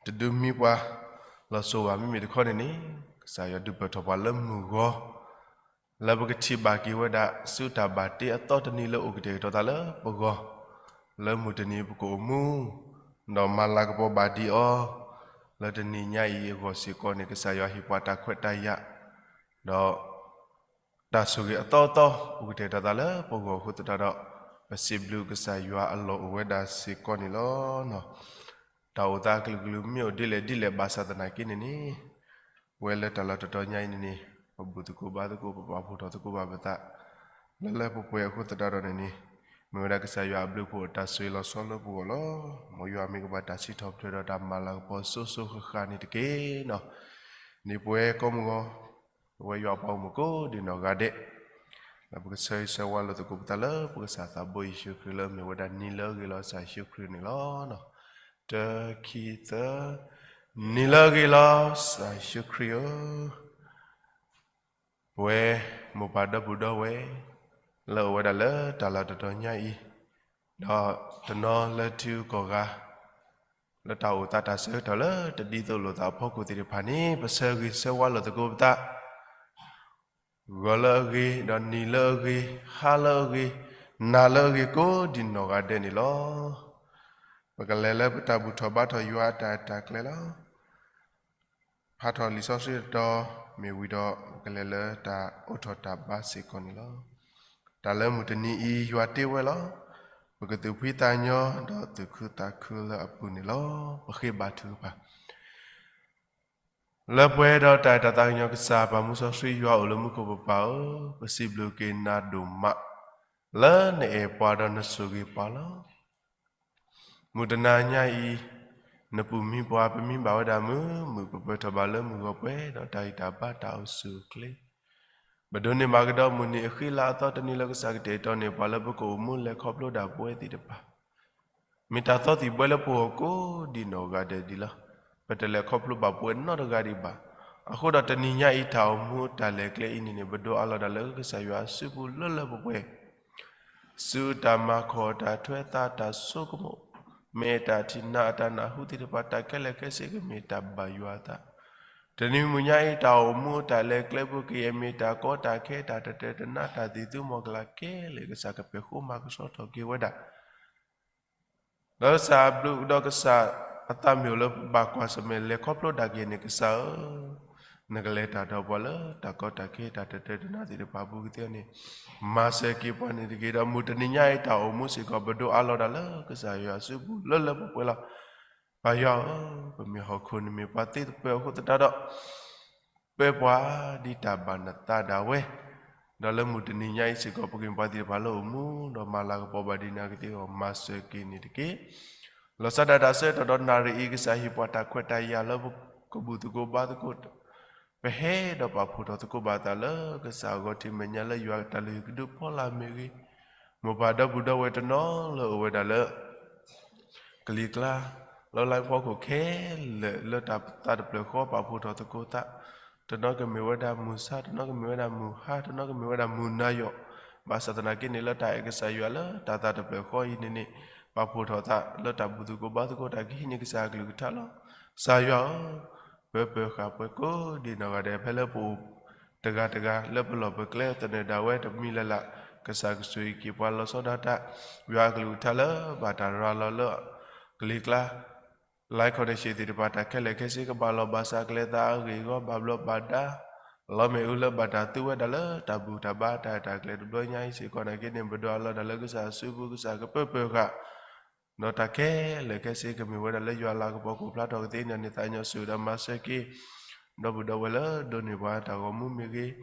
တဒုးမံပှၤလီၤစိၤဘၣ်. မ့မ့ၢ်တခီန့ၣ်န့ၣ် ကစၢ်ယွၤဒုးပၢၢ်ထီၣ်ပှၤလၢမုၢ်ဂီၤ လၢပကထံၣ်ဘၣ်က့ၤဝဲဒၣ် ဆူတၢ်ဘၣ်တ့အသီတနံၤလၢအိၣ်ကတဲာ်ကတီၤသးလၢပဂီၢ်, လၢမုၢ်တနံၤပကအိၣ်မူ ဒီးမၤလၤကပီၤဘၣ်ဒံးအီၤ, လၢတနံၤညါအံၤအဂီၢ်စ့ၢ်ကီးန့ၣ် ကစၢ်ယွၤဟ့ၣ်ပှၤတၢ်ခွဲးတၢ်ယာ်, ဒီး တၢ်ဆိၣ်ဂ့ၤအသီအသီ အိၣ်ကတဲာ်ကတီၤသးလၢပဂီၢ်အဃိသတးဒီး ပစံးဘျုးကစၢ်ယွၤအလီၢ်အိၣ်ဝဲဒၣ်စ့ၢ်ကီးန့ၣ်လီၤ. တၢ်အိၣ်သးအကလုာ်ကလုာ်မ့ၢ်အိၣ်ဒ်လဲၣ်ဒ်လဲၣ်ဘၣ်ဆၣ်သနာ်က့န့ၣ်န့ၣ် ပဝဲလၢတၢ်လီၢ်တတီၤညါအံၤန့ၣ်န့ၣ် ပဘူၣ်သကိးဘါသကိး ပပာ်ဖှိၣ်ထီၣ်သကိးဘၣ်ပသး လၢလၢပှဲၤပှဲၤအဃိသတးဒီးန့ၣ်န့ၣ် မ့ၢ်ဝဲဒၣ်ကစၢ်ယွၤအဘျုးအဖှိၣ်အတၢ်ဆိၣ်ဂ့ၤလီၤဆီလၢပဂီၢ်လီၤ. မ်ယွၤမ့ၢ်ကဘၣ်တၢ်စံးထီၣ်ပတြၢၤဒီးတၢ်မၤလၤကပီၤစိၤစိၤဃၣ်ဃၣ်န့ၣ်တက့ၢ်နီၤ. န့ၣ်ပဝဲကိးမုၢ်ဂီၤ ပဝဲယွၤအပှၤဂီၢ်မုၢ်ကိးဒံးနီၢ်ဂၤဒဲး လၢပကဆၢဂ့ၤဆၢဝါလိာ်သကိးပသးလၢပကစၢ်သးဘိယ့ၣ်ၡူးခရံာ်လၢမ့ၢ်ဝဲဒၣ်နံၤလၢအဂ့ၤလီၤကစၢ်ယ့ၣ်ၡူးခရံာ်န့ၣ်လီၤ. တၢခံသၢ, နံၤလၢအဂ့ၤလီၤကစၢ်ယ့ၣ်ၡူးခရံာ်ဧၢ, ပဝဲမိၢ်ပၢ်ဒီပုၢ်ဒီဝဲၢ် လၢအိၣ်ဝဲဒၣ်လၢတၢ်လီၢ်တတီၤညါအံၤ ဒီးတနီၤလၢထံဂုၤကီၢ်ဂၤ လၢတၢ်အိၣ်သးတၢ်ဆၢကတီၢ်လၢတဒ်သိးလိာ်သးအဖီခိၣ်သ့ၣ်တဖၣ်န့ၣ် ပဆၢဂ့ၤဆၢဝါလိာ်သကိးပသး ဂီၤလၢအဂ့ၤ, ဒီးနံၤလၢအဂ့ၤ, ဟါလၢအဂ့ၤ, နၤလၢအဂ့ၤကိးဒံးနီၢ်ဂၤဒဲးန့ၣ်လီၤ. ပကလဲၤလၢပတၢ်ဘူၣ်ထီၣ်ဘါထီၣ်ယွၤအတၢ်အဲၣ်တၢ်ကျဲလီၤ. ဖးထီၣ်လံာ်စီဆှံတတီၤမ့ၢ်ဝံၤဒီး ပကလဲၤလၢတၢ်အိးထီၣ်တၢ်ဘါစ့ၢ်ကီးန့ၣ်လီၤ. တၢ်လၢမုၢ်တနံၤအံၤယွၤတ့ဝဲလီၤ. ပကသူၣ်ဖှံသးညီဒီးသူၣ်ခုသးခုလၢအပူၤန့ၣ်လီၤ. ပဃ့ဘါထုကဖၣ် လၢပှဲၤဒီးတၢ်အဲၣ်တၢ်သးကညီၤကစၢ် ပၢ်မူစီဆှံယွၤအိၣ်လၢမူခိၣ်ပပၢ်ဧၢ, ပစံးဘျုးက့ၤနၤဒိၣ်မး လၢနအဲၣ်ပှၤဒီးနဆိၣ်ဂ့ၤပှၤလီၤ. မုၢ်တနၤညါအံၤ နပူၤမံပှၤ ပမံဘၣ်ဝဲဒၣ်မုာ်မုာ် ပပၢၢ်ထီၣ်ဘၣ်လၢမုၢ်ဂီၤပှဲၤဒီးတၢ်ဂံၢ်တၢ်ဘါတၢ်အိၣ်ဆူၣ်အိၣ်ချ့ ပဒိးန့ၢ်ဘၣ်ကဒီးမုၢ်နံၤအဃံလၤအသီတနံၤလၢကစၢ်ကတဲာ်ကတီၤန့ၢ်ပှၤ လၢပကအိၣ်မူလဲၤခီဖျိဒၣ်ပဝဲသ့ၣ်တဖၣ် မ့ၢ်တၢ်သီသံၣ်ဘှဲလၢပဂီၢ်ကိးဒံးနီၢ်ဂၤဒဲးဒံးလီၤ. ပတလဲၤခီဖျိဘၣ်ပဝဲနီတဂၤဒံးဘၣ်. အဃိဒီးတနံၤညါအံၤ တၢ်အိၣ်မူတၢ်လဲၤကျဲအံၤန့ၣ်န့ၣ် ပဒိးအးလီၤဒၣ်လၢကစၢ်ယွၤအစုပူၤလၢလၢပှဲၤပှဲၤ ဆူတၢ်မၤခီၣ် တၢ်ထွဲသး တၢ်ဆိကမိၣ်, မ့ၢ်တၢ်ထံၣ်နၤအတၢ်နၢ်ဟူသ့ၣ်တဖၣ် တၢ်ခဲလၢာ်ခဲဆ့ကမ့ၢ်တၢ်ဘၣ်ယွၤအသး တနံၤမုၢ်ညါအံၤ တၢ်အိၣ်မူတၢ်လဲၤကျဲပူၤကယဲၢ်မ့ၢ်တၢ်ကီတၢ်ခဲ တၢ်တတၢတနါ တၢ်သံၣ်သူမီၢ်ကလၤခဲလၢာ် ကစၢ်ကပဲာ်ဃူမၤကဆှီထီၣ်က့ၤဝဲဒၣ် ဒီးကစၢ်အဘျုးဒီးကစၢ်အသးမ့ၢ်အိၣ်လၢဘၣ်ကွၢ်ဆၢၣ်မဲာ်လဲၤခီဖျိဒၣ်က့ၤန့ၣ် ကစၢ်ဧၢ, နကလဲၤတၢ်ဒီးပှၤလၢတၢ်ကီတၢ်ခဲ တၢ်တတၢတနါသ့ၣ်တဖၣ်အပူၤကသ့န့ၣ် မၤစၢၤက့ၤပှၤန့ၣ်တက့ၢ်. ဒီးမုၢ်တနံၤညါအံၤ တၢ်အိၣ်မူစ့ၢ်ကီး ပဒိးအးလီၤဒၣ်လၢကစၢ်ယွၤအစုပူၤလၢလၢပှဲၤပှဲၤလီၤ. ပၢ်ယွၤဧၢ, ပမ့ၢ်ဟီၣ်ခိၣ်န့ၣ်မ့ၢ်ပှၤသ့တဖၣ်အဃိသတးဒီး ပၢပှၤဒ်တၢ်ဘၣ်နသးဒၣ်ဝဲ, ဒီးလၢမုၢ်တနံၤညါအံၤစ့ၢ်ကီး ပကမ့ၢ်ပှၤသ့ၣ်တဖၣ်လၢအိၣ်မူ ဒီးမၤလၤကပီၤဘၣ်ဒ်နၤကသ့အဂီၢ် မၤစၢၤက့ၤန့ၣ်တက့ၢ်. လီၤဆီဒၣ်တၢ်ဆၢကတီၢ်ဒီးနၣ်ရံၣ်အံၤ ကစၢ်ဟ့ၣ်ပှၤတၢ်ခွဲးတၢ်ယာ်လၢပကဘူၣ်သကိးဘါသကိး ပဟဲဒီးပာ်ဖှိၣ်ထီၣ်သကိးဘၣ်သးလၢကစၢ်အဂီၢ် ထံၣ်မဲာ်ညါလၢယွၤတၢ်လုၢ်ဟံၣ်ကဒုဖီလာ်မ့ၢ်ဂ့ၤ, မိၢ်ပၢ်ဒီပုၢ်ဒီဝဲၢ်တနီၤလၢအိၣ်ဝဲဒၣ်လၢ ကလံၤကျါ လၢလါဖီခိၣ်ခဲလၢာ် လၢတၢ်သးတဖျၢၣ်ဃီပာ်ဖှိၣ်ထီၣ်သကိးသး, တနီၤကမ့ၢ်ဝဲဒၣ်မုၢ်ဆါ, တနီၤကမ့ၢ်ဝဲဒၣ်မုၢ်ဟါ, တနီၤကမ့ၢ်ဝဲဒၣ်မုၢ်နၤယီၢ်, ဘၣ်ဆၣ်သနာ်က့န့ၣ် လၢတၢ်အဲၣ်ကစၢ်ယွၤလၢတၢ်သးတဖျၢၣ်ဃီအံၤန့ၣ်န့ၣ် ပာ်ဖှိၣ်ထီၣ်သးလၢတၢ်ဘူၣ်သကိးဘါသကိး တၢ်ကဟံးန့ၢ်ကစၢ်အကလုၢ်ကထါလီၤ. ကစၢ်ယွၤဧၢ, ပၢပၢၤဃာ်ပှၤကိးဒံးနီၢ်ဂၤဒဲး ဖဲလၢပအိၣ်တဂၤတဂၤလၢပလီၢ်ပကျဲသနၢၣ်ဒၣ်ဝဲတမံၤလၢ်လၢ်, ကစၢ်ကဆိၣ်ဂ့ၤက့ၤပှၤလီၤဆီဒၣ်တၢ်, ယွၤအကလုၢ်ကထါလၢဘၣ်တၢ်ရၤလီၤလၢ ကလံၤကျါ live connection သ့ၣ်တဖၣ် တၢ်ခဲလၢာ်ခဲဆ့ကဘၣ်လီၤဘၣ်စး ကျဲသးအဂ့ၢ်အဂီၢ် ဘၣ်ဘျီးဘၣ်ဒါ လီၤမ့ၢ်အူလၢဘၣ်တၢ်သူဝဲဒၣ်လၢတၢ်ဘူၣ်တၢ်ဘါတၢ်အဲၣ်တၢ်ကျဲတဘျီညါအံၤစ့ၢ်ကီးနာ်က့န့ၣ် ပဒိးအးလီၤဒၣ်လၢကစၢ်အစုပူၤ ကစၢ်ကပၢပၢၤဃာ် ဒီးတၢ်ခဲလၢာ်ခဲဆ့ကမ့ၢ်ဝဲဒၣ်လၢယွၤလၤကပီၤခိၣ်ဖျါထီၣ်ကသ့န့ၣ်န့ၣ် သးကညီၤဆူၣ်ဒီးမၤစၢၤက့ၤ ဒီပုၢ်ဒီဝဲၢ်လၢဒိးန့ၢ်ပှၤတၢ်ဂီၤမူမ့ၢ်ဂ့ၤ,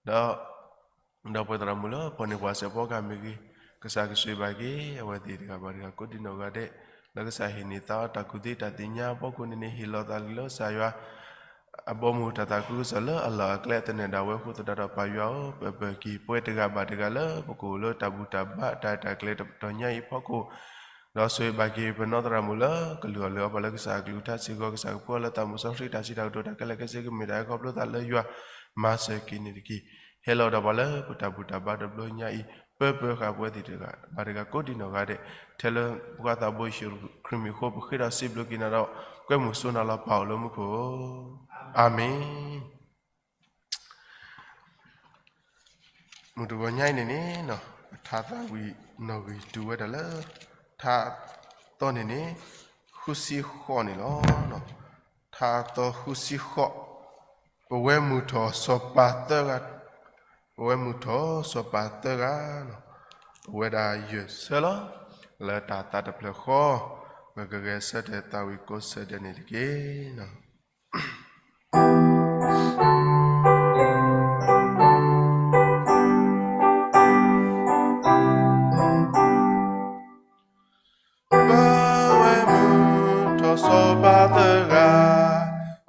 ဒီး ဒီးပှၤသရၣ်မုၣ်လၢဖီၣ်န့ၢ်ပှၤစဲးဖီကဟၣ်မ့ၢ်ဂ့ၤ, ကစၢ်ကဆိၣ်ဂ့ၤဘၣ်က့ၤ အဝဲသ့ၣ်တဂၤဘၣ်တဂၤကိးဒံးနီၢ်ဂၤဒဲး, လၢကစၢ်ဟ့ၣ်န့ၢ်သးအီၤတၢ်ကူၣ်သ့တၢ်သ့ၣ်ညါအဖီခိၣ်န့ၣ်န့ၣ် ဟ့ၣ်လီၤသးလၢကစၢ်ယွၤ အဘီအမုၢ်တၢ်သးခုကစီၣ်လၢအလီၢ်အကျဲသနၢၣ်ဒၣ်ဝဲအဃိသတးဒီး ပၢ်ယွၤဧၢ, ပၢပၢၤက့ၤပှၤတဂၤဘၣ်တဂၤလၢ ပကအိၣ်လၢတၢ်ဘူၣ်တၢ်ဘါတၢ်အဲၣ်တၢ်ကျဲတတီၤညါအံၤအဖီခိၣ် ဒီးဆိၣ်ဂ့ၤဘၣ်က့ၤပနီၢ်သရၣ်မုၣ်လၢကလုၢ်အီၣ်လုၢ်အီပှၤလၢကစၢ်အကလုၢ်ကထါစ့ၢ်ကီး ကစၢ်ကဖှူအီၤလၢသးမုၢ်စီဆှံတၢ်စံးတၢ်ကတိၤတၢ်ခဲလၢာ်ခဲဆ့ကမ့ၢ်တၢ်အဲၣ်ခီဖျိသးလၢယွၤ မၤစၢၤက့ၤန့ၣ်တက့ၢ်. ဟဲလီၤဒီးပှၤလၢပတၢ်ဘူၣ်တၢ်ဘါတဘျီညါအံၤ ပၢပၢဃာ်ပဝဲသ့ၣ်တဂၤဘၣ်တဂၤကိးဒံးနီၢ်ဂၤဒဲး, ထဲလၢပှၤသးဘိယ့ၣ်ၡူးခရံာ်မံၤအဃိ ပဃ့ဒီးစံးဘျုးက့ၤနၤဒီး ကွဲမုာ်ဆိနၤလီၤ ပၢ်အိၣ်လၢမူခိၣ်, အၤမ့ၣ်. မုၢ်တဂီၤညါအံၤန့ၣ်န့ၣ် ပထါသးဝံၣ်နီၣ်ဂံၢ်တုၤဝဲဒၣ်လၢ ထါသီန့ၣ်န့ၣ် ဃုဆံဃိးန့ၣ်လီၤ. ထါသီဃုဆံဃိး, ပဝဲမုၢ်ထီၣ်စီၤပၤသၢဂၤ, ပဝဲမုၢ်ထီၣ်စီၤပၤသၢဂၤ အဝဲဒၣ်ယဲၢ်ဆၢလီၤ. လၢတၢ်သးတဖျၢၣ်ဃီ ပကဂဲၤဆၢထၢၣ်သးဝံၣ်ကိးဆၢဒဲးန့ၣ်တက့ၢ်. ပဝဲမုၢ်ထီၣ်စီၤပၤသၢဂၤ,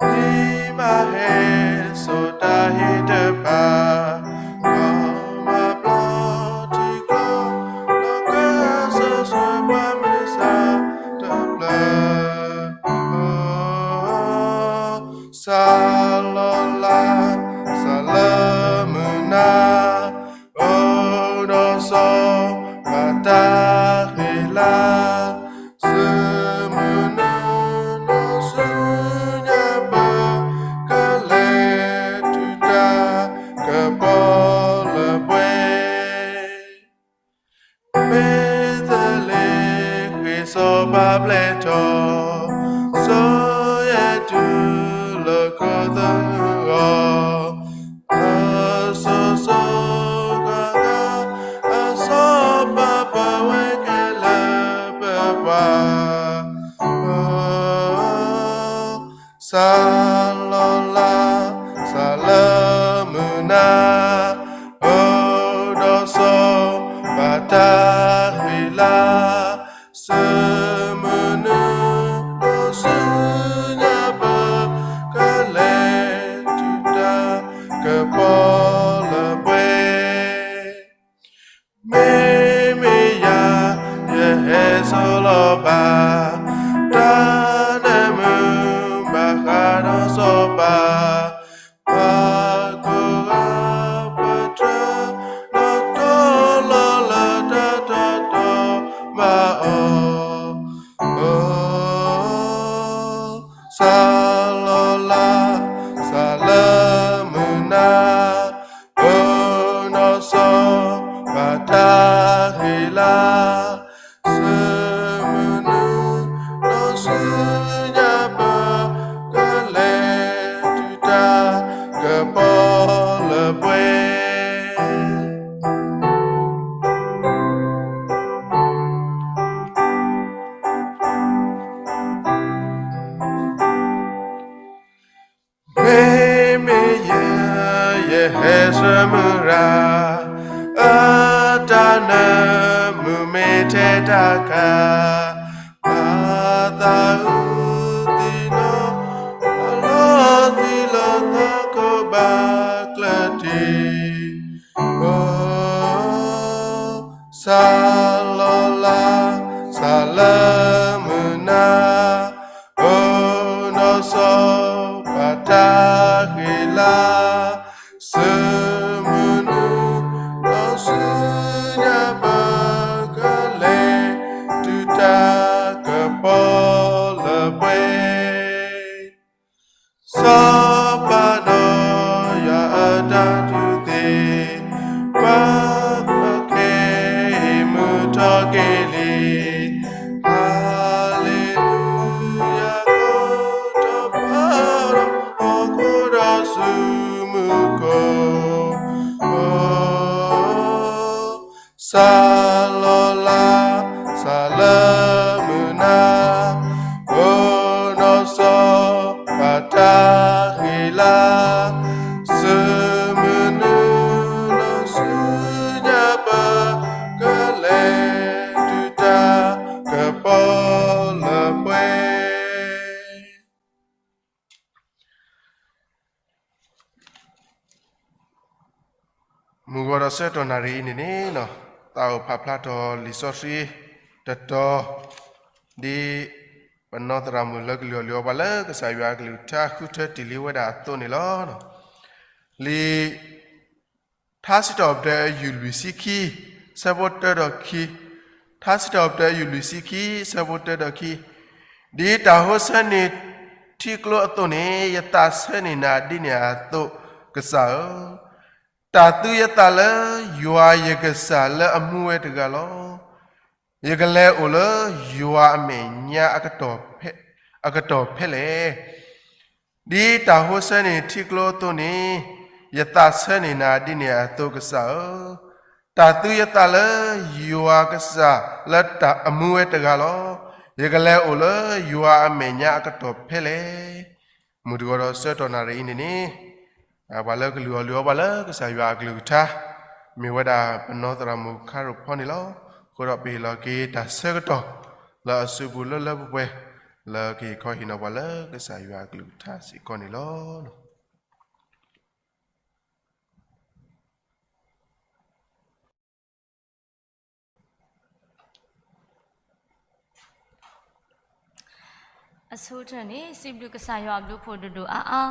မ့ၢ်ဘၣ်ဟဲစိာ်တၢ်ဟ့ၣ်တဖၣ်, ဒီးမၤဘျီထံကျိ ဒီးကစၢၢ်ဆိပှၤမုၢ်ဆါတဖျၢၣ် စၢ်လီၤလး စၢ်လၢမုၢ်နၤ, အိၣ်ဒီးစီၤပၤတၢ်ဃံလၤ, ဆၢမုၢ်နုာ်ဒီးဆူညါပၢ်, ကလဲၤတုၤတၢ်ကပီၤလၢပှဲၤ ဘ့းသလ့ဟ့ၣ်စီၤပၤဘျဲၣ်ထီၣ်, စီၤယဲၢ်တုၤလၢခိၣ်သလုးအဂီၢ်, အစိၤစိၤဃၣ်ဃၣ် အစီၤပၤပာ်ဝဲခဲလၢာ်ပပှၤ စၢ်လီၤလး စၢ်လၢမုၢ်နၤ, အိၣ်ဒီးစီၤပၤတၢ်ဃံလၤ, ဆၢမုၢ်နုာ်ဒီးဆူညါပၢ်, ကလဲၤတုၤတၢ်ကပီၤလၢပှဲၤ မ့မ့ၢ်ယၤ ယဟဲစိာ်လီၤဘၣ်, တၢ်နၢမူဘၣ်ဃးဒီးစီၤပၤ, ပှၤကိးဂၤပတြၢၤ, ဒီးတီလီၤလၢတၢ်တီတီဘၣ်အီၤ စၢ်လီၤလး စၢ်လၢမုၢ်နၤ, အိၣ်ဒီးစီၤပၤတၢ်ဃံလၤ, ဆၢမုၢ်နုာ်ဒီးဆူညါပၢ်, ကလဲၤတုၤတၢ်ကပီၤလၢပှဲၤ မ့မ့ၢ်ယဲ ယဟဲဆၢမုၢ်ရၤ, အတၢ်နၢမူမ့ၢ်ထဲတၢ်ခါ, ဘၣ်သးအုးသံနီၣ်, အလီၤသံလီၤသီခိၣ်ဘၣ်ကျၢၤတံၢ် စၢ်လီၤလး စၢ်လၢမုၢ်နၤ, အိၣ်ဒီးစီၤပၤတၢ်ဃံလၤ, ဆၢမုၢ်နုာ်ဒီးဆူညါပၢ်, ကလဲၤတုၤတၢ်ကပီၤလၢပှဲၤ စီၤပၤဒီးယွၤအတၢ်တူၢ်သံ, ပှၤခဲအံၤမုာ်ထီၣ်က့ၤလံ, ဟၤလ့လူယၤ, ကိးထီၣ်ဖီခိၣ်ဒီးဆူမူခိၣ် စၢ်လီၤလး စၢ်လၢမုၢ်နၤ, အိၣ်ဒီးစီၤပၤတၢ်ဃံလၤ, ဆၢမုၢ်နုာ်ဒီးဆူညါပၢ်, ကလဲၤတုၤတၢ်ကပီၤလၢပှဲၤ မုၢ်ဂီၤဒီးဆၢကတီၢ်နၣ်ရံၣ်အံၤန့ၣ်န့ၣ်, သးအိၣ်ဖးဖျါထီၣ်လံာ်စီဆှံတတီၤ, ဒ်ပနီၢ်သရၣ်မုၣ်လၢကလုၢ်အီၣ်လုၢ်အီပှၤလၢကစၢ်ယွၤအကလုၢ်ကထါဃုထၢတ့ၢ်လံဝဲဒၣ်အသိးန့ၣ်လီၤ. လံာ် ထါစံးထီၣ်ပတြၢၤအယုၢ်လွံၢ်ဆံခံ, ဆၢဖိတၢဒီးခံ, ထါစံးထီၣ်ပတြၢၤ ယူၢ်လွံၢ်ဆံခံ ဆၢဖိတၢဒီးခံ, ဒ်တၢ်ဟိဆၢန့ၢ်ထံကျိအသိးန့ၣ် ယသးဆၢန့ၢ်နၤဒ်န့ၣ်အသိး ကစၢ်ဧၢ, တၢ်သူယသးလၢယွၤယကစၢ်လၢအမူဝဲတဂၤလီၤ. ယကလဲၤအိၣ်လၢယွၤအမဲာ်ညါ အကတီၢ်ဖဲလဲၣ်. ဒ်တၢ်ဟိဆၢန့ၢ်ထံကျိအသိးန့ၣ် ယသးဆၢန့ၢ်နၤဒ်န့ၣ်အသိး ကစၢ်ဧၢ, တၢ်သူယသးလၢယွၤကစၢ်လၢအမူဝဲတဂၤလီၤ. ယကလဲၤအိၣ်လၢယွၤအမဲာ်ညါ အကတီၢ်ဖဲလဲၣ်. မုၢ်တဂီၤဒီးဆၢကတီၢ်နၣ်ရံၣ်အံၤန့ၣ်န့ၣ် ပှၤလၢကလုၢ်အီၣ်လုၢ်အီပှၤလၢကစၢ်ယွၤအကလုၢ်ကထါ မ့ၢ်ဝဲဒၣ်ပနီၢ်သရၣ်မုၣ်ခါရူၢ်ဖီန့ၣ်လီၤ. အဃိဒီးပဟ့ၣ်လီၤက့ၤတၢ်ဆၢကတီၢ် လၢအစုပူၤလၢလၢပှဲၤပှဲၤ လၢကဟ့ၣ်ခီဟ့ၣ်နီၤပှၤလၢကစၢ်ယွၤအကလုၢ်ကထါစ့ၢ်ကီးန့ၣ်လီၤ. အဆိကတၢၢ်န့ၣ် စံးဘျုးကစၢ်ယွၤအဘျုးအဖှိၣ်ဒိၣ်ဒိၣ်အါအါ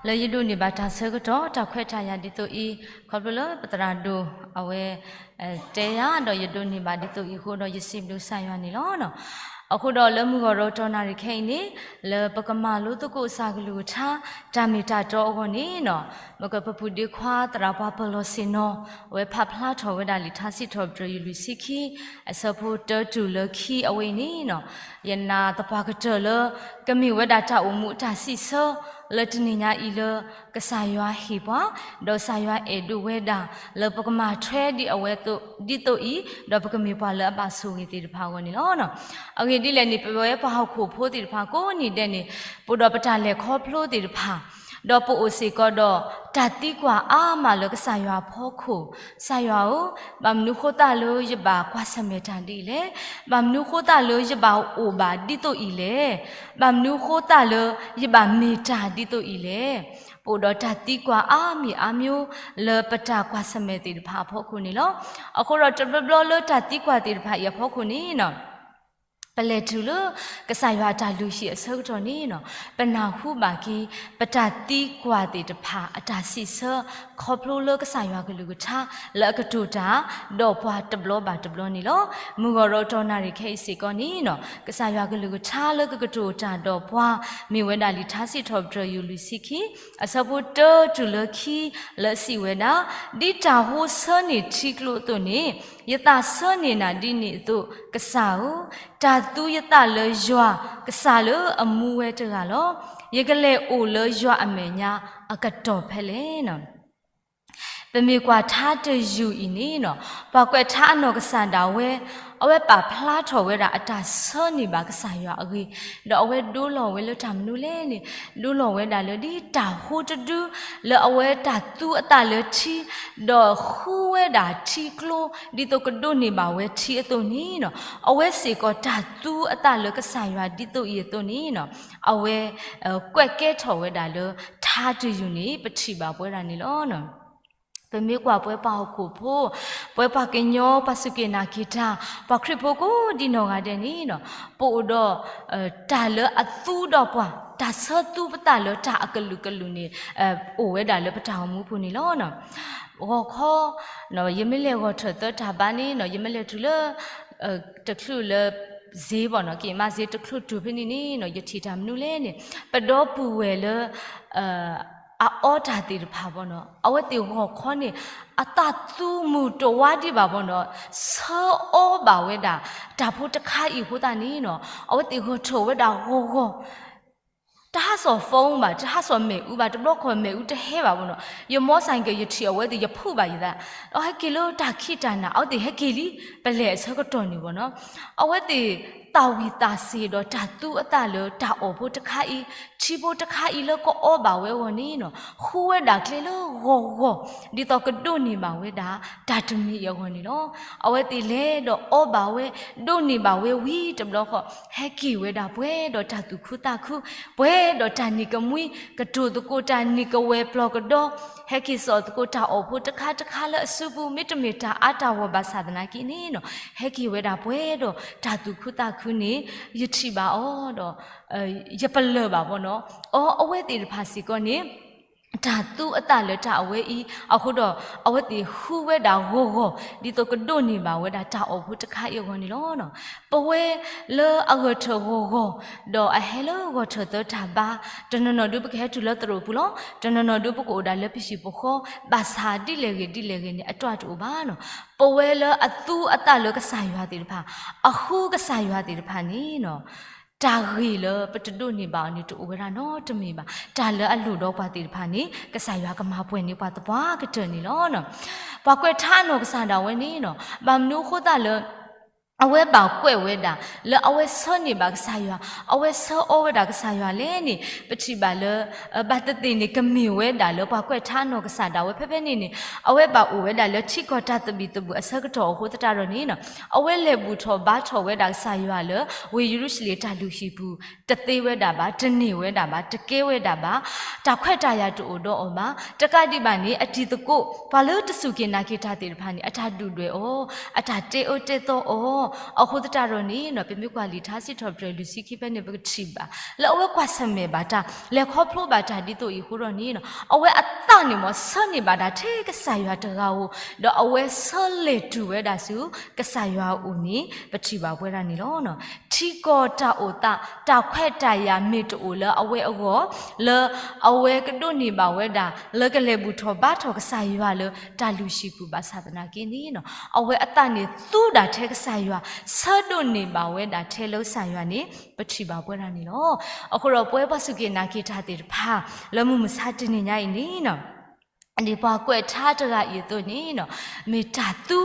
လၢယဒိးန့ၢ်ဘၣ်တၢ်ဆၢကတီၢ် တၢ်ခွဲးတၢ်ယာ်ဒ်သိးအံၤ ခီဖျိလၢပသရၣ်ဒိၣ်အဝဲ တဲယၤဒီးယဒိးန့ၢ်ဘၣ်ဒ်သိးအံၤအဃိဒီး ယစံးဘျုးကစၢ်ယွၤန့ၣ်လီၤ. အဃိဒီးလၢမုၢ်ဂီၤဒီးတီၢ်နၣ်ရံၣ်ခဲအံၤန့ၣ် လၢပကမၤလိသကိးကစၢ်ကလုၢ်ကထါ တၢ်မ့ၢ်တၢ်တီအဂီၢ်န့ၣ် မ့ၢ်ကပပူၤဒ့ခွါသရၣ်ပှၤပၢၤလီၢ်ဆ့ၣ်နီၤ အဝဲဖးဖျါထီၣ်ဝဲဒၣ်လံာ်ထါစံးထီၣ်ပတြၢၤ ယူၢ်လွံၢ်ဆံခံ အဆၢဖိတၢတုၤလၢခံအဝဲအံၤန့ၣ် ယနာ်သပှၢ်ကတၢၢ်လၢ ကမ့ၢ်ဝဲဒၣ်တၢ်အိၣ်မူအတၢ်စံးဆၢ လၢတနံၤညါအံၤလၢ ကစၢ်ယွၤဟ့ၣ်ပှၤ ဒီးကစၢ်ယွၤအဲၣ်ဒိးဝဲဒၣ် လၢပကမၤထွဲဒ်အဝဲ ဒ်သိးအံၤ ဒီးပကမ့ၢ်ပှၤလၢအဘၣ်ဆိၣ်ဂ့ၤသ့ၣ်တဖၣ်အဂီၢ်န့ၣ်လီၤ. အဂ့ၢ်ဒ်လဲၣ်န့ၣ် ပဝဲပှၤဟီၣ်ခိၣ်ဖိသ့ၣ်တဖၣ်ကိးနံၤဒဲးန့ၣ် ပအိၣ်ဒီးပတၢ်လဲၤခီဖျိသ့ၣ်တဖၣ် ဒီးပအိၣ်စ့ၢ်ကီးဒီး တၢ်သံကွၢ်အါမးလၢကစၢ်ယွၤအဖီခိၣ်, ကစၢ်ယွၤဧၢ, ဘၣ်မနုၤဃိသတးလၢယဘၣ်ကွၢ်ဆၢၣ်မဲာ်တၢ်ဒ်အံၤလဲၣ်. ဘၣ်မနုၤဃိသတးလၢယဘၣ်အိၣ်ဘၣ်ဒ်သိးအံၤလဲၣ်. ဘၣ်မနုၤဃိသတးလၢယဘၣ်မ့ၢ်တၢ်ဒ်သိးအံၤလဲၣ်. ပအိၣ်ဒီးတၢ်သံကွၢ်အါမံၤအါမျိုး လၢပတၢ်ကွၢ်ဆၢၣ်မဲာ်သ့ၣ်တဖၣ်အဖီခိၣ်န့ၣ်လီၤ. အဃိဒီးတဘျီဘျီလၢတၢ်သံကွၢ်သ့ၣ်တဖၣ်အံၤအဖီခိၣ်န့ၣ် ပလဲၤတုၤလၢကစၢ်ယွၤအတၢ်လုၢ်ဟံၣ်အဆၢကတီၢ်န့ၣ် ပနၢ်ဟူဘၣ်က့ၤ ပတၢ်သံကွၢ်သ့ၣ်တဖၣ်အတၢ်စံးဆၢ ခီဖျိလၢကစၢ်ယွၤကလုၢ်ကထါ လၢအကတိၤတၢ်ဒီးပှၤတဘျီဘၣ်တဘျီန့ၣ်လီၤ. မုၢ်ဂီၤဒီးတီၢ်နၣ်ရံၣ်ခဲအံၤစ့ၢ်ကီးန့ၣ် ကစၢ်ယွၤကလုၢ်ကထါလၢကကတိၤတၢ်ဒီးပှၤ မ့ၢ်ဝဲဒၣ်လံာ်ထါစံးထီၣ်ပတြၢၤ ယူၢ်လွံၢ်ဆံခံ အဆၢဖိတၢတုၤလၢခံ လၢအစံးဝဲဒၣ်, ဒ်တၢ်ဟိဆၢန့ၢ်ထံကျိအသိးန့ၣ် ယသးဆၢန့ၢ်နၤဒ်န့ၣ်အသိး ကစၢ်ဧၢ, တၢ်သူယသးလၢယွၤ ကစၢ်လၢအမူဝဲတဂၤလီၤ. ယကလဲၤအိၣ်လၢယွၤအမဲာ်ညါ အကတီၢ်ဖဲလဲၣ်. ပမ့ၢ်ကွၢ်ထါတယုၢ်အံၤန့ၣ် ပှၤကွဲးထါအနီၢ်ကစၢ်ဒၣ်ဝဲ အဝဲပာ်ဖျါထီၣ်ဝဲဒၣ်အတၢ်ဆၢန့ၢ်ဘၣ်ကစၢ်ယွၤအဂ့ၢ်, ဒီးအဝဲဒိလီၤဝဲလၢတၢ်မနုၤလဲၣ်န့ၣ် ဒိလီၤဝဲဒၣ်လၢဒ်တၢ်ဟိတဒု လၢအဝဲတၢ်သူအသးလၢထံ ဒီးဃုဝဲဒၣ်ထံကျိ ဒ်သိးကဒိးန့ၢ်ဘၣ်ဝဲထံအသိးန့ၣ် အဝဲစ့ၢ်ကီးတၢ်သူအသးလၢကစၢ်ယွၤဒ်သိးအံၤအသိးန့ၣ် အဝဲ ကွဲးကဲထီၣ်ဝဲဒၣ်လၢထါတယုၢ်န့ၣ် ပထံၣ်ဘၣ်ပဝဲဒၣ်န့ၣ်လီၤ. ပမ့ၢ်ကွၢ်ပဝဲပှၤဟီၣ်ခိၣ်ဖိ, ပဝဲပှၤကညီ ပှၤစူၢ်က့ၤနာ်က့ၤတၢ် ပှၤခရံာ်ဖိကိးဒံနီၢ်ဂၤဒဲးန့ၣ် ပအိၣ်ဒီး တၢ်လၢအသူဒီးပှၤ တၢ်ဆၢသူပသးလၢတၢ်အကလုာ်ကလုာ်န့ၣ် အိၣ်ဝဲဒၣ်လၢပတၢ်အိၣ်မူပူၤန့ၣ်လီၤ. ဂီၤခီ ယမ့ၢ်လဲၤဂီၤထၢၣ်သၢတၢ်ဘါန့ၣ် ယမ့ၢ်လဲၤတုၤလၢ တချုးလၢ စ့ဘၣ်နီၤ က့ၤမးစ့တချုးတုၤဖဲန့ၣ်န့ၣ် ယထံၣ်တၢ်မနုၤလဲၣ်န့ၣ် ပဒီပုၢ်ဝဲၢ်လၢ အအီတၢ်သ့ၣ်တဖၣ်ဘၣ်နီၤ အဝဲသ့ၣ်ဂီၤခီန့ၣ် အသးသူမုၢ်တဝါဒံးဘၣ်ဘၣ်နီၤ ဆၢအီဘၣ်ဝဲဒၣ် တၢ်ဖိတခါအံၤအဃိသတးန့ၣ်နီၤ အဝဲသ့ၣ်ဂီၤထၢၣ်ဝဲဒၣ်ဂီၤဂီၤ တဟးစီၤ phone ဘၣ် တဟးစီၤမ့ၣ်အူဘၣ် တဘျီခီမ့ၣ်အူတဟဲဘၣ်ဘၣ်နီၤ ယမီၢ်စၣ်က့ၤ ယထံၣ်အဝဲသ့ၣ် ယဖုးဘၣ်ယသး ဒီးဟဲက့ၤလၢတၢ်ခံးတၢ်နၤ အဝဲသ့ၣ်ဟဲက့ၤလံ ပလဲၤအဆၢကတီၢ်န့ၣ်ဘၣ်နီၤ အဝဲသ့ၣ်သးဝံၣ်သးစ့ၤဒီးတၢ်သူအသးလၢတၢ်အီၣ်ဖိတခါအံၤ ထံဖိတခါအံၤလၢကအီဘၣ်ဝဲအဂီၢ်န့ၣ်နီၤ ဃုဝဲဒၣ်ကျဲလၢဂီၤဂီၤ ဒ်သိးကဒိးန့ၢ်ဘၣ်ဝဲဒၣ် တၢ်တမံၤအဂီၢ်န့ၣ်လီၤ. အဝဲသ့ၣ်လဲၤဒီးအီဘၣ်ဝဲ ဒိးန့ၢ်ဘၣ်ဝဲဝံၤတဘျီဃီ ဟဲက့ၤဝဲဒၣ်ပှဲၤဒီးတၢ်သူၣ်ခုသးခု ပှဲၤဒီးတၢ်နံၤကမှံ ကတိၤသကိးတၢ်နံၤကဝဲၤပျီၢ်ကဒီ ဟဲက့ၤစိာ်သကိးတၢ်အီၣ်ဖိတခါတခါလၢအစုပူၤ မ့တမ့ၢ်တၢ်အါတၢ်ဂီၢ်ဘၣ်ဆၣ်သနာ်က့န့ၣ်နီၤ ဟဲက့ၤဝဲဒၣ်ပှဲၤဒီးတၢ်သူၣ်ခုသးခုန့ၣ် ယထံၣ်ဘၣ်အီၤဒီး ယပလၢၢ်ဘၣ်ဘၣ်နီၤ အီ အဝဲသ့ၣ်တဖၣ်စ့ၢ်ကီးန့ၣ် တၢ်သူအသးလၢတၢ်အဝဲအံၤအဃိဒီး အဝဲသ့ၣ်ဃုဝဲဒၣ်ဂီၤဂီၤ ဒ်သိးကဒိးန့ၢ်ဘၣ်ဝဲဒၣ်တၢ်အီၣ်ဖိတခါအံၤအဂီၢ်န့ၣ်လီၤ. ပဝဲလၢအဂၢၢ်ထၢၣ်ဂီၤဂီၤ ဒီးအဟဲလၢဂီၢ်ထၢၣ်သၢတၢ်ဘါ, တနီၤနီၤဒုးပကဟဲတုၤလၢသရိာ်ပူၤလီၤ. တနီၤနီၤဒုးပကအိၣ်ဒၣ်လၢပဟံၣ်ပဃီ, ဘၣ်ဆၣ်ဒ်လဲၣ်ဂ့ၤဒ်လဲၣ်ဂ့ၤန့ၣ် အတၢ်တအိၣ်ဘၣ်နီၤ. ပဝဲလၢအသူအသးလၢကစၢ်ယွၤသ့ၣ်တဖၣ်, အဃုကစၢ်ယွၤသ့ၣ်တဖၣ်န့ၣ်နီၤ တၢ်ဂ့ၤလၢပတဒိးန့ၢ်ဘၣ်အီၤန့ၣ် တအိၣ်ဝဲဒၣ်နီတမံၤဘၣ်. တၢ်လၢအလိၣ်ဒီးပှၤသ့ၣ်တဖၣ်န့ၣ် ကစၢ်ယွၤကမၤပှဲၤန့ၢ်ပှၤသပှၢ်ကတၢၢ်န့ၣ်လီၤ. ပှၤကွဲးထါအနီၢ်ကစၢ်ဒၣ်ဝဲန့ၣ်နီၤ ဘၣ်မနုၤအဃိသတးလၢ အဝဲဘၣ်ကွဲးဝဲဒၣ် လၢအဝဲဆၢန့ၢ်ဘၣ်ကစၢ်ယွၤ, အဝဲဆၢအီဝဲဒၣ်ကစၢ်ယွၤလဲၣ်န့ၣ် ပထံၣ်ဘၣ်လၢ ဘၣ်သ့ၣ်သ့ၣ်န့ၣ် ကမ့ၢ်ဝဲဒၣ်လၢပှၤကွဲးထါအနီၢ်ကစၢ်ဒၣ်ဝဲဖဲဖဲန့ၣ်န့ၣ် အဝဲဘၣ်အိၣ်ဝဲဒၣ်လၢထံကီၢ်တၢ်သဘံၣ်သဘုၣ်အဆၢကတီၢ်အဃိသတးဒီးန့ၣ်နီၤ အဝဲလဲၤဘူၣ်ထီၣ်ဘါထီၣ်ဝဲဒၣ်ကစၢ်ယွၤလၢ ဝ့ၢ်ယရူၤၡလ့ၣ်တၢ်လုၢ်ဟံၣ်ပူၤ တသ့ဝဲဒၣ်ဘၣ်, တန့ၢ်ဝဲဒၣ်ဘၣ်, တကဲဝဲဒၣ်ဘၣ်, တၢ်ခွဲးတၢ်ယာ်တအိၣ်ဒီးအီၤဘၣ်. တကးဒံးဘၣ်န့ၣ် အတံၤသကိး ပှၤလၢတစူၢ်က့ၤနာ်က့ၤတၢ်သ့ၣ်တဖၣ်န့ၣ် အတၢ်ဒုၣ်ဒွဲၣ်အီၤ, အတၢ်တဲအၢတဲသီအီၤ, အဃိသတးဒီးန့ၣ်နီၤ ပမ့ၢ်ကွၢ်လံာ်ထါစံးထီၣ်ပတြၢၤလွံၢ်ဆံခံဖဲန့ၣ် ပကထံၣ်ဘၣ် လၢအဝဲကွၢ်ဆၢၣ်မဲာ်ဘၣ်တၢ် လဲၤခီဖျိဘၣ်တၢ်ဒ်သိးအံၤအဃိဒီးန့ၣ်နီၤ အဝဲအသးန့ၣ်မ့ၢ် ဆၢန့ၢ်ဘၣ်တၢ်ထဲကစၢ်ယွၤတဂၤဧိၤ, ဒီးအဝဲဆၢလဲၤတုၤဝဲဒၣ်ဆူ ကစၢ်ယွၤအအိၣ်န့ၣ် ပထံၣ်ဘၣ်ပဝဲဒၣ်န့ၣ်လီၤ. ထံကီၢ်တၢ်အိၣ်သး တၢ်ခွဲးတၢ်ယာ်မ့ၢ်တအိၣ်လၢအဝဲအဂီၢ်, လၢအဝဲကဒိးန့ၢ်ဘၣ်ဝဲဒၣ် လၢကလဲၤဘူၣ်ထီၣ်ဘါထီၣ်ကစၢ်ယွၤလၢတၢ်လုၢ်ဟံၣ်ပူၤဘၣ်ဆၣ်သနာ်က့န့ၣ်နီၤ အဝဲအသးန့ၣ်သူဒၣ်ထဲကစၢ်ယွၤ, ဆၢဒိးန့ၢ်ဘၣ်ဝဲဒၣ်ထဲလၢကစၢ်ယွၤန့ၣ် ပထံၣ်ဘၣ်ပဝဲဒၣ်န့ၣ်လီၤ. အဃိဒီးပဝဲပှၤစူၢ်က့ၤနာ်က့ၤတၢ်သ့ၣ်တဖၣ် လၢမုၢ်မဆါတနံၤညါအံၤန့ၣ်နီၤ ဒ်ပှၤကွဲးထါတဂၤအံၤအသိးန့ၣ်နီၤ မ့ၢ်တၢ်သ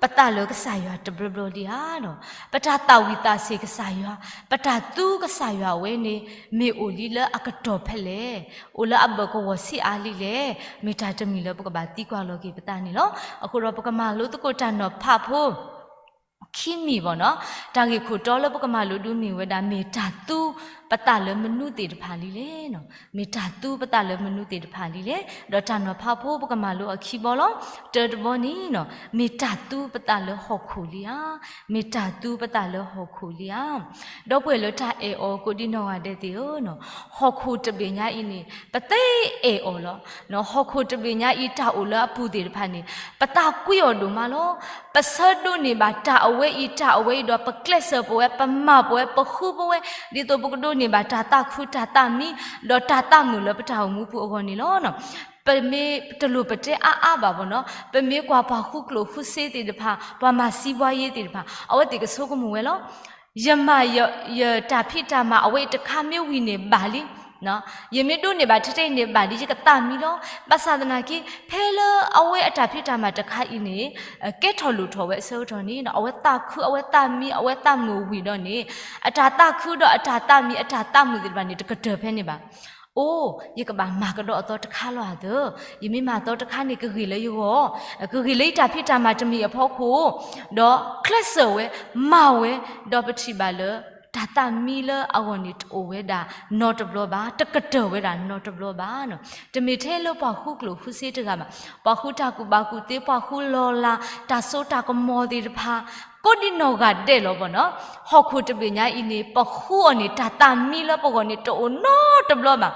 ူပသးလၢကစၢ်ယွၤတဘျီဘျီလံဧါနီၤ. ပတၢ်သၣ်ဝံၤသးစ့ၤကစၢ်ယွၤ, ပတၢ်သူကစၢ်ယွၤဝဲန့ၣ် မ့ၢ်အိၣ်လံလၢအကတီၢ်ဖဲလဲၣ်, အိၣ်လၢအဘၢၣ်ကဝီၤဆံးအါလံလဲၣ်, မ့ၢ်တၢ်တမံၤလၢပကဘၣ်သံကွၢ်လီၤက့ၤပသးန့ၣ်လီၤ. အဃိဒီးပကမၤလိသကိးတၢ်နီၤဖးဖိ ခံမံၤဘၣ်နီၤ, တၢ်ဂ့ၢ်ခိၣ်တီလၢပကမၤလိဒုးမ့ၢ်ဝဲဒၣ် မ့ၢ်တၢ်သူပသးလၢမနုၤသ့ၣ်တဖၣ်လံလဲၣ်နီၤ, မ့ၢ်တၢ်သူပသးလၢမနုၤသ့ၣ်တဖၣ်လံလဲၣ်, ဒီးတၢ်နီၤဖးဖိပကမၤလိအီၤခံဘီလီၤ. တၢတဘီန့ၣ်နီၤ မ့ၢ်တၢ်သူပသးလၢဟီၣ်ခိၣ်လံဧါ, မ့ၢ်တၢ်သူပသးလၢဟီၣ်ခိၣ်လံဧါ. ဒီပုၢ်ဝဲၢ်လၢတၢ်အဲၣ်အီၤကိးဒံနီၢ်ဂၤဒဲးသ့ၣ်ဧၢနီၤ, ဟီၣ်ခိၣ်တဘ့ၣ်ညါအံၤန့ၣ် ပသ့အဲၣ်အီၤလီၤ. ဟီၣ်ခိၣ်တဘ့ၣ်ညါအံၤ တၢ်အိၣ်လၢအပူၤသ့ၣ်တဖၣ်န့ၣ် ပသးကွံအီၤဒိၣ်မးလီၤ. ပဆၢဒိးန့ၢ်ဘၣ်တၢ်အဝဲအံၤ တၢ်အဝဲအံၤဒီး ပကျဲးစၢးပဝဲ ပမၤပဝဲ ပဃုပဝဲ ဒ်သိးပကဒိးန့ၢ်ဘၣ်တၢ်သးခုတၢ်သးမံ ဒီးတၢ်သးမုာ်လၢပတၢ်အိၣ်မူပူၤအဂီၢ်န့ၣ်လီၤ. ပမ့ၢ်တလိၣ်ပတဲအါအါဘၣ်ဘၣ်နီၤ, ပမ့ၢ်ကွၢ်ပှၤဃုကျိာ်ဃုစ့သ့ၣ်တဖၣ် ပှၤမၤစံးဘှါယ့သ့ၣ်တဖၣ် အဝဲသ့ၣ်ကဆိကမိၣ်ဝဲလီၤ. ယမၤယတၢ်ဖံးတၢ်မၤအဝဲအံၤတခါမ့ၢ်ဝံၤန့ၣ်ဘၣ်လံ, ယမ့ၢ်ဒိးန့ၢ်ဘၣ်ထဲထဲအံၤန့ၣ်ဘၣ်လံ ယကသးမံလီၤ. ဘၣ်ဆၣ်သနာ်က့ ဖဲလၢအဝဲအတၢ်ဖံးတၢ်မၤတခါအံၤန့ၣ် ကဲထီၣ်လိၣ်ထီၣ်ဝဲအဆၢကတီၢ်န့ၣ် အဝဲသးခု အဝဲသးမံ အဝဲသးမုာ်ဝံၤဒီးန့ၣ် အတၢ်သးခုဒီးအတၢ်သးမံ အတၢ်သးမုာ်သ့ၣ်တဖၣ်န့ၣ် တကတၢၢ်ဖဲန့ၣ်ဘၣ်. အိ, ယကဘၣ်မၤကဒီးအသီတခါလီၤအသၢ, ယမ့ၢ်မၤသီတခါန့ၣ် ကဂ့ၤလၢယဂီၢ်, ကဂ့ၤလၢယတၢ်ဖံးတၢ်မၤတမံၤအဖီခိၣ်, ဒီးကျဲးစၢးဝဲ မၤဝဲ, ဒီးပထံၣ်ဘၣ်လၢ တၢ်သးမံလၢအဂီၢ်န့ၣ် တအိၣ်ဝဲဒၣ်နီတဘျီဘၣ်, တကတၢၢ်ဝဲဒၣ်နီတဘျီဘၣ်. တမ့ၢ်ထဲလၢပှၤဃုကျိာ်ဃုစ့တဂၤဘၣ်, ပှၤဃုတၢ်ကူၣ်ဘၣ်ကူၣ်သ့ ပှၤဃုလီၤလး တၢ်စိတၢ်ကမီၤသ့ၣ်တဖၣ် ကိးဒံနီၢ်ဂၤဒဲးလီၤဘၣ်နီၤ. ဟီၣ်ခိၣ်တဘ့ၣ်ညါအံၤန့ၣ် ပဃုအီၤန့ၣ် တၢ်သးမံလၢပဂီၢ်န့ၣ် တအိၣ်နီတဘျီဘၣ်.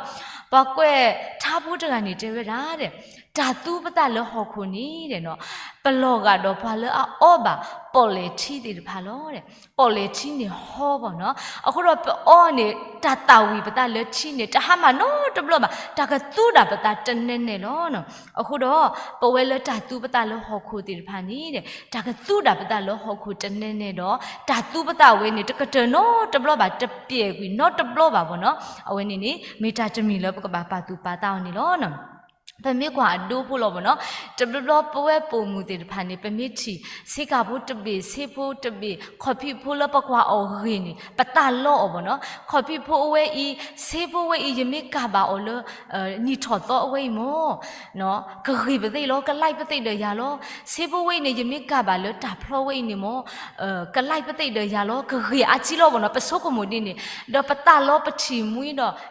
ပှၤကွဲးထါဖိတဂၤန့ၣ် တဲဝဲဒၣ် တၢ်သူပသးလၢဟီၣ်ခိၣ်န့ၣ် ပလီၤဂာ်ဒီးပှၤလၢအအီဘၣ် ပီၣ်လဲၣ်ထံသ့ၣ်တဖၣ်လီၤ. ပီၣ်လဲၣ်ထံန့ၣ်ဟီဘၣ်နီၤ. အဃိဒီးပအီန့ၣ် တၢ်သၣ်ဝံၤပသးလၢထံန့ၣ် တဟါမၢ်နီတဘျီဘၣ်, တၢ်ကသူဒၣ်ပသးတနဲနဲလီၤ. အဃိဒီး ပဝဲလၢတၢ်သူပသးလၢဟီၣ်ခိၣ်သ့ၣ်တဖၣ်န့ၣ် တၢ်ကသူဒၣ်ပသးလၢဟီၣ်ခိၣ်တနဲနဲဒီး တၢ်သူပသးဝဲန့ၣ် တကတၢၢ်နီတဘျီဘၣ်, တပျဲၢ်ကွံာ်နီတဘျီဘၣ်ဘၣ်နီၤ. အဝဲန့ၣ်န့ၣ် မ့ၢ်တၢ်တမံၤလၢပကဘၣ်ပာ်သူၣ်ပာ်သးအီၤန့ၣ်လီၤ. ပမ့ၢ်ကွၢ်အဒိဖိလီၤဘၣ်နီၤ, တဘျီဘျီပဝဲပိာ်မုၣ်သ့ၣ်တဖၣ်န့ၣ် ပမ့ၢ်ထံၣ် ဆ့ကၤဖိတဘ့ၣ် ဆ့ဖိတဘ့ၣ် ခီၣ်ဖံးဖိလၢပကွၢ်အီၤဂ့ၤန့ၣ် ပသးလီအီၤဘၣ်နီၤ. ခီၣ်ဖံးဖိအဝဲအံၤ ဆ့ဖိဝဲအံၤ ယမ့ၢ်ကၤဘၣ်အီၤလၢ နံၣ်ထီၣ်သီအဝဲအံၤမ့ၢ် ကဂ့ၤပသ့ၣ်လီၤ, ကလံပသ့ၣ်ဒီးယၤလီၤ. ဆ့ဖိဝဲအံၤန့ၣ် ယမ့ၢ်ကၤဘၣ်လၢတၢ်ဖျီဝဲအံၤန့ၣ်မ့ၢ် ကလံပသ့ၣ်ဒီးယၤလီၤ, ကဂ့ၤအါထံလီၤဘၣ်နီၤ. ပဆိကမိၣ်ဒ်န့ၣ် ဒီးပသးလီပထံၣ်မှံ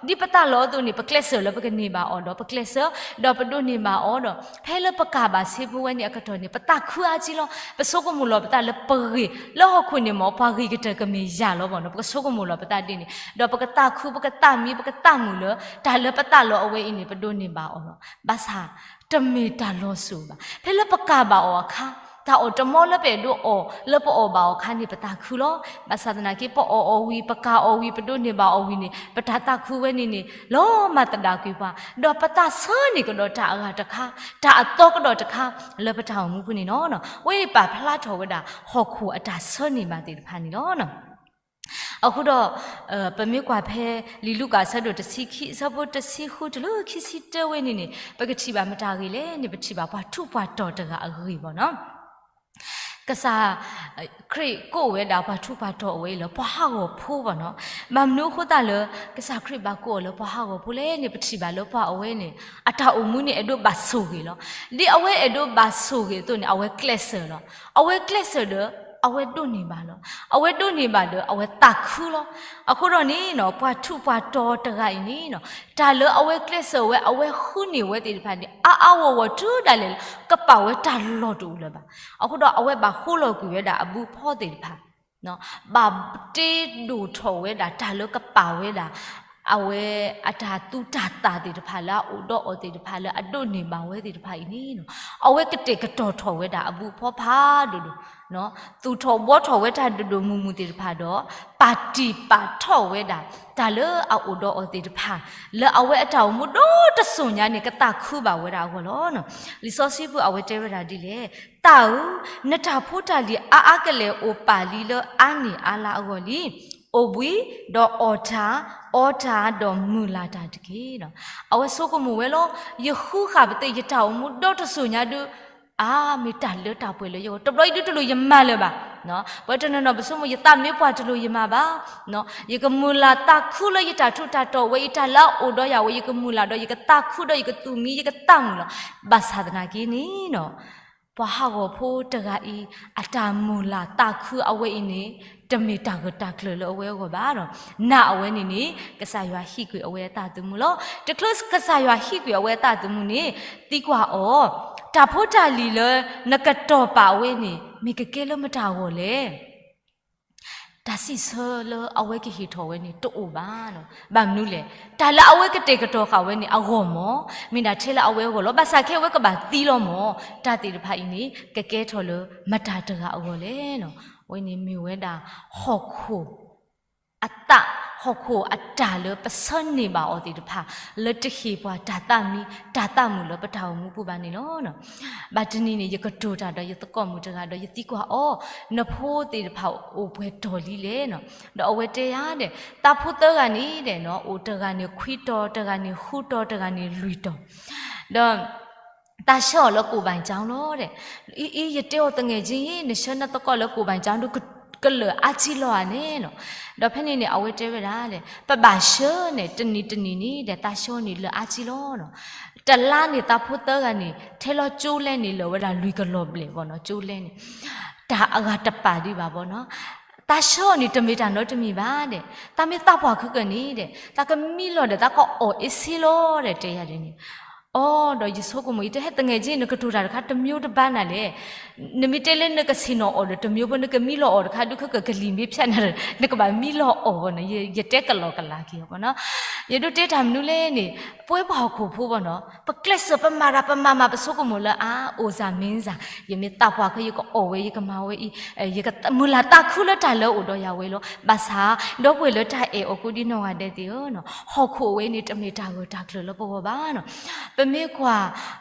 ဒီး ဒ်ပသးလီအသိးန့ၣ် ပကျဲးစၢးလၢပကန့ၢ်ဘၣ်အီၤဒီး ပကျဲးစၢး ဒီးပဒိးန့ၢ်ဘၣ်အီၤဒီး ဖဲလၢပကၢ်ဘၣ်ဆ့ဖိဝဲန့ၣ်အကတီၢ်န့ၣ် ပသးခုအါကံလီၤ. ပဆိကမိၣ်လီၤပသးလၢပဂ့ၢ်လၢဟီၣ်ခိၣ်န့ၣ်မ့ၢ် ပှၤဂ့ၤကတၢၢ်ကမ့ၢ်ယၤလီၤဘၣ်နီၤ. ပကဆိကမိၣ်လီၤပသးဒ်န့ၣ် ဒီးပကသးခု ပကသးမံ ပကသးမုာ်လၢ တၢ်လၢပသးလီၤအဝဲအံၤန့ၣ် ပဒိးန့ၢ်ဘၣ်အီၤလီၤ. ဘၣ်ဆၣ် တမ့ၢ်တၢ်လီၤစိၤဘၣ်. ဖဲလၢပကၢ်ဘၣ်အီၤအခါ တၢ်အီၣ်တမီလၢပအဲၣ်ဒိးအီၣ် လၢပအီၣ်ဘၣ်အီၤအခါန့ၣ် ပသးခုလီၤ. ဘၣ်ဆၣ်သနာ်က့ ပအီၣ်အီၤဝံၤ ပကၢ်အီၤဝံၤ ပဒိးန့ၢ်ဘၣ်အီၤဝံၤန့ၣ် ပတၢ်သးခုဝဲန့ၣ်န့ၣ် လီၤမၢ်သဒၣ်ကွံာ်ပှၤ, ဒီးပသးဆၢန့ၢ်ကဒီးတၢ်အဂၤတခါ, တၢ်အသီကဒီးတခါ လၢပတၢ်အိၣ်မူပူၤန့ၣ်လီၤ. ဝဲအံၤပာ်ဖျါထီၣ်ဝဲဒၣ် ဟီၣ်ခိၣ်အတၢ်ဆၢန့ၢ်ဘၣ်သ့ၣ်တဖၣ်န့ၣ်လီၤ. အဃိဒီး ပမ့ၢ်ကွၢ်ဖဲ လံာ်လူၤကၣ်အဆၢဒိၣ်တဆံခံ အဆၢဖိတဆံဃုတုၤလၢခံဆံတၢဝဲန့ၣ်န့ၣ် ပကထံၣ်ဘၣ်မတၤဂ့ၢ်လဲၣ်န့ၣ် ပထံၣ်ဘၣ်ပှၤထူးပှၤတီၤတဂၤအဂ့ၢ်ဘၣ်နီၤ. ကစၢ်ခရံာ်ကိးဝဲဒၣ်ပှၤထူးပှၤတီၤအဝဲအံၤလၢပှၤဟးဂီၤဖိဘၣ်နီၤ. ဘၣ်မနုၤအဃိသတးလၢ ကစၢ်ခရံာ်ဘၣ်ကိးအီၤလၢပှၤဟးဂီၤဖိလဲၣ်န့ၣ် ပထံၣ်ဘၣ်လၢပှၤအဝဲန့ၣ် အတၢ်အိၣ်မူန့ၣ် အဲၣ်ဒိးဘၣ်ဆိၣ်ဂ့ၤလီၤ. ဒ်အဝဲအဲၣ်ဒိးဘၣ်ဆိၣ်ဂ့ၤအသိးန့ၣ် အဝဲကျဲးစၢးလီၤ. အဝဲကျဲးစၢးဒီး အဝဲဒိးန့ၢ်ဘၣ်လီၤ. အဝဲဒိးန့ၢ်ဘၣ်ဒီး အဝဲသးခုလီၤ. အဃိဒီးန့ၣ်နီၤ ပှၤထူးပှၤတီၤတဂၤအံၤန့ၣ်နီၤ တၢ်လၢအဝဲကျဲးစၢးဝဲ အဝဲဃုန့ၢ်ဝဲသ့ၣ်တဖၣ်န့ၣ် အါအါဂီၢ်ဂီၢ်တုၤဒၣ်လဲာ်လၢ ကပာ်ဝဲတၢ်လီၢ်တအိၣ်လၢၤဘၣ်. အဃိဒီး အဝဲဘၣ်ဃိလီၤကွံာ်ဝဲဒၣ်အဘုအဖီသ့ၣ်တဖၣ် ဘၣ်တ့ဒိၣ်ထီၣ်ဝဲဒၣ်တၢ်လၢကပာ်ဝဲဒၣ် အဝဲအတၢ်သူတၢ်သၣ်သ့ၣ်တဖၣ်လၢအအိၣ်ဒီးအီၤသ့ၣ်တဖၣ်လၢအဒိးန့ၢ်ဘၣ်ဝဲသ့ၣ်တဖၣ်အံၤန့ၣ်နီၤ အဝဲကတဲာ်ကတီၤထီၣ်ဝဲဒၣ်အဘုအဖီဖးဒိၣ်ဒိၣ် သူၣ်ထီၣ်ဘှီထီၣ်ဝဲတၢ်ဒိၣ်ဒိၣ်မုၢ်မုၢ်သ့ၣ်တဖၣ်ဒီး ပာ်တံာ်ပာ်ထီၣ်ဝဲဒၣ် တၢ်လၢအအိၣ်ဒီးအီၤသ့ၣ်တဖၣ် လၢအဝဲအတၢ်အိၣ်မူဒီတစိၤညါန့ၣ် ကသးခုဘၣ်ဝဲဒၣ်အဂီၢ်လီၤ. လံာ်စီဆှံပူၤအဝဲတဲဝဲဒၣ်ဒ်လဲၣ်, သးဧၢ, နတၢ်ဖိတၢ်လံၤအါအါကလဲာ်အိၣ်ပာ်လံလၢအါနံၣ်အါလါအဂီၢ်လံ. အိၣ်ဘှံး, ဒီးအီၣ်တၢ်, အီတၢ်, ဒီးမုာ်လၤတၢ်တက့ၢ်. အဝဲဆိကမိၣ်ဝဲလီၤ, ယဃုဃာ်ပသ့ၣ် ယတၢ်အိၣ်မူဒီတစိၤညါဒုး အါ မ့ၢ်တၢ်လၢတၢ်ပှဲၤလၢယဂီၢ်, တဘျီအံၤဒုးတလိၣ်ယမၤလၢၤဘၣ်. ပဝဲတနီၤနီၤ ပဆိကမိၣ် ယသးမ့ၢ်ပှၢ်တလိၣ်ယမၤဘၣ်, ယကမုာ်လၤသးခုလၢယတၢ်ထူးတၢ်တီၤဝဲအံၤ တၢ်လၢအအိၣ်ဒီးယၤဝဲ ယကမုာ်လၤဒီး ယကသးခုဒီး ယကသူၣ်မံ ယကသးမုာ်လီၤ. ဘၣ်ဆၣ်သနာ်က့န့ၣ်နီၤ ပှၤဟးဂီၤဖိတဂၤအံၤ အတၢ်မုာ်လၤသးခုအဝဲအံၤန့ၣ် တမ့ၢ်တၢ်ဂၢၢ်တၢ်ကျၢၤလၢအဝဲအဂီၢ်ဘၣ်ဒီး နာ်အဝဲန့ၣ်န့ၣ် ကစၢ်ယွၤဟံးကွံာ်အဝဲအသးသမူလီၤ. တချုးကစၢ်ယွၤဟံးကွံာ်အဝဲအသးသမူန့ၣ် သံကွၢ်အီၤ, တၢ်ဖိတၢ်လံၤလၢနကတီၤပာ်အဝဲန့ၣ် မ့ၢ်ကကဲလၢမတၤအဂီၢ်လဲၣ်. တၢ်စံးဆၢလၢအဝဲကဟ့ၣ်ထီၣ်ဝဲန့ၣ်တအိၣ်ဘၣ်. ဘၣ်မနုၤလဲၣ်, တၢ်လၢအဝဲကတဲာ်ကတီၤဃာ်ဝဲန့ၣ် အဂီၢ်မး, မ့ၢ်ဒၣ်ထဲလၢအဝဲအဂီၢ်လီၤ. ဘၣ်ဆၣ်ခဲအံၤဝဲကဘၣ်သံလီၤမး, တၢ်သ့ၣ်တဖၣ်အံၤန့ၣ် ကကဲထီၣ်လၢမတၤတဂၤအဂီၢ်လဲၣ်. အဝဲန့ၣ်မ့ၢ်ဝဲဒၣ် ဟီၣ်ခိၣ်အသး, ဟီၣ်ခိၣ်အတၢ်လၢပဆၢန့ၢ်ဘၣ်အီၤသ့ၣ်တဖၣ် လၢတဟ့ၣ်ပှၤတၢ်သးမံ တၢ်သးမုာ်လၢပတၢ်အိၣ်မူပူၤဘၣ်န့ၣ်လီၤ. ဘၣ်တနံၤန့ၣ် ယကတိၤတၢ်ဒီးယသကိးမုၣ်တဂၤဒီး ယသံကွၢ်အီၤ, နဖိသ့ၣ်တဖၣ်အိၣ်ပှဲၤတီၤလံလဲၣ်. ဒီးအဝဲတဲယၤဒီး သးဖိသၢဂၤန့ၣ်ဒီး အိၣ်တဂၤန့ၣ်ခွံတီၤ, တဂၤန့ၣ်ဃုတီၤ, တဂၤန့ၣ်လွံၢ်တီၤ, ဒီး သးဆှၢအီၤလၢကိၣ်ဘၣ်ကၠီလီၤဒီး, အံၤ အံၤ ယတဲအီၤ သငယ်ချင်း နဆှၢနသကိးလၢကိၣ်ဘၣ်ကၠီဒုး ကလၢာ်အါကံလီၤဧါန့ၣ်နီၤ. ဒီးဖဲန့ၣ်န့ၣ် အဝဲတဲဝဲဒၣ်ဒီး ပဘၣ်ဆှၢန့ၣ် တနံၤတနံၤန့ၣ်ဒီး သးဆှၢန့ၣ်လၢာ်အါကံလီၤနီၤ. တလါန့ၣ် သးဖိသၢဂၤန့ၣ် ထဲလီၤကၠိလဲန့ၣ် လၢာ်ဝဲဒၣ်လွံၢ်ကလီၤဘျဲၣ်ဘၣ်နီၤ, ကၠိလဲန့ၣ် တၢ်အဂၤတပာ်ဒံးဘၣ်ဘၣ်နီၤ. သးဆှၢအီၤန့ၣ် တမ့ၢ်တၢ်နီတမံၤဘၣ်ဒီး သးမ့ၢ်သးပှၢ်ခုကၢၢ်န့ၣ်ဒီး သးကမံလီၤဒီး သးကအီၣ်အ့ၣ်ဆ့လီၤဒီး တဲယၤဒ်န့ၣ်. အီ ဒီးယဆိကမိၣ် ယတဲဟဲ သငယ်ချင်း နကတိၤတၢ်တခါ တမျိုးတပါးနၤလဲၣ်. နမ့ၢ်တဲလၢနကဆ့ၣ်နီၤအီၣ်ဒီး တမျိုးဖိ နကမံလီၤအီၣ်တခါ ဒုးခဲကၢၢ်ကလံၤမ့ၢ်ဖျါနၤဒီး နကဘၣ်မံလီၤအီၣ်ဘၣ်နီၤ. ယတဲကလီကလီက့ၤအီၤဘၣ်နီၤ. ယဒိးတဲတၢ်မနုၤလဲၣ်န့ၣ် ပဝဲပှၤဟီၣ်ခိၣ်ဖိဘၣ်နီၤ ပကျဲးစၢး ပမၤတၢ် ပမၤမၤ ပဆိကမိၣ်လၢအါ အိၣ်စၢ်မ့ၢ်စၢ် ယမ့ၢ်သးပှၢ်ခဲ ယကအီၣ်ဝဲ ယကမၤဝဲအံၤ ယကမုာ်လၤသးခုလၢတၢ်လၢအအိၣ်ဒီးယၤဝဲလီၤ. ဘၣ်ဆၣ် ဒီပုၢ်ဝဲၢ်လၢတၢ်အဲၣ်အီၤကိးဒံနီၢ်ဂၤဒဲးသ့ၣ်ဧၢ, ဟီၣ်ခိၣ်အဝဲန့ၣ် တမ့ၢ်တၢ်ဂၢၢ်တၢ်ကျၢၤလၢပဂီၢ်ဘၣ်နီၤ. ပမ့ၢ်ကွၢ်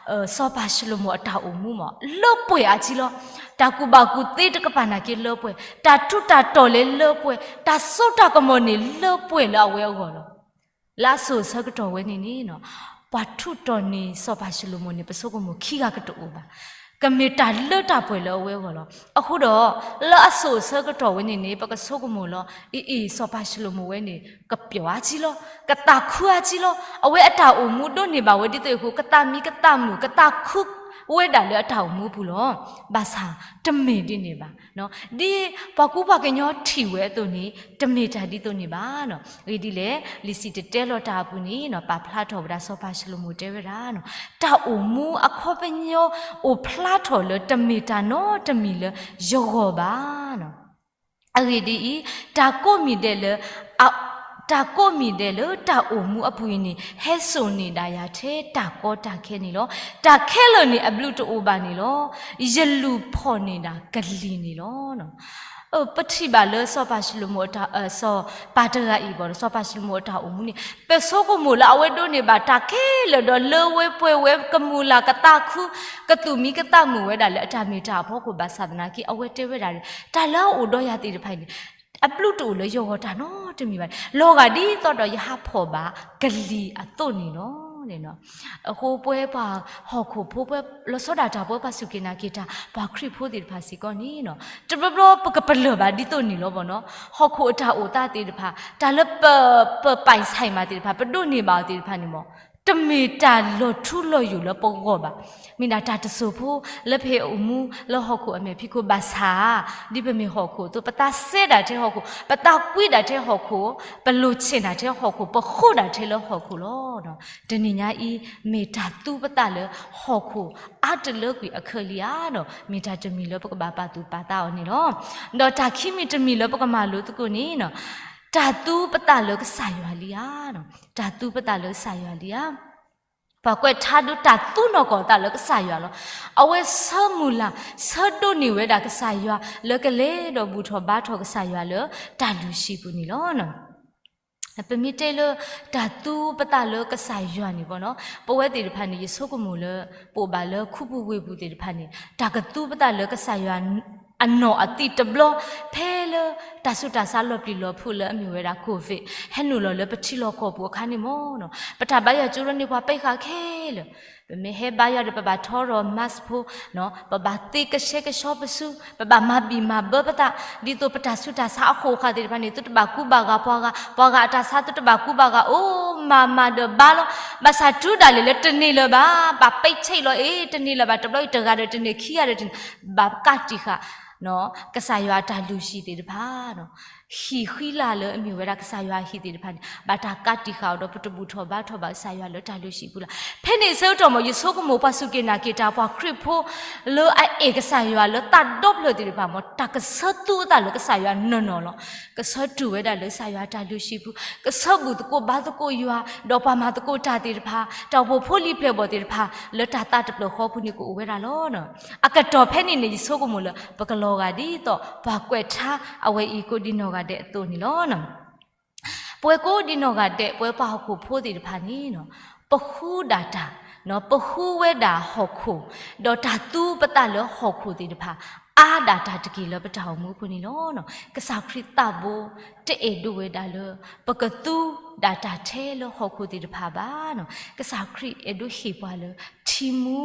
စီၤပၤၡလိၤမိၣ်အတၢ်အိၣ်မူမး လၢပှဲၤအါကံလီၤ. တၢ်ကူၣ်ဘၣ်ကူၣ်သ့တကပၤနာ်က့လၢပှဲၤ, တၢ်ထူးတၢ်တီၤလဲၤလၢပှဲၤ, တၢ်စိတၢ်ကမီၤန့ၣ်လၢပှဲၤလၢအဝဲအဂီၢ်လီၤ. လၢအစိၤအဆၢကတီၢ်ဝဲန့ၣ်န့ၣ် ပှၤထူးတီၤန့ၢ်စီၤပၤၡလိၤမိၣ်န့ၣ် ပဆိကမိၣ်ခံဂၤကတအိၣ်ဘၣ်. ကမ့ၢ်တၢ်လၢတၢ်ပှဲၤလၢအဝဲအဂီၢ်လီၤ. အဃိဒီး လၢအစိၤအဆၢကတီၢ်ဝဲန့ၣ်န့ၣ် ပကဆိကမိၣ်လီၤ. အံၤအံၤ စီၤပၤၡလိၤမိၣ်ဝဲန့ၣ် ကပျီၤအါကံလီၤ. ကသးခုအါကံလီၤ. အဝဲအတၢ်အိၣ်မူဒိးန့ၢ်ဘၣ်ဝဲဒ်သိးအဃိ ကသးမံကသးမုာ် ကသးခု အိၣ်ဝဲဒၣ်လၢအတၢ်အိၣ်မူပူၤလီၤ. ဘၣ်ဆၣ်တမ့ၢ်ဒ်န့ၣ်ဘၣ်. ဒ်ပှၤကူပှၤကညီထံၣ်ဝဲအသိးန့ၣ် တမ့ၢ်တၢ်ဒ်သိးန့ၣ်ဘၣ်. အဂ့ၢ်ဒ်လဲၣ်, လံာ်စံၣ်တဲၤတဲလီၤတၢ်အပူၤန့ၣ် ပာ်ဖျါထီၣ်ဝဲဒၣ် စီၤပၤၡလိၤမိၣ်တဲဝဲဒၣ် တၢ်အိၣ်မူအခီပညီ အိၣ်ဖျါထီၣ်လၢတမ့ၢ်တၢ်နီတမံၤလၢယဂီၢ်ဘၣ်. အဂ့ၢ်ဒ်အံၤ, တၢ်ကိးမံၤဒဲးလၢ တၢ်ကိးမံၤဒဲးလၢတၢ်အိၣ်မူအပူၤအံၤန့ၣ် ဟဲစိာ်န့ၢ်ဒၣ်ယၤထဲတၢ်ကီတၢ်ခဲန့ၣ်လီၤ. တၢ်ခဲလၢာ်န့ၣ် အဘျုးတအိၣ်ဘၣ်န့ၣ်လီၤ. ယလူၤဖီၣ်န့ၢ်ဒၣ်ကလံၤန့ၣ်လီၤ. ပထံၣ်ဘၣ်လၢစီၤပၤၡလိၤမိၣ်အတၢ်, စီၤပၤတဂၤအံၤဘၣ်ဒီး စီၤပၤၡလိၤမိၣ်အတၢ်အိၣ်မူန့ၣ် ပဆိကမိၣ်လၢအဝဲဒိးန့ၢ်ဘၣ်တၢ်ခဲလၢာ်ဒီး လၢဝဲပှဲၤဝဲ ကမုာ်လၤကသးခု ကသူၣ်မံကသးမုာ်ဝဲဒၣ်လၢအတၢ်မ့ၢ်တၢ်အဖီခိၣ်ဘၣ်ဆၣ်သနာ်က့ အဝဲတဲဝဲဒၣ် တၢ်လၢအအိၣ်ဒီးယၤသ့ၣ်တဖၣ်အံၤန့ၣ် အဘျုးတအိၣ်လၢယဂီၢ်တၢ်နီတမံၤဘၣ်န့ၣ် လီၤဂာ်ဒ်သိးဒီးယဟးဖီၣ်ဘၣ်ကလံၤအသိးန့ၣ်လီၤ. အဃိပဝဲပှၤဟီၣ်ခိၣ်ဖိ ပှၤလီၤဆီဒၣ်တၢ် ပဝဲပှၤစူၢ်က့ၤနာ်က့ၤတၢ် ပှၤခရံာ်ဖိသ့ၣ်တဖၣ်စ့ၢ်ကီးန့ၣ် တဘျီဘျီပကပလၢၢ်ဘၣ်ဒ်သိးန့ၣ်လီၤဘၣ်နီၤ. ဟီၣ်ခိၣ်အတၢ်အိၣ်သးသ့ၣ်တဖၣ် တၢ်လၢပ, ပပိုင်ဆိုင်မးသ့ၣ်တဖၣ် ပဒိးန့ၢ်ဘၣ်အီၤသ့ၣ်တဖၣ်န့ၣ်မ့ၢ် တမ့ၢ်တၢ်လီၤထူလီၤယိာ်လၢပဂီၢ်ဘၣ်. မ့ၢ်ဒၣ်တၢ်တစိၢ်ဖိလၢပဟဲအိၣ်မူလၢဟီၣ်ခိၣ်အမဲာ်ဖံးခိၣ်ဘၣ်ဆၣ်, ဒ်ပမ့ၢ်ဟီၣ်ခိၣ်အသိး ပသးစဲဒၣ်ထဲဟီၣ်ခိၣ်, ပသးကွံဒၣ်ထဲဟီၣ်ခိၣ်, ပလိၣ်ဆ့ၣ်နၢ်ထဲဟီၣ်ခိၣ်, ပဃိဒၣ်ထဲလၢဟီၣ်ခိၣ်လီၤ. တနံၤညါအံၤ မ့ၢ်တၢ်သူပသးလၢဟီၣ်ခိၣ်အါတလၢကွံာ်အခၢးလံဧါဒီး မ့ၢ်တၢ်တမံၤလၢပကဘၣ်ပာ်သူၣ်ပာ်သးအီၤန့ၣ်လီၤ. ဒီးတၢ်ခံမံၤတမံၤလၢပကမၤလိသကိးန့ၣ် တၢ်သူပသးလၢကစၢ်ယွၤလံဧါ. တၢ်သူပသးလၢကစၢ်ယွၤလံဧါ. ပှၤကွဲးထါဒုးတၢ်သူနီၢ်ကီၢ်သးလၢကစၢ်ယွၤလီၤ. အဝဲဆၢမုၢ်လၢ် ဆၢဒိးန့ၢ်ဝဲဒၣ်ကစၢ်ယွၤလၢကလဲၤဒီးဘူၣ်ထီၣ်ဘါထီၣ်ကစၢ်ယွၤလၢတၢ်လုၢ်ဟံၣ်ပူၤန့ၣ်လီၤ. ပမ့ၢ်တဲလၢ တၢ်သူပသးလၢကစၢ်ယွၤန့ၣ်ဘၣ်နီၤ, ပဝဲသ့ၣ်တဖၣ်န့ၣ် ယဆိကမိၣ်လၢ ပအိၣ်ဘၣ်လၢခူပူၤဝ့ၢ်ပူၤသ့ၣ်တဖၣ်န့ၣ် တၢ်ကသူပသးလၢကစၢ်ယွၤ အနီၢ်အသံးတဘျီ ဖဲလၢတၢ်ဆူးတၢ်ဆါလီၤပျံၤလီၤဖုးလၢအမ့ၢ်ဝဲဒၣ် COVID ဟဲနုာ်လီၤလၢပထံလီၢ်ကီၢ်ပူၤအခါန့ၣ်မ့ၢ်နီၤ, ပတၢ်ဘါယွၤကၠိလၢန့ၣ်ပှၤပၢၤဃာ်ခဲလၢာ်, ပမ့ၢ်ဟဲဘါယွၤဒီး ပဘၣ်ထီရီၤ mask ဖိ, ပဘၣ်သ့ကဆှဲကဆှီပစု, ပဘၣ်မၤဘံၣ်မၤဘၢပသး, ဒ်သိးပတၢ်ဆူးတၢ်ဆါအဃိာ်ဃာ်သ့ၣ်တဖၣ်န့ၣ် သုတဘၣ်ကူဘၣ်ဂာ်ပှၤဂၤ, ပှၤဂၤအတၢ်ဆါသုတဘၣ်ကူဘၣ်ဂာ်, အိၣ်မၤမၤဒီးဘါလီၤ. ဘၣ်ဆၣ်တုၤဒၣ်လဲာ်လၢတန့ၢ်လၢၤဘၣ်, ဘၣ်ပဲာ်ဆ့ၣ်လီၤအ့ၣ် တန့ၢ်လၢၤဘၣ်, တဘျီအံၤတဂၤဒီးတန့ၢ် ခံဂၤဒီးတန့ၢ် ဘၣ်ကးတံာ်ဃာ် ကစၢ်ယွၤအတၢ်လုၢ်ဟံၣ်သ့ၣ်တဖၣ် ဟံၣ်ဃံလၤလၢအမ့ၢ်ဝဲဒၣ်ကစၢ်ယွၤအဟံၣ်သ့ၣ်တဖၣ်န့ၣ် ဘၣ်တၢ်ကးတံာ်ဃာ်အီၤဒီး ပတဘူၣ်ထီၣ်ဘါထီၣ်ဘၣ်ကစၢ်ယွၤလၢတၢ်လုၢ်ဟံၣ်ပူၤလီၤ. ဖဲန့ၣ်အဆၢကတီၢ်မ့ၢ် ယဆိကမိၣ်ပှၤစူၢ်က့ၤနာ်က့ၤတၢ် ပှၤခရံာ်ဖိလၢအအဲၣ်ကစၢ်ယွၤလၢသးဒီဖျၢၣ်သ့ၣ်တဖၣ်မ့ၢ် တၢ်ကဆၢသူအသးလၢကစၢ်ယွၤနီၢ်နီၢ်လီၤ. ကဆၢတူၢ်ဝဲဒၣ်လၢကစၢ်ယွၤအတၢ်လုၢ်ဟံၣ်ပူၤ, ကဆၢဘူၣ်သကိးဘါသကိးယွၤ, ဒီးပှၤမၤသကိးတၢ်သ့ၣ်တဖၣ်, တၢ်အိၣ်ဖှိၣ်ဖိလံၤပျဲၢ်ဘီၣ်သ့ၣ်တဖၣ် လၢတၢ်သးတဖျၢၣ်ဃီပူၤန့ၣ် ကအိၣ်ဝဲဒၣ်လီၤ. အကတီၢ်ဖဲန့ၣ်န့ၣ် ယဆိကမိၣ်လၢ ပကလီၤဂာ်ဒ်သိး ပှၤကွဲးထါအဝဲအံၤကိးဒံနီၢ်ဂၤဒဲးအသိးန့ၣ်လီၤ. ပဝဲကိးဒံနီၢ်ဂၤဒဲး ပဝဲပှၤဟီၣ်ခိၣ်ဖိသ့ၣ်တဖၣ်န့ၣ် ပဃုဒၣ်တၢ်, ပဃုဝဲဒၣ်ဟီၣ်ခိၣ်, ဒီးတၢ်သူပသးလၢဟီၣ်ခိၣ်သ့ၣ်တဖၣ် အါဒၣ်တၢ်တက့ၢ်လၢပတၢ်အိၣ်မူအပူၤန့ၣ်လီၤ. ကစၢ်ခရံာ်သးဘိ တအဲၣ်ဒိးဝဲဒၣ်လၢ ပကသူဒၣ်တၢ်ထဲလၢဟီၣ်ခိၣ်သ့ၣ်တဖၣ်ဘၣ်. ကစၢ်ခရံာ်အဲၣ်ဒိးဟ့ၣ်ပှၤလၢ ထံမူ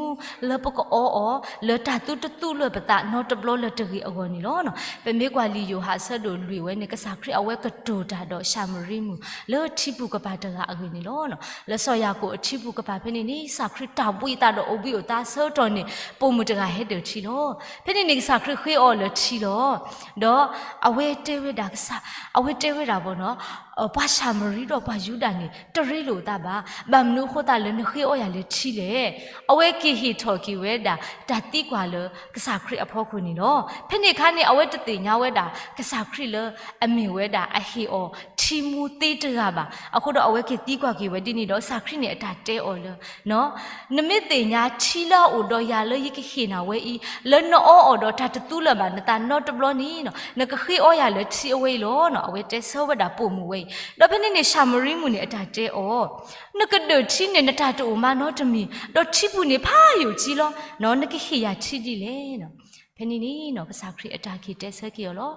လၢပကအီအီၤ လၢတၢ်သူတသူလၢပသးနီတဘျီလၢတဂ့ၤအဂီၢ်န့ၣ်လီၤ. ပမ့ၢ်ကွၢ်လံာ်ယိၤဟၣ်အဆၢဒိၣ်လွံၢ်ဝဲန့ၣ် ကစၢ်ခရံာ်အဝဲကတိၤတၢ်ဒီးၡၤမရံမုၣ် လၢထံပူၤကပၤတဂၤအဂ့ၢ်န့ၣ်လီၤ. လၢစီၤယၤကိာ်အထံပူၤကပၤဖဲန့ၣ်န့ၣ် ကစၢ်ခရံာ်တၢ်ဘှံးအသးဒီးအိၣ်ဘှံးအိၣ်သါအဆၢကတီၢ်န့ၣ် ပိာ်မုၣ်တဂၤဟဲဒၢၣ်ထံလီၤ. ဖဲန့ၣ်န့ၣ် ကစၢ်ခရံာ်ဃ့အီၤလၢထံလီၤ. ဒီးအဝဲတဲဝဲဒၣ်ကစၢ်, အဝဲတဲဝဲဒၣ်ဘၣ်နီၤ, ပှၤၡၤမရံဒီးပှၤယူဒၤန့ၣ် တရ့လိာ်အသးဘၣ်. ဘၣ်မနုၤအဃိသတးလၢနဃ့အီယၤလၢထံလဲၣ်. အဝဲက့ၤဟ့ၣ်ထီၣ်က့ၤဝဲဒၣ် တၢ်သံကွၢ်လၢကစၢ်ခရံာ်အဖီခိၣ်န့ၣ်လီၤ. ဖဲန့ၣ်အခါန့ၣ် အဝဲတသ့ၣ်ညါဝဲဒၣ် ကစၢ်ခရံာ်လၢအမ့ၢ်ဝဲဒၣ်အဟ့ၣ်အီၤထံမူသ့တဂၤဘၣ်. အဃိဒီးအဝဲက့ၤသံကွၢ်က့ၤဝဲဒ်န့ၣ်ဒီး ကစၢ်ခရံာ်န့ၣ်အတၢ်တဲအီၤလၢ နမ့ၢ်သ့ၣ်ညါထံလၢအအိၣ်ဒီးယၤလၢယကဟ့ၣ်နၤဝဲအံၤ လၢနအီအီၤဒီးတၢ်တသူလၢၤဘၣ်နသးနီတဘျီန့ၣ် နကဃ့အီယၤလၢထံအဝဲအံၤလီၤ. အဝဲတဲဆၢဝဲဒၣ်ပိာ်မုၣ်ဝဲအံၤ. ဒီးဖဲန့ၣ်န့ၣ် ၡၤမရံမုၣ်န့ၣ်အတၢ်တဲအီၤ, နကဒၢၣ်ထံန့ၣ် နတၢ်တအိၣ်မးနီတမံၤ, ဒီးထံပူၤန့ၣ်ဖးယိာ်ကံလီၤ. နကဟ့ၣ်ယၤထံဒ်လဲၣ်. ဖဲန့ၣ်န့ၣ် ကစၢ်ခရံာ်အတၢ်က့ၤတဲဆၢက့ၤအီၤလီၤ.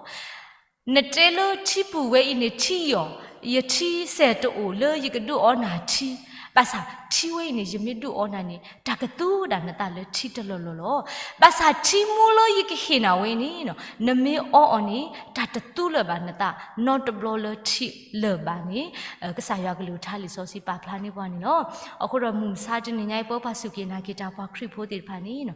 နတဲလၢထံပူၤဝဲအံၤန့ၣ်ထံယီၤ, ယထံစဲၣ်တအိၣ်လၢယကဒုးအီနၤထံ, ဘၣ်ဆၣ်ထံဝဲအံၤန့ၣ် ယမ့ၢ်ဒုးအီနၤန့ၣ် တၢ်ကသူဒၣ်နသးလၢထံတလီၢ်လီၢ်လီၤ. ဘၣ်ဆၣ်ထံမူလၢယကဟ့ၣ်နၤဝဲန့ၣ် နမ့ၢ်အီအီၤန့ၣ် တၢ်တသူလၢၤဘၣ်နသး နီတဘျီလၢထံလၢၤဘၣ်န့ၣ် ကစၢ်ယွၤကလုၢ်ကထါလံာ်စီဆှံပာ်ဖျါန့ၢ်ပှၤန့ၣ်လီၤ. အဃိဒီးမုၢ်မဆါတနံၤညါအံၤ ပဝဲပှၤစူၢ်က့ၤနာ်က့ၤတၢ်ပှၤခရံာ်ဖိသ့ၣ်တဖၣ်န့ၣ်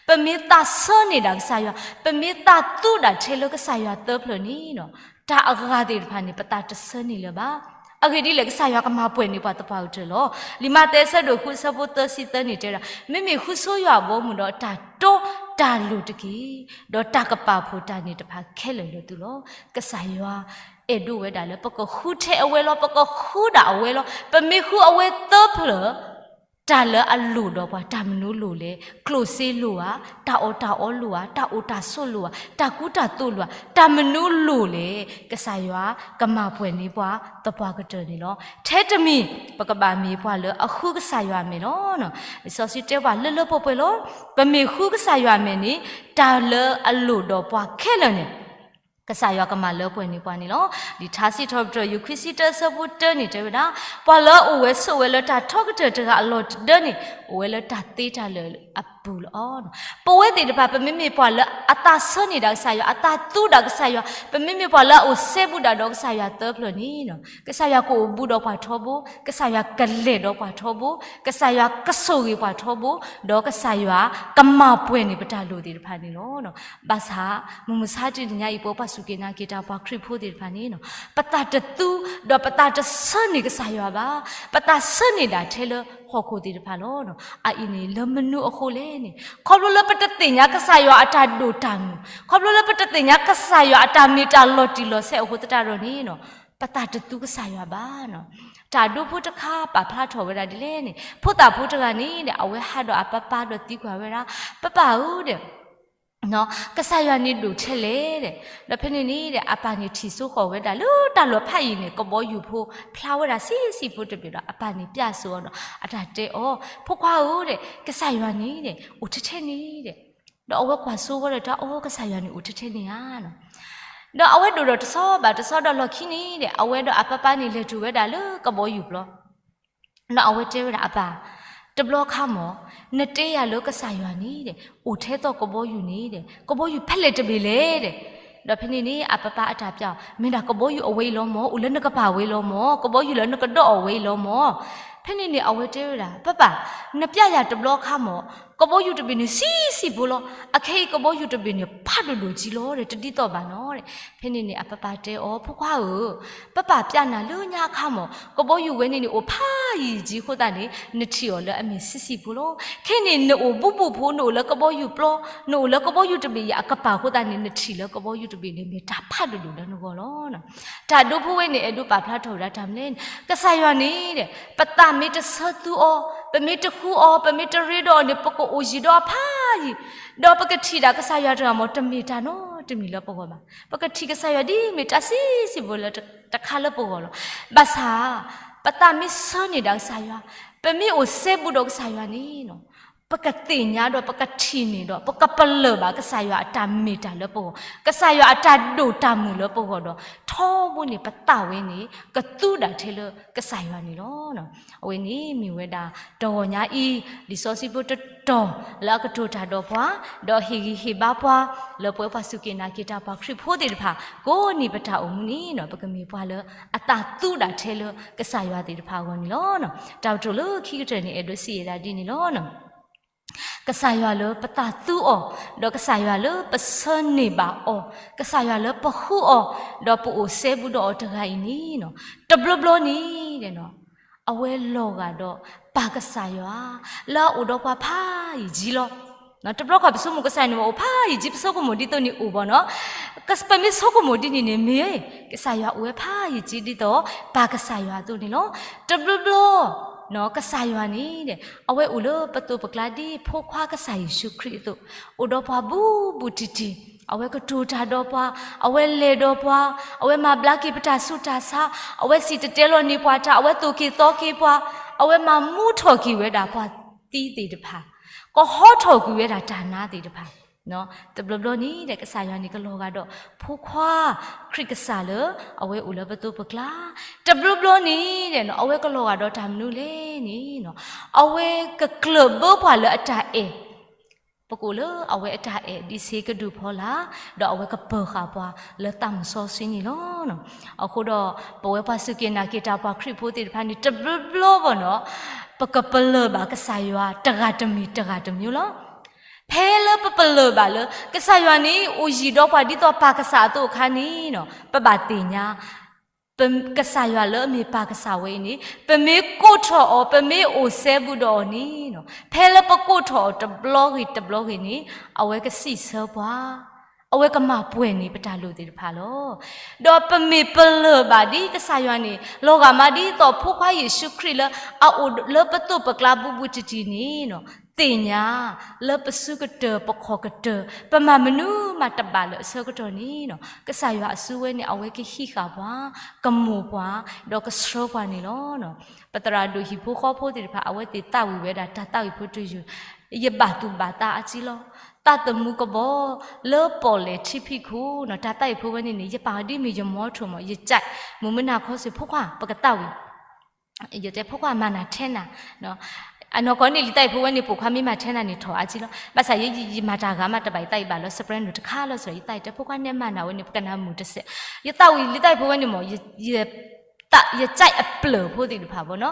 ပမ့ၢ်သးဆၢန့ၢ်ဒၣ်ကစၢ်ယွၤ, ပမ့ၢ်သးသူဒၣ်ထဲလၢကစၢ်ယွၤသၢဖျၢၣ်န့ၣ် တၢ်အဂၤသ့ၣ်တဖၣ်န့ၣ် ပသးတဆၢန့ၢ်လၢၤဘၣ်. အဂ့ၢ်ဒ်လဲၣ် ကစၢ်ယွၤကမၤပှဲၤန့ၢ်ပှၤသပှၢ်ကတၢၢ်လီၤ. လံာ်မးသဲအဆၢဒိၣ်ဃုအဆၢဖိသၢဆံသၢန့ၣ်တဲဝဲဒၣ်, မ့မ့ၢ်ဃုဆိယွၤအဘီအမုၢ်ဒီးတၢ်တီတၢ်လိၤတက့ၢ်, ဒီးတၢ်ကပာ်ဖှိၣ်တၢ်န့ၣ်တဖၣ်ခဲလၢာ်လၢသုလီၤ. ကစၢ်ယွၤအဲၣ်ဒိးဝဲဒၣ်လၢပကဃုထဲအဝဲလီၤ, ပကဃုဒၣ်အဝဲလီၤ. ပမ့ၢ်ဃုအဝဲသၢဖျၢၣ် တၢ်လၢအလိၣ်ဒီးပှၤ တၢ်မနုၤလိၣ်လဲၣ်, ကျိၣ်စ့လိၣ်ဧါ, တၢ်အီၣ်တၢ်အီလိၣ်ဧါ, တၢ်အိၣ်တၢ်ဆိးလိၣ်ဧါ, တၢ်ကူတၢ်သိးလိၣ်ဧါ, တၢ်မနုၤလိၣ်လဲၣ်, ကစၢ်ယွၤကမၤပှဲၤန့ၢ်ပှၤသပှၢ်ကတၢၢ်န့ၣ်လီၤ. ထဲတမံၤ ပကဘၣ်မ့ၢ်ပှၤလၢအဃုကစၢ်ယွၤအမဲာ်လီၤ. လံာ်စီဆှံတဲပှၤလၢလၢပှဲၤပှဲၤလီၤ. ပမ့ၢ်ဃုကစၢ်ယွၤအမဲာ်န့ၣ် တၢ်လၢအလိၣ်ဒီးပှၤခဲလၢာ်န့ၣ် ကစၢ်ယွၤကမၤလၢပှဲၤန့ၢ်ပှၤန့ၣ်လီၤ. လံာ်ထါစံးထီၣ်ပတြၢၤ ယူၢ်ခွံဆံတၢ အဆၢဖိတၢန့ၣ်တဲဝဲဒၣ်, ပှၤလၢအအိၣ်ဝဲဆိးဝဲလၢတၢ်ထီကတၢၢ်တဂၤအလီၢ်တဒၢန့ၣ် အိၣ်ဝဲလၢတၢ်သ့တၢ်လၢာ်အပူၤလီၤ. ပဝဲသ့ၣ်တဖၣ် ပမ့မ့ၢ်ပှၤလၢအသးဆၢန့ၢ်ဒၣ်ကစၢ်ယွၤ, အသးသူဒၣ်ကစၢ်ယွၤ, ပမ့မ့ၢ်ပှၤလၢအအိၣ်စဲဘူးဒၣ်ဒီးကစၢ်ယွၤသၢဖျၢၣ်န့ၣ် ကစၢ်ယွၤကအိၣ်ဘူးဒီးပှၤထီဘိ, ကစၢ်ယွၤကလဲၤဒီးပှၤထီဘိ, ကစၢ်ယွၤကဆိၣ်ဂ့ၤပှၤထီဘိ, ဒီးကစၢ်ယွၤကမၤပှဲၤန့ၢ်ပတၢ်လိၣ်သ့ၣ်တဖၣ်န့ၣ်လီၤ. ဘၣ်ဆၣ် မုၢ်မဆါတနံၤညါအံၤ ပဝဲပှၤစူၢ်က့ၤနာ်က့ၤတၢ်ပှၤခရံာ်ဖိသ့ၣ်တဖၣ်န့ၣ် ပသးတသူ ဒီးပသးတဆၢန့ၢ်ကစၢ်ယွၤဘၣ်. ပသးဆၢန့ၢ်ဒၣ်ထဲလၢဟီၣ်ခိၣ်သ့ၣ်တဖၣ်လီၤ. အအံၤန့ၣ် လၢမနုၤအဃိလဲၣ်န့ၣ် ခီဖျိလၢပတသ့ၣ်ညါကစၢ်ယွၤအတၢ်ဒိၣ်တၢ်မုၢ်, ခီဖျိလၢပတသ့ၣ်ညါကစၢ်ယွၤအတၢ်မ့ၢ်တၢ်လီၤတံၢ်လီၤဆဲးအဃိသတးဒီးန့ၣ် ပသးတသူကစၢ်ယွၤဘၣ်. တၢ်ဒိဖိတခါပာ်ဖျါထီၣ်ဝဲဒၣ်ဒ်လဲၣ်န့ၣ် ဖိသၣ်ဖိတဂၤန့ၣ်ဒီး အဝဲဟးဒီးအပၢ်ပၢ်ဒီးသံကွၢ်ဝဲဒၣ်, ပၢ်ပၢ်ဧၢဒီး ကစၢ်ယွၤန့ၣ်ဒိၣ်ထဲလဲၣ်ဒီး, ဒီးဖဲန့ၣ်န့ၣ်ဒီး အပၢ်န့ၣ်ထံၣ်စိဃီၤဝဲဒၣ်လၢတၢ်လီၢ်ဖးယံၤန့ၣ် ကဘီယူၤဖိဖျါဝဲဒၣ်ဆံးဆံးဖိတဘ့ၣ်ဒီး အပၢ်န့ၣ်ပျၢ်စိအီၤဒီး အတၢ်တဲအီၤ, ဖိခွါဧၢဒီး ကစၢ်ယွၤန့ၣ်ဒီး အိၣ်ထဲထဲန့ၣ်ဒီး, ဒီးအဝဲကွၢ်စိဝဲဒီးတၢ်အီၤ ကစၢ်ယွၤန့ၣ်အိၣ်ထဲထဲန့ၣ်ဧါ. ဒီးအဝဲဒိၣ်ဒီးတဆီဘၣ်တဆီဒီးလီၢ်ခံန့ၣ်ဒီး အဝဲဒီးအပၢ်ပၢ်န့ၣ်လဲၤတုၤဝဲဒၣ်လၢကဘီယူၤပျီ ဒီးအဝဲတဲဝဲဒၣ်အပၢ်, တဘျီခါမၢ်, နတဲယၤလၢကစၢ်ယွၤန့ၣ်ဒီး အိၣ်ထဲသိးကဘီယူၤန့ၣ်ဒီး ကဘီယူၤဖဲလဲၣ်တဘ့ၣ်လဲၣ်ဒီး, ဒီးဖဲန့ၣ်န့ၣ် အပၢ်ပၢ်အတၢ်ပျၢ်အီၤ မ့ၢ်ဒၣ်ကဘီယူၤအဝဲအံၤလီၤမၢ်, အိၣ်လၢနကပၤဝဲလီၤမၢ်, ကဘီယူၤလၢနကဒီးအီၤဝဲအံၤလီၤမၢ်. ဖဲန့ၣ်န့ၣ် အဝဲတဲဝဲဒၣ် ပၢ်ပၢ်, နပျၢ်ယၤတဘျီခါမၢ်, ကဘီယူၤတဘ့ၣ်န့ၣ်ဆံးဆံးဖိလီၤ. အခဲအံၤကဘီယူၤတဘ့ၣ်န့ၣ် ဖးဒိၣ်ဒိၣ်ကံလီၤဒီး တဒ်သိးဘၣ်နီၤဒီး. ဖဲန့ၣ်န့ၣ် အပၢ်ပၢ်တဲအီၤ ဖိခွါဧၢ, ပၢ်ပၢ်ပျၢ်နၤလၢညါအခါမၢ်, ကဘီယူၤဝဲန့ၣ်န့ၣ် အိၣ်ဖးယံၤကံအဃိသတးန့ၣ် နထံၣ်အီၤလၢအမ့ၢ်ဆံးဆံးဖိလီၤ. ခဲအံၤန့ၣ် နအိၣ်ဘူးဘူးဖိ နအိၣ်လၢကဘီယူၤပျီ, နအိၣ်လၢကဘီယူၤတဘ့ၣ်အံၤအကပၤအဃိသတးန့ၣ် နထံၣ်လၢကဘီယူၤတဘ့ၣ်န့ၣ် မ့ၢ်တၢ်ဖးဒိၣ်ဒိၣ်လၢနဂီၢ်လီၤ. တၢ်ဒိဖိဝဲန့ၣ် အဲၣ်ဒိးပာ်ဖျါထီၣ်ဝဲဒၣ်တၢ်မနုၤလဲၣ်န့ၣ် ကစၢ်ယွၤန့ၣ်ဒီး ပသးမ့ၢ်တဆၢသူအီၤ, ပမ့ၢ်တဃုအီၤ, ပမ့ၢ်တရ့ဒီးအီၤန့ၣ် ပကအိၣ်ယံၤဒီးအဖးယံၤ, ဒီးပကထံၣ်ဒၣ်ကစၢ်ယွၤတဂၤမၢ် တမ့ၢ်တၢ်နီတမံၤလၢပဂီၢ်ဘၣ်. ပကထံၣ်ကစၢ်ယွၤဒ်မ့ၢ်တၢ်ဆံးဆံးဖိလၢတခါလၢပဂီၢ်လီၤ. ဘၣ်ဆၣ် ပသးမ့ၢ်ဆၢန့ၢ်ဒၣ်ကစၢ်ယွၤ, ပမ့ၢ်အိၣ်စဲဘူးဒီးကစၢ်ယွၤန့ၣ် ပကသ့ၣ်ညါဒီးပကထံၣ်န့ၢ်ဒီး ပကပလၢၢ်ဘၣ်ကစၢ်ယွၤအတၢ်မ့ၢ်တၢ်လၢပဂီၢ်, ကစၢ်ယွၤအတၢ်ဒိၣ်တၢ်မုၢ်လၢပဂီၢ်ဒီး ထီဘိန့ၣ် ပသးဝဲန့ၣ် ကသူဒၣ်ထဲလၢကစၢ်ယွၤန့ၣ်လီၤ. အဝဲန့ၣ်မ့ၢ်ဝဲဒၣ် တဂီၤညါအံၤ လံာ်စီဆှံဖိတတီၤ လၢအကတိၤတၢ်ဒီးပှၤ, ဒီးဟ့ၣ်ဂံၢ်ဟ့ၣ်ဘါပှၤ လၢပဝဲပှၤစူၢ်က့ၤနာ်က့ၤတၢ်ပှၤခရံာ်ဖိသ့ၣ်တဖၣ် ကိးနံၤပတၢ်အိၣ်မူန့ၣ် ပကမ့ၢ်ပှၤလၢအသးသူဒၣ်ထဲလၢကစၢ်ယွၤသ့ၣ်တဖၣ်အဂီၢ်န့ၣ်လီၤ. တၢ်ကတိၤလၢခံကတၢၢ်န့ၣ် အဲၣ်ဒိးစံးဝဲဒၣ်ဒ်န့ၣ်လီၤ. ကစၢ်ယွၤလၢပသးသူအီၤ, ဒီးကစၢ်ယွၤလၢပဆၢန့ၢ်ဘၣ်အီၤ, ကစၢ်ယွၤလၢပဃုအီၤ, ဒီးပအိၣ်စဲဘူးဒီးအီၤတဂၤအံၤန့ၣ် တဘျီဘျီန့ၣ် အဝဲလီၤဂာ်ဒီးပၢ်ကစၢ်ယွၤ လၢအအိၣ်ဒီးပှၤဖးယံၤလီၤ. တဘျီခီပဆိကမိၣ်ကစၢ်ယွၤန့ၣ် အိၣ်ဖးယံၤ ပဆိကမိၣ်ဒ်သိးန့ၣ်အိၣ်ဘၣ်နီၤ. ပမ့ၢ်ဆိကမိၣ်ဒ်န့ၣ်န့ၣ်မ့ၢ် ကစၢ်ယွၤအိၣ်ဝဲဖးယံၤဒ်သိး ပၢ်ကစၢ်ယွၤအသိးန့ၣ်လီၤ. တဘျီဘျီ ကစၢ်ယွၤန့ၣ် အဝဲအိၣ်လၢပသိးပကျါဒ်ဖိခွါကစၢ်ယ့ၣ်ၡူးခရံာ်အသိး, အိၣ်ဒီးပှၤဘူးဘူးတံၢ်တံၢ်, အဝဲကတိၤတၢ်ဒီးပှၤ, အဝဲလဲၤဒီးပှၤ, အဝဲမၤဘျါက့ၤပတၢ်ဆူးတၢ်ဆါ, အဝဲစံၣ်တဲၤတဲလီၤန့ၢ်ပှၤတၢ်, အဝဲသိၣ်က့ၤသီက့ၤပှၤ, အဝဲမၤမူထီၣ်က့ၤဝဲဒၣ်ပှၤသံသ့ၣ်တဖၣ်, ကဟီထီၣ်ကွံာ်ဝဲဒၣ်တၢ်နါသ့ၣ်တဖၣ် တဘျီဘျီန့ၣ်ဒီး ကစၢ်ယွၤန့ၣ် ကလီၤဂာ်ဒီးဖိခွါ ခရံာ်ကစၢ်လၢ အဝဲအိၣ်လၢပသိပကျါ, တဘျီဘျီန့ၣ်ဒီး အဝဲကလီၤဂာ်ဒီးတၢ်မနုၤလဲၣ်န့ၣ်, အဝဲကကျၢၢ်ဘၢပှၤလၢအတၢ်အဲၣ်, ပကိးလၢအဝဲအတၢ်အဲၣ်ဒ်စ့ကဒုၣ်ဖီလာ်, ဒီးအဝဲကပၢၤဃာ်ပှၤလၢသးမုၢ်စီဆှံန့ၣ်လီၤ. အဃိဒီး ပဝဲပှၤစူၢ်က့ၤနာ်က့ၤတၢ်ပှၤခရံာ်ဖိသ့ၣ်တဖၣ်န့ၣ် တဘျီဘျီဘၣ်နီၤ, ပကပလၢၢ်ဘၣ်ကစၢ်ယွၤတဂၤတမံၤတဂၤတမံၤလီၤ. ဖဲလၢပပလၢၢ်ဘၣ်လၢ ကစၢ်ယွၤန့ၣ် အိၣ်ယံၤဒီးပှၤဒ်သိးပၢ်ကစၢ်အသိးအခါန့ၣ်နီၤ, ပဘၣ်သ့ၣ်ညါ ကစၢ်ယွၤလၢအမ့ၢ်ပၢ်ကစၢ်ဝဲအံၤန့ၣ် ပမ့ၢ်ကိးထီၣ်အီၤ, ပမ့ၢ်အိၣ်စဲဘူးဒီးအီၤန့ၣ်နီၤ, ဖဲလၢပကိးထီၣ်အီၤတဘျီဂ့ၤတဘျီဂ့ၤန့ၣ် အဝဲကစံးဆၢပှၤ, အဝဲကမၤပှဲၤန့ၢ်ပတၢ်လိၣ်သ့ၣ်တဖၣ်လီၤ. ဒီးပမ့ၢ်ပလၢၢ်ဘၣ်ဒ်ကစၢ်ယွၤန့ၣ် လီၤဂာ်မးဒ်သိးဖိခွါယ့ၣ်ၡူးခရံာ်လၢအအိၣ်လၢပသိးပကျါဘူးဘူးတံၢ်တံၢ်န့ၣ်နီၤ, သ့ၣ်ညါ လၢပစုကတၢၢ်ပခီၣ်ကတၢၢ် ပမၤမနုၤမးတဘၣ်လၢအဆၢကတီၢ်န့ၣ်နီၤ, ကစၢ်ယွၤအစုဝဲန့ၣ် အဝဲကဟံးဃာ်ပှၤ, ကမိၢ်ပှၤ, ဒီးကဆှၢပှၤန့ၣ်လီၤ. ပသရၣ်ဒိၣ်ဟံၣ်ဖိဃီဖိသ့ၣ်တဖၣ် အဝဲသ့ၣ်သးဝံၣ်ဝဲဒၣ်တၢ်သးဝံၣ်ဖိတယုၢ်, ယဘၣ်သူၣ်ဘၣ်သးအါကံလီၤ. သးသမူကဘီလၢပီၣ်လဲၣ်ထံဖံးခိၣ်နီၤ, တၢ်သးဝံၣ်ဖိဝဲန့ၣ်န့ၣ် ယပာ်အီၤဒ်မ့ၢ်ယမီထိၣ်မး, ယကဲး, မုၢ်မနၤခီစ့ၢ် ဖိခွါ ပကသးဝံၣ် ယတဲဖိခွါမၤနၤထဲနၤ, အနီၢ်ကီၢ်န့ၣ် လံာ်သးဝံၣ်ဖိဝဲန့ၣ် ပိာ်ခွါမ့ၢ်မၤထဲနၤန့ၣ် ထီၣ်အါကံလီၤ. ဘၣ်ဆၣ်ယဲ ယမၤတၢ်ဂၤမးတဘၣ် ယသးဝံၣ်ဘၣ်လၢ soprano တခါလီၤစ့ၢ်ကီး ယသးဝံၣ်တဲဖိခွါနဲမၤနၤဝဲန့ၣ် ပကနၢ်မုာ်တစဲး, ယသးဝံၣ်လံာ်သးဝံၣ်ဖိဝဲန့ၣ်မး, ယ, ယ, ယကဲးအပျၢၢ်ဖိသ့ၣ်တဖၣ်ဘၣ်နီၤ,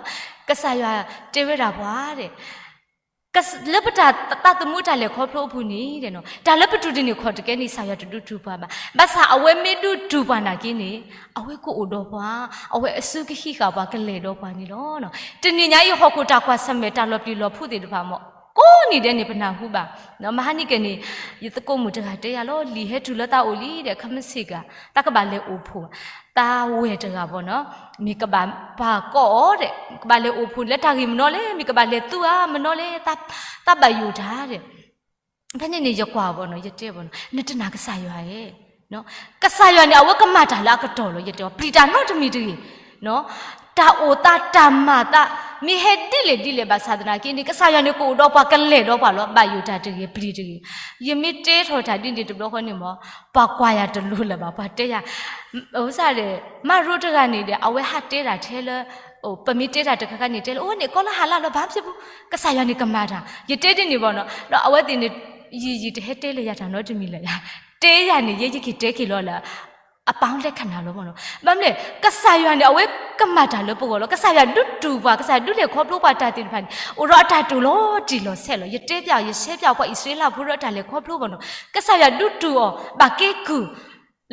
ကစၢ်ယွၤတဲဝဲဒၣ်ပှၤဒီး လၢပတၢ်သးသမူတၢ်လဲၤခီဖျိအပူၤန့ၣ်, တၢ်လၢပတူၢ်တန့ၢ်ခီၣ်တကဲန့ၣ် ကစၢ်ယွၤတဒုးတူၢ်ပှၤဘၣ်. ဘၣ်ဆၣ်အဝဲမ့ၢ်ဒုးတူၢ်ပှၤနာ်က့န့ၣ်, အဝဲကအိၣ်ဒီးပှၤ, အဝဲအစုကဟံးဃာ်ပှၤကလဲၤဒီးပှၤန့ၣ်လီၤ. တနံၤညါအံၤဟီၣ်ခိၣ်တၢ်ကွၢ်ဆၢၣ်မဲာ်တၢ်လီၤပျံၤလီၤဖုးသ့ၣ်တဖၣ်မး, ကိးနံၤဒဲးန့ၣ်ပနၢ်ဟူဘၣ်. မဟါနံၣ်က့ၤန့ၣ် ယသကိးမုၣ်တဂၤတဲယၤလီၤ, လံာ်ဟဲတုၤလၢသးအိၣ်လံဒီး ခမ့ၢ်စ့ၢ်ကီး သးကဘၣ်လဲၤအိၣ်ဖှိၣ်, သးဝဲၢ်တဂၤဘၣ်နီၤ, မ့ၢ်ကဘၣ်ပာ်ကိးအီၤဒီး ကဘၣ်လဲၤအိၣ်ဖှိၣ်လၢတၢ်ဂ့ၢ်မနီၤလဲၣ်, မ့ၢ်ကဘၣ်လဲၤသူဧါမနီၤလဲၣ်, သးဘၣ်ယိၣ်တၢ်ဒီး ဖဲန့ၣ်န့ၣ် ယကွၢ်ဘၣ်နီၤ, ယတဲဘၣ်နီၤ, နတနာ်ကစၢ်ယွၤဧါ. ကစၢ်ယွၤန့ၣ် အဝဲကမၤတၢ်လၢအကတီၢ်လီၤ. ယတဲအီၤ ပျံၤတၢ်နီတမံၤတဂ့ၤ, တၢ်အိၣ်သးတၢ်မၤသး မ့ၢ်ဟဲဒ်လဲၣ်ဒ်လဲၣ်ဘၣ်ဆၣ်သနာ်က့န့ၣ် ကစၢ်ယွၤန့ၣ် ကအိၣ်ဒီးပှၤကလဲၤဒီးပှၤလီၤ. ဘၣ်ယိၣ်တၢ်တဂ့ၤ, ပျံၤတဂ့ၤ. ယမ့ၢ်တဲထီၣ်တၢ်ဒ်န့ၣ်တဘျီဃီန့ၣ်မး ပှၤကွၢ်ယၤတလိၤလၢၤဘၣ်, ပှၤတဲယၤ မးရိတဂၤန့ၣ်ဒီး အဝဲဟးတဲတၢ်ထဲလၢ ပမ့ၢ်တဲတၢ်တခါခါန့ၣ် တဲလၢ အိၣ်န့ၣ် ကီလၢဟးလၢလီၤ ဘၣ်ဖျဲၣ်ပူၤ, ကစၢ်ယွၤန့ၣ်ကမၤတၢ်, ယတဲဒ်န့ၣ်ဘၣ်နီၤ, ဒီးအဝဲသ့ၣ်န့ၣ် ယံာ်ယံာ်တဟဲတဲလၢယၤတၢ်နီတမံၤလၢၤယၤ, တဲယၤန့ၣ် ယဲယက့ၤတဲက့ၤလီၤလၢ အပၢ်အိၣ်လဲၣ်ခနၣ်လီၤဘၣ်နီၤ. ဘၣ်မနုၤလဲၣ် ကစၢ်ယွၤန့ၣ် အဝဲကမၤတၢ်လၢပဂီၢ်လီၤ. ကစၢ်ယွၤဒုးတူၢ်ပှၤ, ကစၢ်ယွၤဒုးလဲၤခီဖျိပှၤတၢ်သ့ၣ်တဖၣ်န့ၣ် အိၣ်ဒီးအတၢ်တိာ်လီၤတံၢ်လီၤဆဲးလီၤ. ယတဲပျးအီၤ, ယရှဲပျးအီၤပှၤအံၣ်စရ့လးဖိလၢအတၢ်လဲၤခီဖျိဘၣ်နီၤ. ကစၢ်ယွၤဒုးတူၢ်အီၤ ဘၣ်ကဲကုၢ်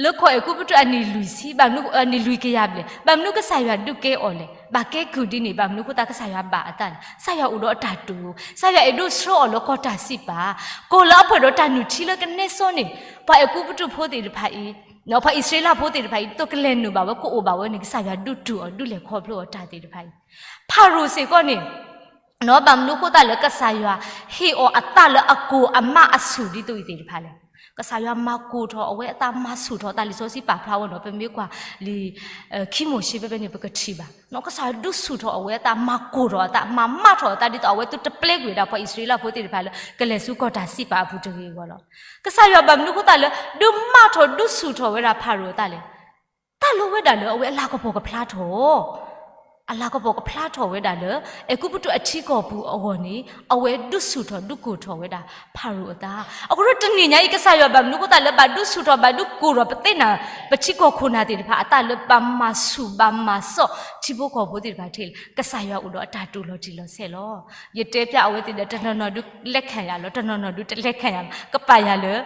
လၢကီၢ်အဲၤကူပတူးအနံၣ်လွံၢ်ဆံ, ဘၣ်မနုၤ အနံၣ်လွံၢ်ကယၤဘျဲၣ်, ဘၣ်မနုၤကစၢ်ယွၤဒုးကဲအီၤလဲၣ်. ဘၣ်ကဲကုၢ်ဒ်န့ၣ် ဘၣ်မနုၤအဃိသတးကစၢ်ယွၤဘၣ်အသးလဲၣ်. ကစၢ်ယွၤအိၣ်ဒီးအတၢ်တိာ်, ကစၢ်ယွၤအဲၣ်ဒိးဆှၢအီၤလၢကီၢ်တၢ်စံးပာ်, ကီၢ်လၢအပှဲၤဒီးတၢ်နုၢ်ထံလၢကနဲစီန့ၣ်, ပှၤအဲၤကူပတူးဖိသ့ၣ်တဖၣ်အံၤ ပှၤအံၣ်စရ့လးဖိသ့ၣ်တဖၣ်အံၤ ဒ်သိးကလဲၤနုာ်ဘၣ်ဝဲ ကအိၣ်ဘၣ်ဝဲန့ၣ် ကစၢ်ယွၤဒုးတူၢ်အီၤ ဒုးလဲၤခီဖျိအီၤတၢ်သ့ၣ်တဖၣ်အံၤ, ဖၤရိၤစ့ၢ်ကီးန့ၣ် ဘၣ်မနုၤအဃိသတးလၢကစၢ်ယွၤ ဟ့ၣ်အီၤအသးလၢအကိၢ်အမးအဆူၣ်ဒ်သိးအံၤသ့ၣ်တဖၣ်လဲၣ်. ကစၢ်ယွၤမၤကိၢ်ထီၣ်အဝဲအသး မၤဆူၣ်ထီၣ်အသး လံာ်စီဆှံပာ်ဖျါဝဲနီၤ, ပမ့ၢ်ကွၢ်လံာ် ခံမိၤၡ့ဖဲဖဲန့ၣ် ပကထံၣ်ဘၣ်, ကစၢ်ယွၤဒုးဆူၣ်ထီၣ်အဝဲအသး မၤကိၢ်ထီၣ်အသး မၤမးထီၣ်အသးဒ်သိး အဝဲသုတပျဲကွံာ်ဝဲဒၣ်ပှၤအံၣ်စရ့လးဖိသ့ၣ်တဖၣ်လၢ ကလဲၤဆူကီၢ်တၢ်စံးပာ်အပူၤတဂ့ၤအဂီၢ်လီၤ. ကစၢ်ယွၤဘၣ်မနုၤအဃိသတးလၢ ဒုးမးထီၣ်ဒုးဆူၣ်ထီၣ်ဝဲဒၣ်ဖၤရိၤအသးလဲၣ်. တၢ်လီၤဝဲဒၣ်လၢအဝဲအလၤကပီၤကဖျါထီၣ် အလၤကပီၤကဖျါထီၣ်ဝဲဒၣ်လၢ အဲၤကူပတူးအထံကီၢ်ပူၤအဂီၢ်န့ၣ် အဝဲဒုးဆူၣ်ထီၣ်ဒုးကိၢ်ထီၣ်ဝဲဒၣ်ဖၤရိၤအသး. အဃိဒီးတနံၤညါအံၤ ကစၢ်ယွၤဘၣ်မနုၤအဃိသတးလၢ ဘၣ်ဒုးဆူၣ်ထီၣ် ဘၣ်ဒုးကိၢ်ထီၣ် ပသ့ၣ်နၤ ပထံကီၢ်ခိၣ်နၢ်သ့ၣ်တဖၣ်အသးလၢ ဘၣ်မၤဆူၣ်ဘၣ်မၤစီၣ်ထံဖိကီၢ်ဖိသ့ၣ်တဖၣ်ထဲလဲၣ်. ကစၢ်ယွၤအိၣ်ဒီးအတၢ်တိာ်လီၤတံၢ်လီၤဆဲးလီၤ. ယတဲပျးအဝဲသ့ၣ်ဒီး တနီၤနီၤဒုးလဲၤခၣ်ယၤလီၤ, တနီၤနီၤဒုးတလဲၤခၣ်ယၤလီၤ. ကပာ်ယၤလၢ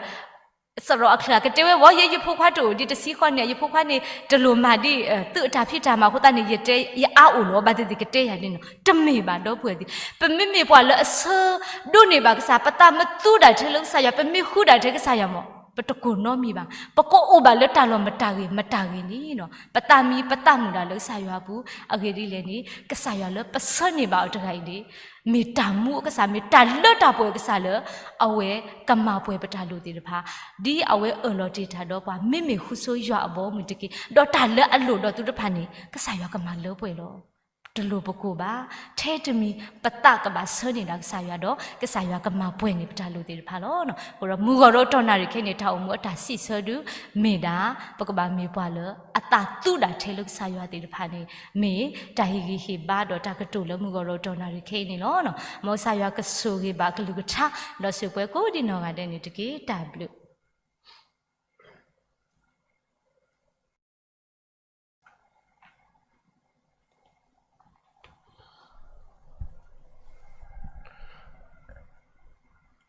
စရီအချၢ ကတဲဝဲဝဲ ယဲယဖိခွါတအိၣ်ဒံးတဆံဃီန့ၣ် ယဖိခွါန့ၣ် တလိၣ်မၤဒ် သုးအတၢ်ဖံးတၢ်မၤအဃိသတးန့ၣ် ယတဲ ယအါအိၣ်လီၤ ဘၣ်သ့ၣ်သ့ၣ်ကတဲယၤဒ်န့ၣ် တမ့ၢ်ဘၣ်ဒီပုၢ်ဝဲၢ်သ့ၣ်. ပမ့မ့ၢ်ပှၤလၢအဆၢဒိးန့ၢ်ဘၣ်ကစၢ်, ပသးမသူဒၣ်ထဲလၢကစၢ်ယွၤ, ပမ့ၢ်ဃုဒၣ်ထဲကစၢ်ယွၤမး ပတကိၢ်နီတမံၤဘၣ်. ပကအိၣ်ဘၣ်လၢတၢ်လီၢ်မတၤဂ့ၤမတၤဂ့ၤန့ၣ် ပသးမံပသးမုာ်ဒၣ်လၢကစၢ်ယွၤအပူၤ. အဂ့ၢ်ဒ်လဲၣ်န့ၣ် ကစၢ်ယွၤလၢပဆၢန့ၢ်ဘၣ်အီၤတဂၤအံၤန့ၣ် မ့ၢ်တၢ်မူအကစၢ်, မ့ၢ်တၢ်လၢတၢ်ပှဲၤအကစၢ်လၢ အဝဲကမၤပှဲၤပတၢ်လိၣ်သ့ၣ်တဖၣ်, ဒ်အဝဲအၢၣ်လီၤတ့ၢ်တၢ်ဒီးပှၤ မ့မ့ၢ်ဃုဆိယွၤအဘီအမုၢ်တက့ၢ်. ဒီးတၢ်လၢအလိၣ်ဒီးသုတဖၣ်န့ၣ် ကစၢ်ယွၤကမၤလၢပှဲၤလီၤ. တလိၤပကိၢ်ဘၣ်. ထဲတမံၤ ပသးကဘၣ်ဆၢန့ၢ်ဒၣ်ကစၢ်ယွၤဒီး ကစၢ်ယွၤကမၤပှဲၤန့ၢ်ပတၢ်လိၣ်သ့ၣ်တဖၣ်လီၤ. အဃိဒီးမုၢ်ဂီၤဒီးတီၢ်နၣ်ရံၣ်ခဲအံၤန့ၣ် တၢ်အိၣ်မူအတၢ်စံးဆၢဒုးမ့ၢ်ဒၣ် ပကဘၣ်မ့ၢ်ပှၤလၢအသးသူဒၣ်ထဲလၢကစၢ်ယွၤသ့ၣ်တဖၣ်န့ၣ် မ့ၢ်တၢ်ဟ့ၣ်ဂံၢ်ဟ့ၣ်ဘါဒီးတၢ်ကတိၤလၢမုၢ်ဂီၤဒီးတီၢ်နၣ်ရံၣ်ခဲအံၤန့ၣ်လီၤ. မ်ကစၢ်ယွၤကဆိၣ်ဂ့ၤဘၣ်အကလုၢ်ကထါ ဒီးစံးပှဲၤကိးဒံးနီၢ်ဂၤဒဲးန့ၣ်တက့ၢ်. တၢ်ဘျုး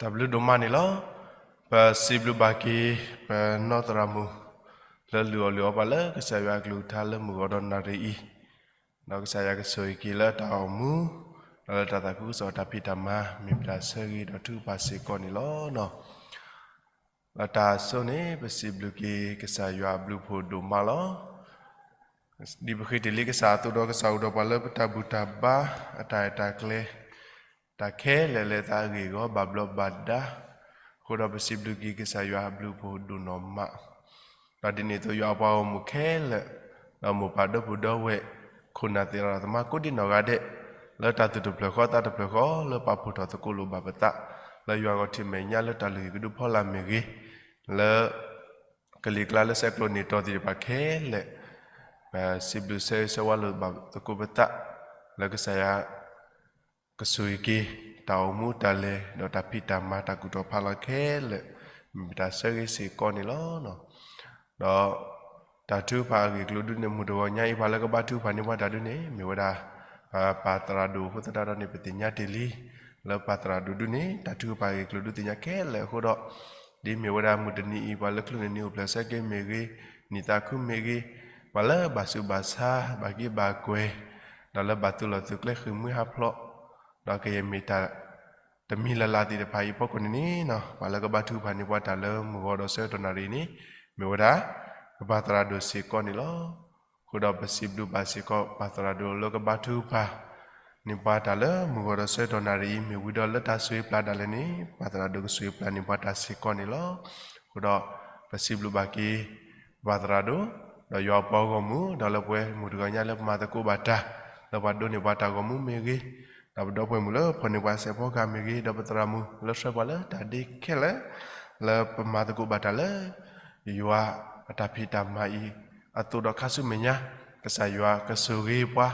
တၢ်ဘျုးဒိၣ်မးန့ၣ်လီၤ. ပစံးဘျုးဘၣ်က့ၤ ပနီၢ်သရၣ်မုၣ် လၢလုၢ်အီၣ်လုၢ်အီပှၤလၢကစၢ်ယွၤအကလုၢ်ကထါလၢမုၢ်ဂီၤဒီးနၣ်ရံၣ်အံၤ, ဒီးကစၢ်ယွၤကဆိၣ်ဂ့ၤက့ၤလၢတၢ်အိၣ်မူ, ဒီးလၢတၢ်သးခုကစီၣ်တၢ်ဖံးတၢ်မၤ မ့ၢ်ပတၢ်ဆၢဂ့ၤဒီးထုကဖၣ်စ့ၢ်ကီးန့ၣ်လီၤ. လၢတၢ်အဆိန့ၣ် ပစံးဘျုးက့ၤကစၢ်ယွၤအဘျုးအဖှိၣ်ဒိၣ်မးလီၤ. ဒ်ပဃ့တ့ၢ်လံကစၢ်အသိးဒီးကစၢ်အိၣ်ဒီးပှၤလၢပတၢ်ဘူၣ်တၢ်ဘါ အတၢ်အဲၣ်တၢ်ကျဲ တၢ်ခဲလၢာ်လၢသးအဂ့ၢ်အဂီၢ် ဘၣ်ဘျီးဘၣ်ဒါ, အဃိဒီးပစံးဘျုးက့ၤကစၢ်ယွၤအဘျုးအဖှိၣ်ဒိၣ်နီၢ်မး ဒီးဒ်န့ၣ်အသိး ယွၤအပှၤဂီၢ်မုၢ်ခဲလၢာ်, ဒီးမိၢ်ပၢ်ဒီပုၢ်ဒီဝဲၢ်, ခိၣ်နၢ်သ့ၣ်တဖၣ်သမါကိးဒံးနီၢ်ဂၤဒဲး, လၢတၢ်သူၣ်တဖျၢၣ်ဃီသးတဖျၢၣ်ဃီ လၢပာ်ဖှိၣ်ထီၣ်သကိးလိာ်ဘၣ်ပသး, လၢယွၤဂီၢ်ထံးမဲာ်ညါလၢတၢ်လုၢ်ဟံၣ်ကဒုဖီလာ်မ့ၢ်ဂ့ၤ, လၢ ကလံၤကျါလၢဆဲးကျိးန့ၢ်တီၤသ့ၣ်တဖၣ်ခဲလၢာ်, ပစံးဘျုးဆၢဂ့ၤဆၢဝါလိာ်ဘၣ်သကိးပသး, လၢကစၢ်ယွၤ ကဆိၣ်ဂ့ၤက့ၤ တၢ်အိၣ်မူတၢ်လဲၤ ဒီးတၢ်ဖံးတၢ်မၤတၢ်ကူၣ်ထီၣ်ဖးလီၤခဲလၢာ်, မ့ၢ်ပတၢ်ဆၢဂ့ၤစ့ၢ်ကီးန့ၣ်လီၤ. ဒီးတၢ်ထုကဖၣ်အဂ့ၢ်အကျိၤဒုန့ၣ် မုၢ်တဂီၤညါအံၤ ပှၤလၢကဘါထုကဖၣ်န့ၢ်ပှၤတၢ်ဒုန့ၣ် မ့ၢ်ဝဲဒၣ် ပၢ်သရၣ်ဒိၣ်အဃိသတးဒီးန့ၣ် ပသ့ၣ်ညါတ့ၢ်လံ, လၢပၢ်သရၣ်ဒိၣ်ဒုန့ၣ် တၢ်ထုကဖၣ်အဂ့ၢ်အကျိၤဒုသ့ၣ်ညါခဲလၢာ်အဃိဒီး, ဒ်မ့ၢ်ဝဲဒၣ်မုၢ်တနံၤအံၤ ပှၤလၢချုးန့ၢ်နံၤအိၣ်ဖျဲၣ်ဆၢက့ၤမ့ၢ်ဂ့ၤ, နံၣ်သးခုမ့ၢ်ဂ့ၤ, ပှၤလၢဘၣ်ဆူးဘၣ်ဆါ ဘၣ်က့ဘၣ်ကွဲၤ, ဒီးလၢဘၣ်သုးလီၢ်သုးကျဲဃ့ၢ်မှံဟးဖျိး, ဒီးကယဲၢ်မ့ၢ်တၢ် တမံၤလၢ်လၢ်သ့ၣ်တဖၣ်အံၤအဖီခိၣ်န့ၣ်န့ၣ်, ပှၤလၢကဘါထုကဖၣ်န့ၢ်ပှၤတၢ်လၢမုၢ်ဂီၤဒီးဆၢကတီၢ်နၣ်ရံၣ်န့ၣ် မ့ၢ်ဝဲဒၣ် ပၢ်သရၣ်ဒိၣ်စ့ၢ်ကီးန့ၣ်လီၤ. အဃိဒီးပစံးဘျုးဘၣ်စ့ၢ်ကီး ပၢ်သရၣ်ဒိၣ်လၢကဘါထုကဖၣ်န့ၢ်ပှၤတၢ်လၢမုၢ်ဂီၤဒီးဆၢကတီၢ်နၣ်ရံၣ်အံၤ မ့ၢ်ဝံၤဒီးလၢတၢ်ဆိၣ်ဂ့ၤပျၢ်ဒၣ်လဲာ်န့ၣ် ပၢ်သရၣ်ဒိၣ်ကဆိၣ်ဂ့ၤပျၢ်န့ၢ်ပှၤတၢ်စ့ၢ်ကီးန့ၣ်လီၤ. အဃိဒီးပစံးဘျုးဘၣ်က့ၤ ပၢ်သရၣ်ဒိၣ်, ဒီးယွၤအပှၤဂီၢ်မုၢ်, ဒီးလၢပဝဲမုၢ်တဂီၤညါလၢပမၤသကိးဘၣ်တၢ်, လၢပှၤဒိးန့ၢ်ပှၤတၢ်ဂီၤမူမ့ၢ်ဂ့ၤ, ဒီးပဒီပုၢ်ဝဲၢ်မုၣ်လၢဖီၣ်န့ၢ်ပှၤစဲးဖီကဟၣ်မ့ၢ်ဂ့ၤ, ဒီးပသရၣ်မုၣ်လၢဆှၢပှၤလၢတၢ်ဒ့ခဲလၢာ်, လၢပမၤသကိးဘၣ်တၢ်လၢ ယွၤအတၢ်ဖံးတၢ်မၤအံၤ အသိးဒီးခါဆူမဲာ်ညါ, ကစၢ်ယွၤကဆိၣ်ဂ့ၤပှၤ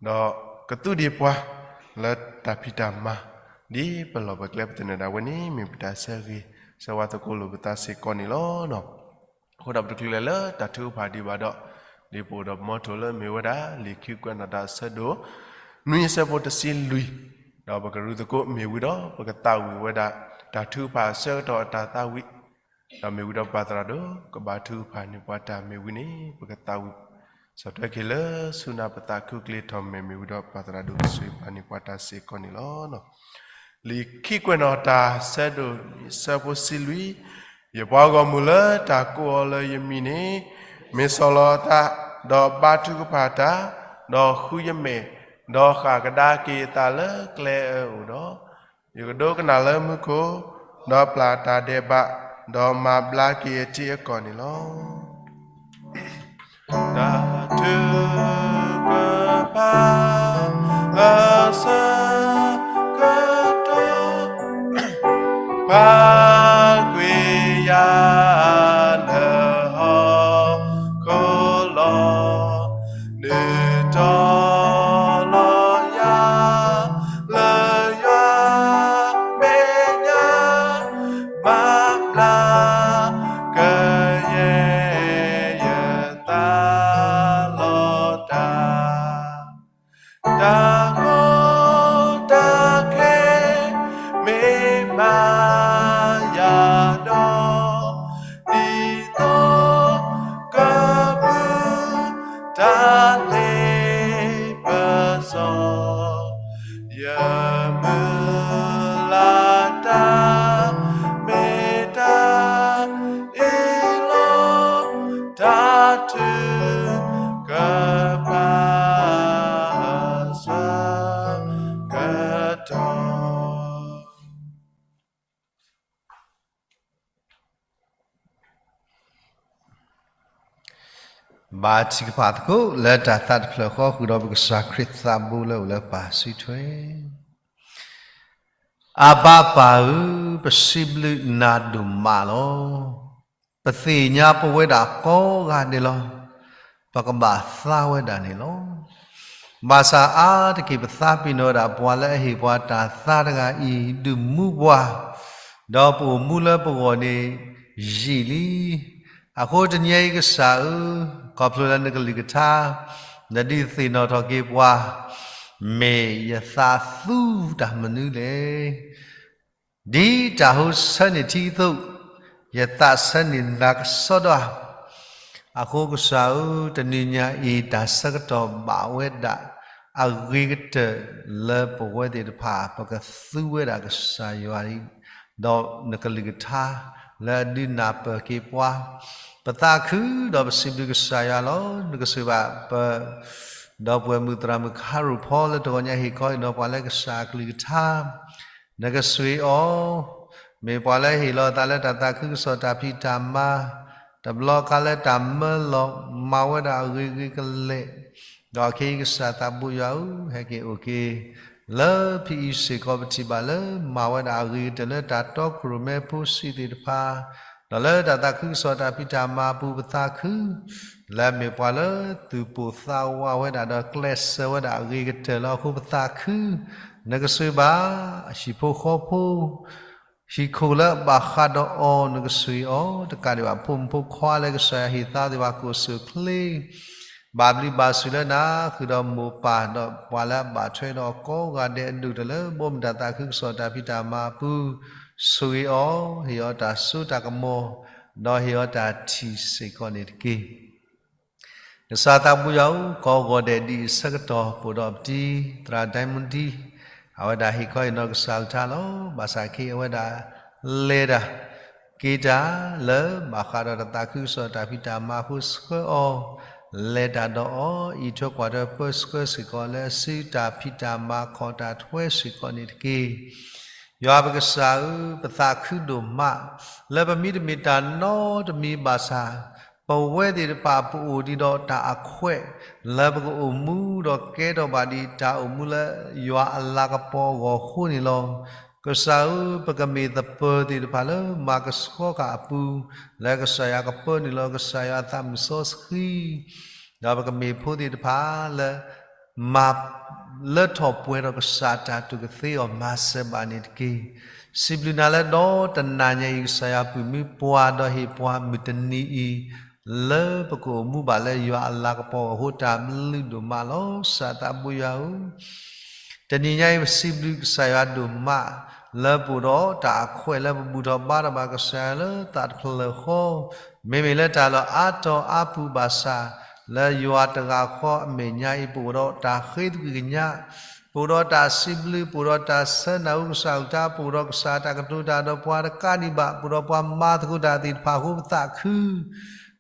ဒီးကသူဒံးပှၤ လၢတၢ်ဖံးတၢ်မၤ ဒ်ပလီၢ်ပကျဲပသနၢၣ်ဒၣ်ဝဲန့ၣ် မ့ၢ်ပတၢ်ဆၢဂ့ၤဆၢဝါသကိးလိာ်ပသးစ့ၢ်ကီးန့ၣ်လီၤ. အဃိဒီးပတချုးလဲၤလၢတၢ်ထုကဖၣ်ဒံးဘၣ်ဒီး, ဒ်ပအိၣ်ဒီးပမီထိၣ်လၢမ့ၢ်ဝဲဒၣ် လံာ်ခံကွဲးနီၣ်တၢ်အဆၢဒိၣ် နွံအဆၢဖိတဆံလွံၢ်, ဒီးပကရူၢ်သကိးမ့ၢ်ဝံၤဒီး ပကသးဝံၣ်ဝဲဒၣ် တၢ်ထုကဖၣ်အဆၢကတီၢ်အတၢ်သးဝံၣ်, ဒီးမ့ၢ်ဝံၤဒီးပၢ်သရၣ်ဒိၣ် ကဘါထုကဖၣ်န့ၢ်ပှၤတၢ်မ့ၢ်ဝံၤန့ၣ် ပကသးဝံၣ် ဆီၣ်ထွဲက့ၤလၢဆူနၢ်ပသးခုကျ့ထီၣ်မဲာ်မ့ၢ်ဝံၤဒီး ပၢ်သရၣ်ဒိၣ်ကဆိၣ်ဂ့ၤပှၤန့ၢ်ပှၤတၢ်စ့ၢ်ကီးန့ၣ်လီၤ. လံာ်ခံကွဲးနီၣ်တၢ်ဆၢဒိၣ် ဆၢဖိဆံလွံၢ်, ယပှၤဂီၢ်မုၢ်လၢတၢ်ကိးအီၤလၢယမံၤန့ၣ်, မ့ၢ်ဆီၣ်လီၤအသး, ဒီးဘါထုကဖၣ်တၢ်, ဒီးဃုယမဲာ်, ဒီးဃၣ်ကဒါက့ၤအသးလၢကျဲအၢအအိၣ်ဒီး, ယကဒိကနၣ်လၢမူခိၣ်, ဒီးပျၢ်တၢ်ဒဲးဘး, ဒီးမၤဘျါက့ၤအထံအကီၢ်န့ၣ်လီၤ. တၢ်ထုကဖၣ်အဆၢကတီၢ် ပာ်ကွံာ်ယၤလၢဟီၣ်ခိၣ်လီၤ. နုာ်ထီၣ်လီၤယၤလၢယွၤမဲာ်ညါ, မၤဘျါကယဲၢ် ယသးလီၤတၢ်, တၢ်ကီတၢ်ခဲ မ့ၢ်မၤယၤဒီး, ဒ်သိးကဘုး တၢ်လ့ပစီ ယမုၢ်လၢ်တၢ် မ့ၢ်တၢ်အံၤလီၤ. တၢ်ထုကဖၣ်အဆၢကတီၢ် ဘၣ်ထံၣ်ကဖၣ်သကိးလၢတၢ်သးတဖျၢၣ်ဃီ ဃုာ်ဒီးပကစၢ်ခရံာ်သးဘိလၢအိၣ်လၢပၢ်စုထွဲ. အဘၣ်ပၢ်ဧၢ, ပစံးဘျုးနၤဒိၣ်မးလီၤ. ပသ့ၣ်ညါပဝဲဒၣ်ကိးဂၤဒဲးလီၤ. ပကဘၣ်သါဝဲဒၣ်န့ၣ်လီၤ. ဘၣ်ဆၣ်အါတက့ၢ်ပသးပ့ၤနီၣ်ဝဲဒၣ်ပှၤလၢအဟ့ၣ်ပှၤတၢ်သါတဂၤအံၤ ဒုးမူပှၤ, ဒီးပအိၣ်မူလၢပဂီၢ်န့ၣ်ယံာ်လံ. အဃိတနံၤအံၤကစၢ်ဧၢ, ခီဖျိလၢနကလုၢ်ကထါ နဒုးသ့ၣ်နီၣ်ထီၣ်က့ၤပှၤ, မ့ၢ်ယသးသူတၢ်မနုၤလဲၣ်. ဒ်တၢ်ဟိဆၢန့ၢ်ထံအသိး, ယသးဆၢန့ၢ်နၤကစီဒီဧါ. အဃိကစၢ်ဧၢ, တနံၤညါအံၤ တၢ်ဆၢကတီၢ်ဘၣ်ဝဲဒၣ် အဂ့ၤကတၢၢ်လၢပဝဲသ့ၣ်တဖၣ် ပကသူဝဲဒၣ်ကစၢ်ယွၤ ဒီးနကလုၢ်ကထါ လၢအဒုးနၢ်ပၢၢ်က့ၤပှၤ, ပသးခုဒီးပစံးဘျုးကစၢ်ယွၤလီၤ. နကဆိၣ်ဂ့ၤဘၣ်ပ ဒီပုၢ်ဝဲၢ်မုၣ်သရၣ်မုၣ်ခါရူၢ်ဖီ လၢတဂီၤညါဟ့ၣ်ခီဟ့ၣ်နီၤပှၤလၢကစၢ်အကလုၢ်ကထါ, နကဆိၣ်ဂ့ၤအီၤ, မ့ၢ်ပှၤလၢဟ့ၣ်လီၤအသးလၢတၢ်သးခုကစီၣ်တၢ်ဖံးတၢ်မၤ, တဘျီခါလၢတၢ်မၢလီၤ မၤဝဲဒၣ်အဂ့ၤဂ့ၤကလဲာ်, ဒီးခဲအံၤကစၢ်သးဘိယွၤဧၢ, ဟဲက့ၤအိၣ်က့ၤ လၢဖဲအံၤစ့ၢ်ကီး ပထံၣ်ဘၣ်လၢမၤဝဲဒၣ်အဂ့ၤကတၢၢ်လၢတၢ်တီခိၣ်ရိၣ်မဲဖိစံးသ့ၣ်တဖၣ်, ဒီးလၢတၢ်သးခုကစီၣ်တၢ်ဖံးတၢ်မၤအပူၤပသးခု လၢအမ့ၢ်ပှၤလၢသူၣ်ပိၢ်သးဝးဝဲဒၣ် ဒီးကျဲးစၢးဝဲဒၣ်အဂ့ၤကတၢၢ်လၢအဃိပသးခု, နကဆိၣ်ဂ့ၤဘၣ် ဟံၣ်ဖိဃီဖိ ဟံၣ်ခိၣ်လၢအဘၣ်ဃးဒီးအီၤ နကဆိၣ်ဂ့ၤအီၤ, တကးဒံးဘၣ်ဖိမုၣ်ဖိခွါလၢကစၢ်ယွၤဟ့ၣ်သါသ့ၣ်တဖၣ်ကိးဆူၣ်အိၣ်ချ့ ဘၣ်ဘျုးဘၣ်ဆိၣ်လၢနၤ ဃုာ်ဒီးမိၢ်ပၢ် ဒီးပှၤလၢအဘၣ်ထွဲဒီးကိးဂၤဒဲးအဒိၣ်ကတၢၢ်လၢ ဘီမုၢ်တၢ်သးခုကစီၣ်တၢ်ဖံးတၢ်မၤအပူၤ, ဆိၣ်ဂ့ၤအီၤ, ဟ့ၣ်အီၤတၢ်စိတၢ်ကမီၤ, ဒီးဟ့ၣ်အီၤတၢ်ထံၣ်စ့ၢ်ကီးန့ၣ်တက့ၢ်. ကစၢ်သးဘိယွၤဧၢ, ကိးဂီၤဒဲးဒ်အံၤအဆၢကတီၢ် ပအိၣ်ဒီးပတံၤသရၣ်ဒဲမူဒံ, အဝဲဒၣ်ဟ့ၣ်ခီဟ့ၣ်နီၤကစၢ်အကလုၢ်ကထါလီၤ. ဘၣ်ဆၣ်ခဲအံၤအဝဲဒၣ်လဲၤတၢ် က့ၤတၢ်လၢဘၣ်ဃးဒီးတၢ်သးခုကစီၣ်တၢ်ဖံးတၢ်မၤအဃိ ဆှၢအီၤ လဲၤတၢ်ဒီးအီၤ အံးထွဲကွၢ်ထွဲပၢဆှၢစ့ၢ်ကီး လၢအစုတၢ်ဖံးတၢ်မၤ ခီၣ်တၢ်ထွဲစ့ၢ်ကီးန့ၣ်တက့ၢ်. ယွၤပကစၢ်ဧၢ, ပသးခုဒိၣ်မး လၢပမ့တမ့ၢ်တၢ်နီတမံၤဘၣ်ဆၣ်, ပဝဲသ့ၣ်တဖၣ်ပအိၣ်ဒံးဒီးတၢ်အခွဲး လၢပကအိၣ်မူဒီးကဲထီၣ်ဘၣ်ဒံးတၢ်အိၣ်မူလၢယွၤအလၤကပီၤအဂီၢ်အဃိန့ၣ်လီၤ. ကစၢ်ဧၢ, ပကမ့ၢ်သပၢၤသ့ၣ်တဖၣ်လၢမၤကဆှီဃာ်အပူၤ လၢကစၢ်ယွၤကပၢနုာ်လီၤကစၢ်ယွၤအသးမုၢ်စီဆှံ ဒီးပကမ့ၢ်ဖိသ့ၣ်တဖၣ်လၢ မၤလၢထီၣ်ပှဲၤထီၣ်ကစၢ်တၢ်အတၢ်ကသ့အီၤ မၤစၢၤဘၣ်န့ၣ်တက့ၢ်. စံးဘျုးနၤလၢဒီတနၤညါအံၤ ကစၢ်ယွၤပာ်မူပှၤဒီးဟ့ၣ်ပှၤမုၢ်တနံၤအံၤ လၢပကအိၣ်မူဘၣ်လၢယွၤအလၤကပီၤအဃိ တၢ်ဘျုးဒိၣ်မးလီၤ. ကစၢ်သးဘိယွၤဧၢ, တနံၤညါအံၤ ပစံးဘျုးကစၢ်ယွၤဒိၣ်မး လၢပအိၣ်ဒီးတၢ်အခွဲးလၢပဘူၣ်ထီၣ်ဘါထီၣ်ဘၣ်ကစၢ်ယွၤလၢသးတဖျၢၣ်ဃီ, မ့မ့ၢ်လၢတၢ်လီၢ်အါတီၤအါပူၤဘၣ်ဆၣ်, လၢယွၤတဂၤဃီအမဲာ်ညါအံၤ ပအိၣ်ဒီးတၢ်ဃ့သကွံၢ်ကညး, ပအိၣ်ဒီးတၢ်စံးဘျုး, ပအိၣ်ဒီးတၢ်ဆၢနၢ်ဟူကစၢ်အကလုၢ်ကထါ, ပအိၣ်ဒီးကစၢ်တၢ်ကတိၤတၢ်ဒီးပှၤတကးဒံးဘၣ်, ပအိၣ်ဒီးပှၤမၤသကိးတၢ်သ့ၣ်တဖၣ်အဃိ ပသးခု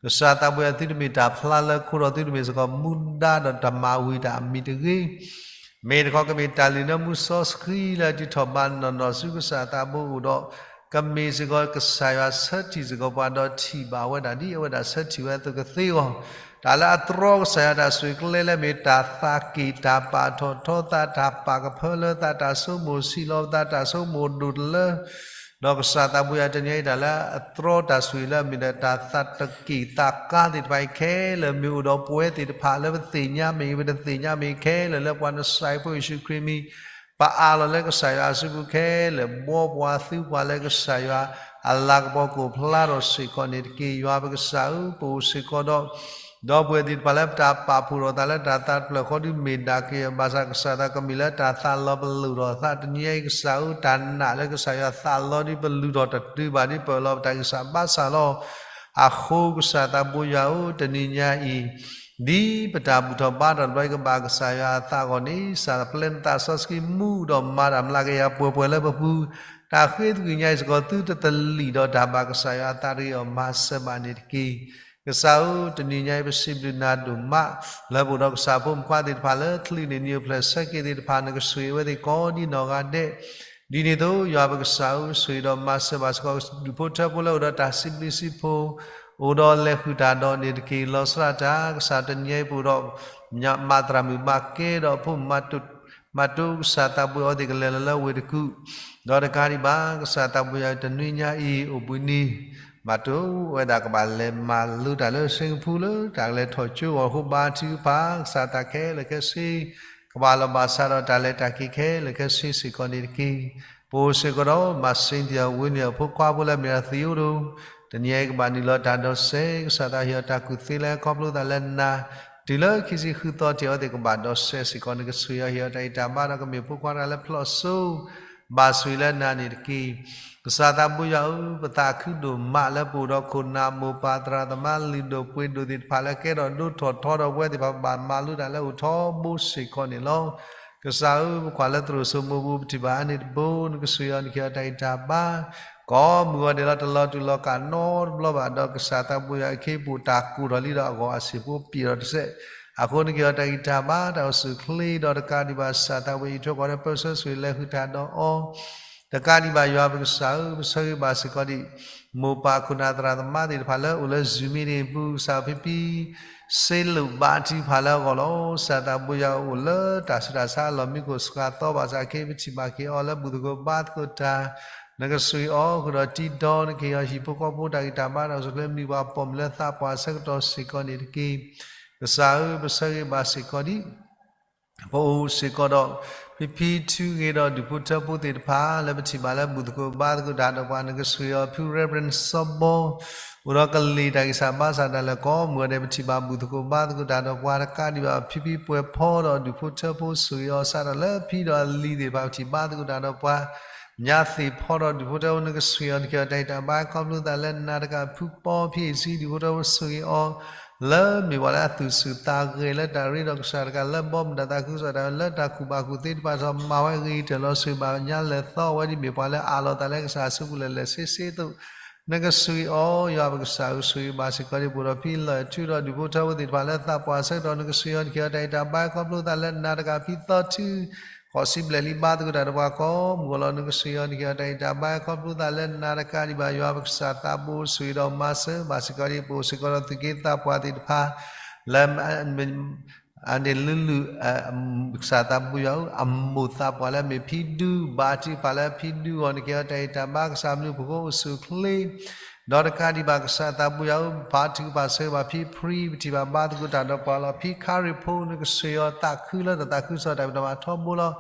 ကစၢ်သးဘိယွၤ သုတမ့ၢ်တၢ်ဖျါလၢခိဒီး သုတမ့ၢ်စ့ၢ်ကီးမူဒါဒီးတၢ်မၤဝံၤတၢ်အမံၤတဂ့ၤ, မ့ၢ်တခီကမ့ၢ်တၢ်လုၢ်နၢမူစီဆှံလၢတံထီၣ်ဘါနီၢ်နီၢ်ဆူကစၢ်သးဘိအအိၣ်ဒီး, ကမ့ၢ်စ့ၢ်ကီးကစၢ်ယွၤဆၢထံၣ်စ့ၢ်ကီးပှၤဒီးထံၣ်ဘၣ်ဝဲဒၣ်ဒ်အဝဲဒၣ်ဆၢထံၣ်ဝဲအသိးကသ့အဂီၢ်, တၢ်လၢအတြီကစၢ်ယွၤတၢ်ဆိၣ်ဂ့ၤကျဲလၢမ့ၢ်တၢ်သးက့ၣ်တၢ်ပာ်ထီၣ်ထီသး တၢ်ပာ်ကဖၢလၢသး တၢ်ဆိကမိၣ်ဆံးလီၤပသး တၢ်ဆိကမိၣ်ဒိၣ်တလၢ ဒီးကစၢ်သးဘိယွၤ တနံၤအံၤ တၢ်လၢအတြီတၢ်ဆိၣ်ဂ့ၤလၢအမ့ၢ်ဒီး တၢ်သးတက့ၣ်သးကါသ့ၣ်တဖၣ်အံၤခဲလၢာ် မ့ၢ်အိၣ်ဒီးပဝဲသ့ၣ်တဖၣ်လၢပသ့ၣ်ညါမ့ၢ်ဂ့ၤ ပတသ့ၣ်ညါမ့ၢ်ဂ့ၤခဲလၢာ် လၢပှၤနစၢ်ဖိယ့ၣ်ၡူးခရံာ်မံၤ ပအးလီၤလၢကစၢ်ယွၤအစုပူၤခဲလၢာ် ဘှီပှၤသုပှၤလၢကစၢ်ယွၤအလၤကပီၤကအိၣ်ဖျါထီၣ်စ့ၢ်ကီးန့ၣ်တက့ၢ်. ယွၤပကစၢ်ဧၢ, ပအိၣ်စ့ၢ်ကီးဒီး ဒီပုၢ်ဝဲၢ်သ့ၣ်တဖၣ်လၢပတၢ်ပာ်ဖှိၣ်ထီၣ်သးလၢတၢ်သးတဖျၢၣ်ဃီဒုးမ့ၢ်ဒၣ်က့ၤ ဘၣ်ဆၣ်ကစၢ်သး ကမ့ၢ်လၢတၢ်သးလီၤပလိာ်ထီၣ်သး တနံၤအံၤကစၢ်ဧၢ, တၢ်နာ်လၢကစၢ်ယွၤသးလီဒ်ပလုၢ်ထီၣ်တတုၤဘၣ်ဒ်ပၢၢ်လီၤပတၢ်ဂံၢ်စၢ်ဘါစၢ်လီၤ. အဃိကစၢ်သးဘိယွၤဧၢ, တနံၤညါအံၤ ဒ်ပတၢ်ဘူၣ်ထီၣ်ဘါထီၣ်တဘျီအံၤကဘၣ်ကစၢ်ယွၤအသးအဂီၢ်န့ၣ် စၢ်ပျဲနသးစီဆှံမူဒီးမၤတၢ်မျးကယၤပှဲၤပှဲၤလၢပပူၤ, တၢ်ဃ့သကွံၢ်ကညးအံၤစ့ၢ်ကီး သုတတလံာ်ဒီးတၢ်ဘၣ်ကစၢ်ယွၤအသးတဂ့ၤအီၤ မၤစၢၤဘၣ်န့ၣ်တက့ၢ်. ကစၢ်ဧၢ, တနံၤညါအံၤ ပစံးဘျုးနၤဒိၣ်မး လၢပအိၣ်ဒီးကစၢ်ဖိမုၣ်ဖိခွါသ့ၣ်တဖၣ်လၢ ချံးန့ၢ်နံၣ်အိၣ်ဖျဲၣ်ဆၢက့ၤသ့ၣ်တဖၣ် နကဆိၣ်ဂ့ၤဝဲသ့ၣ်ကိးဒ်နီၢ်ဂၤဒဲး, ဒ်န့ၣ်အသိး ယွၤပကစၢ်ဧၢ, ဆိၣ်ဂ့ၤဒီးမၤစၢၤဘၣ်စ့ၢ်ကီး ဒူၣ်ဖိထၢဖိလၢအိၣ်ဒီးတၢ်စံးဘျုးစံးဖှိၣ် အိၣ်ဒီးလဲၤဃုာ်တၢ်ဒီးန့ၣ်တက့ၢ်. လီၤဆီဒၣ်တၢ် ကစၢ်တနံၤအံၤပအိၣ်ဒီး မၤသရၣ်မုၣ်ဘၣ်ကဲဒီးဖိမုၣ် မၤတိၢ်ကစၢ်သးဘိယွၤအဝဲသ့ၣ်ကလဲၤလီၤလၢဝ့ၢ်တကူၣ်, ဒီးတကးဒံးဘၣ် ကစၢ်သးဘိယွၤတနွံညါအံၤအိၣ်ဘှံးနံၤ ဘၣ်တိၢ်ဝဲဒၣ်ကဘၣ်လဲၤမၤလိတၢ်လၢ Singapore လၢတၢ်ကလဲၤထီၣ်ကၠိအဂီၢ်အဃိ ဘါထုကဖၣ် ကစၢ်တၢ်ခဲလၢာ်ခဲဆ့ ကဘၣ်လီၤဘၣ်စးဒီးတၢ်လဲၤတၢ်က့ၤခဲလၢာ်ခဲဆ့စ့ၢ်ကီးန့ၣ်တက့ၢ်. ပအိၣ်စ့ၢ်ကီးဒီး မၤစ့တံၢ်အဝ့ၢ်န့ၣ်အဖိခွါဖိလၢအမ့ၢ်ဒၣ်သံအိၣ်ဒိၣ်, တနံၤအံၤကဘၣ်နုာ်လီၤတၢ်ဒိးစဲး ကစၢ်သးဟ့ၣ်အီၤတၢ်ကူၣ်သ့လၢခီဖျိသးလၢနၤ, တုၤလၢခံဆံဃုသီတ့ၢ်အဝဲသ့ၣ်ကဘၣ်ဒိးစဲးစ့ၢ်ကီး နကဆိၣ်အီၤဟ့ၣ်အီၤတၢ်ဂံၢ်တၢ်ဘါဒီးကမ့ၢ်ဖိခွါတဂၤလၢဖျိစိ ဘၣ်ဆိၣ်ဂ့ၤလၢနၤန့ၣ်တက့ၢ်. ကစၢ်သးဘိယွၤဧၢ, ပသးခုဒိၣ်မးလၢပအိၣ်ဒီးခိၣ်နၢ်မိၢ်ပၢ်သရၣ်သမါလုၢ်ဒိၣ်ပှ့ၤဒိၣ်သ့ၣ်တဖၣ်လၢကဲထီၣ်ဒိၣ်ထီၣ်ထီထီၣ်ဒီးပဝဲသ့ၣ်တဖၣ် ဘၣ်မၤလိတၢ်လၢအိၣ်ထီဘိစ့ၢ်ကီးန့ၣ်လီၤ. ကစၢ်ဧၢ, ပကွၢ်လၢသရိာ်စိမိပူၤ ပထံၣ်ဘၣ်အါန့ၢ်တဘိ နကဆိၣ်အီၤ နကဟ့ၣ်အီၤတၢ်ဂံၢ်တၢ်ဘါ ကိးမုၢ်ဂီၤဒဲးလီၤ တလီၤတူာ်လီၤကာ်နီတဘျီဘၣ်ဒီး ကစၢ်သးဘိယွၤအခ့အပူၤတၢ်ကိၢ်ထီၣ်လံဒီးအဂီၢ်အစ့ၢ်ဖိပျံၤထီၣ်တစဲး, အဃိနကဟ့ၣ်အီၤတၢ်ဂံၢ်တၢ်ဘါ တၢ်အိၣ်ဆူၣ်အိၣ်ချ့ဒီးတကးဒံးဘၣ် ကစၢ်သးဘိယွၤအံးထွဲကွၢ်ထွဲပၢဆှၢဆိၣ်ဂ့ၤလဲၤဃုာ်တၢ်ဒီးအီၤ တကးဒံးဘၣ်ယွၤပကစၢ်ဧၢ, ပဆၢဂ့ၤဘၣ်စ့ၢ်ကီးဒံး မိၢ်ပၢ်ခိၣ်နၢ်သရၣ်သမါသ့ၣ်တဖၣ်လၢအိၣ်လၢ Zoom meeting အပူၤ ကစၢ်ဖံဖံ စ့လိာ်ဘါထုကဖၣ်လၢအဂီၢ်လီၤ. ကစၢ်သးဘိယွၤအိၣ်လၢတၢ်ဆူးတၢ်ဆါအလီၢ်မံခိၣ်စှၤသီဘၣ်ဆၣ် ခဲအံၤပထံၣ်ဘၣ်က့ၤအီၤလၢဘူၣ်သကိးဘါသကိးတၢ်, နကဆိၣ်ဂ့ၤအီၤဃုာ်ဒီးတံဒီ နကဟ့ၣ်အီၤဟံၣ်ဖိဃီဖိတၢ်ဂံၢ်တၢ်ဘါ တၢ်အိၣ်ဆူၣ်အိၣ်ချ့မံၤပှၤပိာ်မုၣ်လၢသးပှၢ်အဆၢကတီၢ်စ့ၢ်ကီးန့ၣ်တက့ၢ်. ကစၢ်ဧၢ, ပဆၢဂ့ၤဘၣ်စ့ၢ်ကီးဒံး ပအိၣ်စ့ၢ်ကီးဒီး ဖံဖံထုဂ့ၤဒီးဒူၣ်ဖိထၢဖိသ့ၣ်တဖၣ် လၢပထံၣ်ဘၣ်လၢဘူၣ်သကိးဘါသကိးတၢ်ဒီးပှၤ နကဆိၣ်ဂ့ၤအီၤ ဖု Reverend စီၤဘီ အိၣ်ဒီးကလံၤတၢ်ဂံၢ်စၢ်ဘါစၢ်တၢ်လၢာ်ကိးမုၢ်ဂီၤဒဲး ပထံၣ်ဘၣ်ဘူၣ်သကိးဘါသကိးတၢ်ဒီးပှၤ တကးဒံးဘၣ်ဖံဖံပှဲၤဖီဒီးဒူၣ်ဖိထၢဖိ ဆိၣ်ဂ့ၤအီၤစးထီၣ်လၢဖံဒီးအလံၤသ့ၣ်တဖၣ် ပထံၣ်ဘါသကိးတၢ်ဒီးပှၤ ညါသ့ၣ်ဖီဒီးဒူၣ်ဖိထၢဖိ နကဆိၣ်ဂ့ၤအီၤ နကဟ့ၣ်အီၤတၢ်ဂံၢ်တၢ်ဘါခီဖျိသးလၢနၤတက့ၢ်. ဖုပီ ဖံအ့ၣ်စံ ဒူၣ်ဖိထၢဖိ ဆိၣ်ဂ့ၤအီၤ လၢမ့ၢ်ပှၤလၢအသူၣ်ဆူၣ်သးဂဲၤလၢတၢ်ရ့ဒီးကစၢ်တက့ၢ် လၢဘီမုၢ်တၢ်သးခုကစီၣ်တၢ် လၢတၢ်ကူၣ်ဘၣ်ကူၣ်သ့တဖၣ် မၤဝဲဂ့ၤတၢၢ်လီၤ ဆိၣ်ဂ့ၤဘၣ်ညါလဲၤသီဝဲဒ်မ့ၢ်ပှၤလၢအးလီၤသးလၢကစၢ်အစုပူၤလဲၣ်လဲၣ်ဆ့ဆ့သိး နကဆိၣ်ဂ့ၤအီၤ ယွၤပကစၢ်ဧၢ, ဆိၣ်ဂ့ၤဘၣ်စ့ၢ်ကီးဒံး ပအိၣ်ဒီးဖံလီၢ်ထူဒီးဒူၣ်ဖိထၢဖိသ့ၣ်တဖၣ်လၢသးပှၢ်ဆၢကတီၢ် နကဆိၣ်ဂ့ၤအီၤ နကဟ့ၣ်အီၤတၢ်ဂံၢ်တၢ်ဘါခီဖျိသးလၢနၤတက့ၢ်. ဖံသီထု ဃိးဆံဘျဲၣ်လံ ဘါသကိးတၢ်ဒီးပှၤကိးမုၢ်ဂီၤလီၤ နကဆိၣ်ဂ့ၤအီၤ နကဟ့ၣ်အီၤတၢ်ဂံၢ်တၢ်ဘါခီဖျိသးလၢနၤတက့ၢ်. တကးဒံးဘၣ် ယွၤပကစၢ်သးဘိ ဆိၣ်ဂ့ၤဒီးမၤစၢၤဘၣ်စ့ၢ်ကီးဒံး ပအိၣ်စ့ၢ်ကီးဒီးသူၣ်က့သးပှၢ်သ့ၣ်တဖၣ် လၢ အန့ၣ်လုၢ်လုၢ် ကစၢ်သးဘိယွၤဧၢ, အမိၢ်သးပှၢ်လၢအမ့ၢ်ဖံဒူ ဘါထုကဖၣ်လၢဖံဒူအဂီၢ် နကဟ့ၣ်အီၤတၢ်ဂံၢ်တၢ်ဘါ ကစၢ်မနုၤဖိဃိအိၣ်ဆူၣ်အိၣ်ချ့ ဒီးတကးဒံးဘၣ် ကစၢ်သးဘိယွၤဧၢ, ဘါထုကဖၣ်ဆၢဂ့ၤဘၣ်ဖံဖံ ပထံၣ်ဘၣ်ဘါသကိးတၢ်ဒီးပှၤလီၤ. ဖံခါရ့ၣ်ဖိ နကဆိၣ်ဂ့ၤအီၤသးခုလၢတၢ်သးခုကစီၣ်တၢ်ဖံးတၢ်မၤထီဘိလီၤ.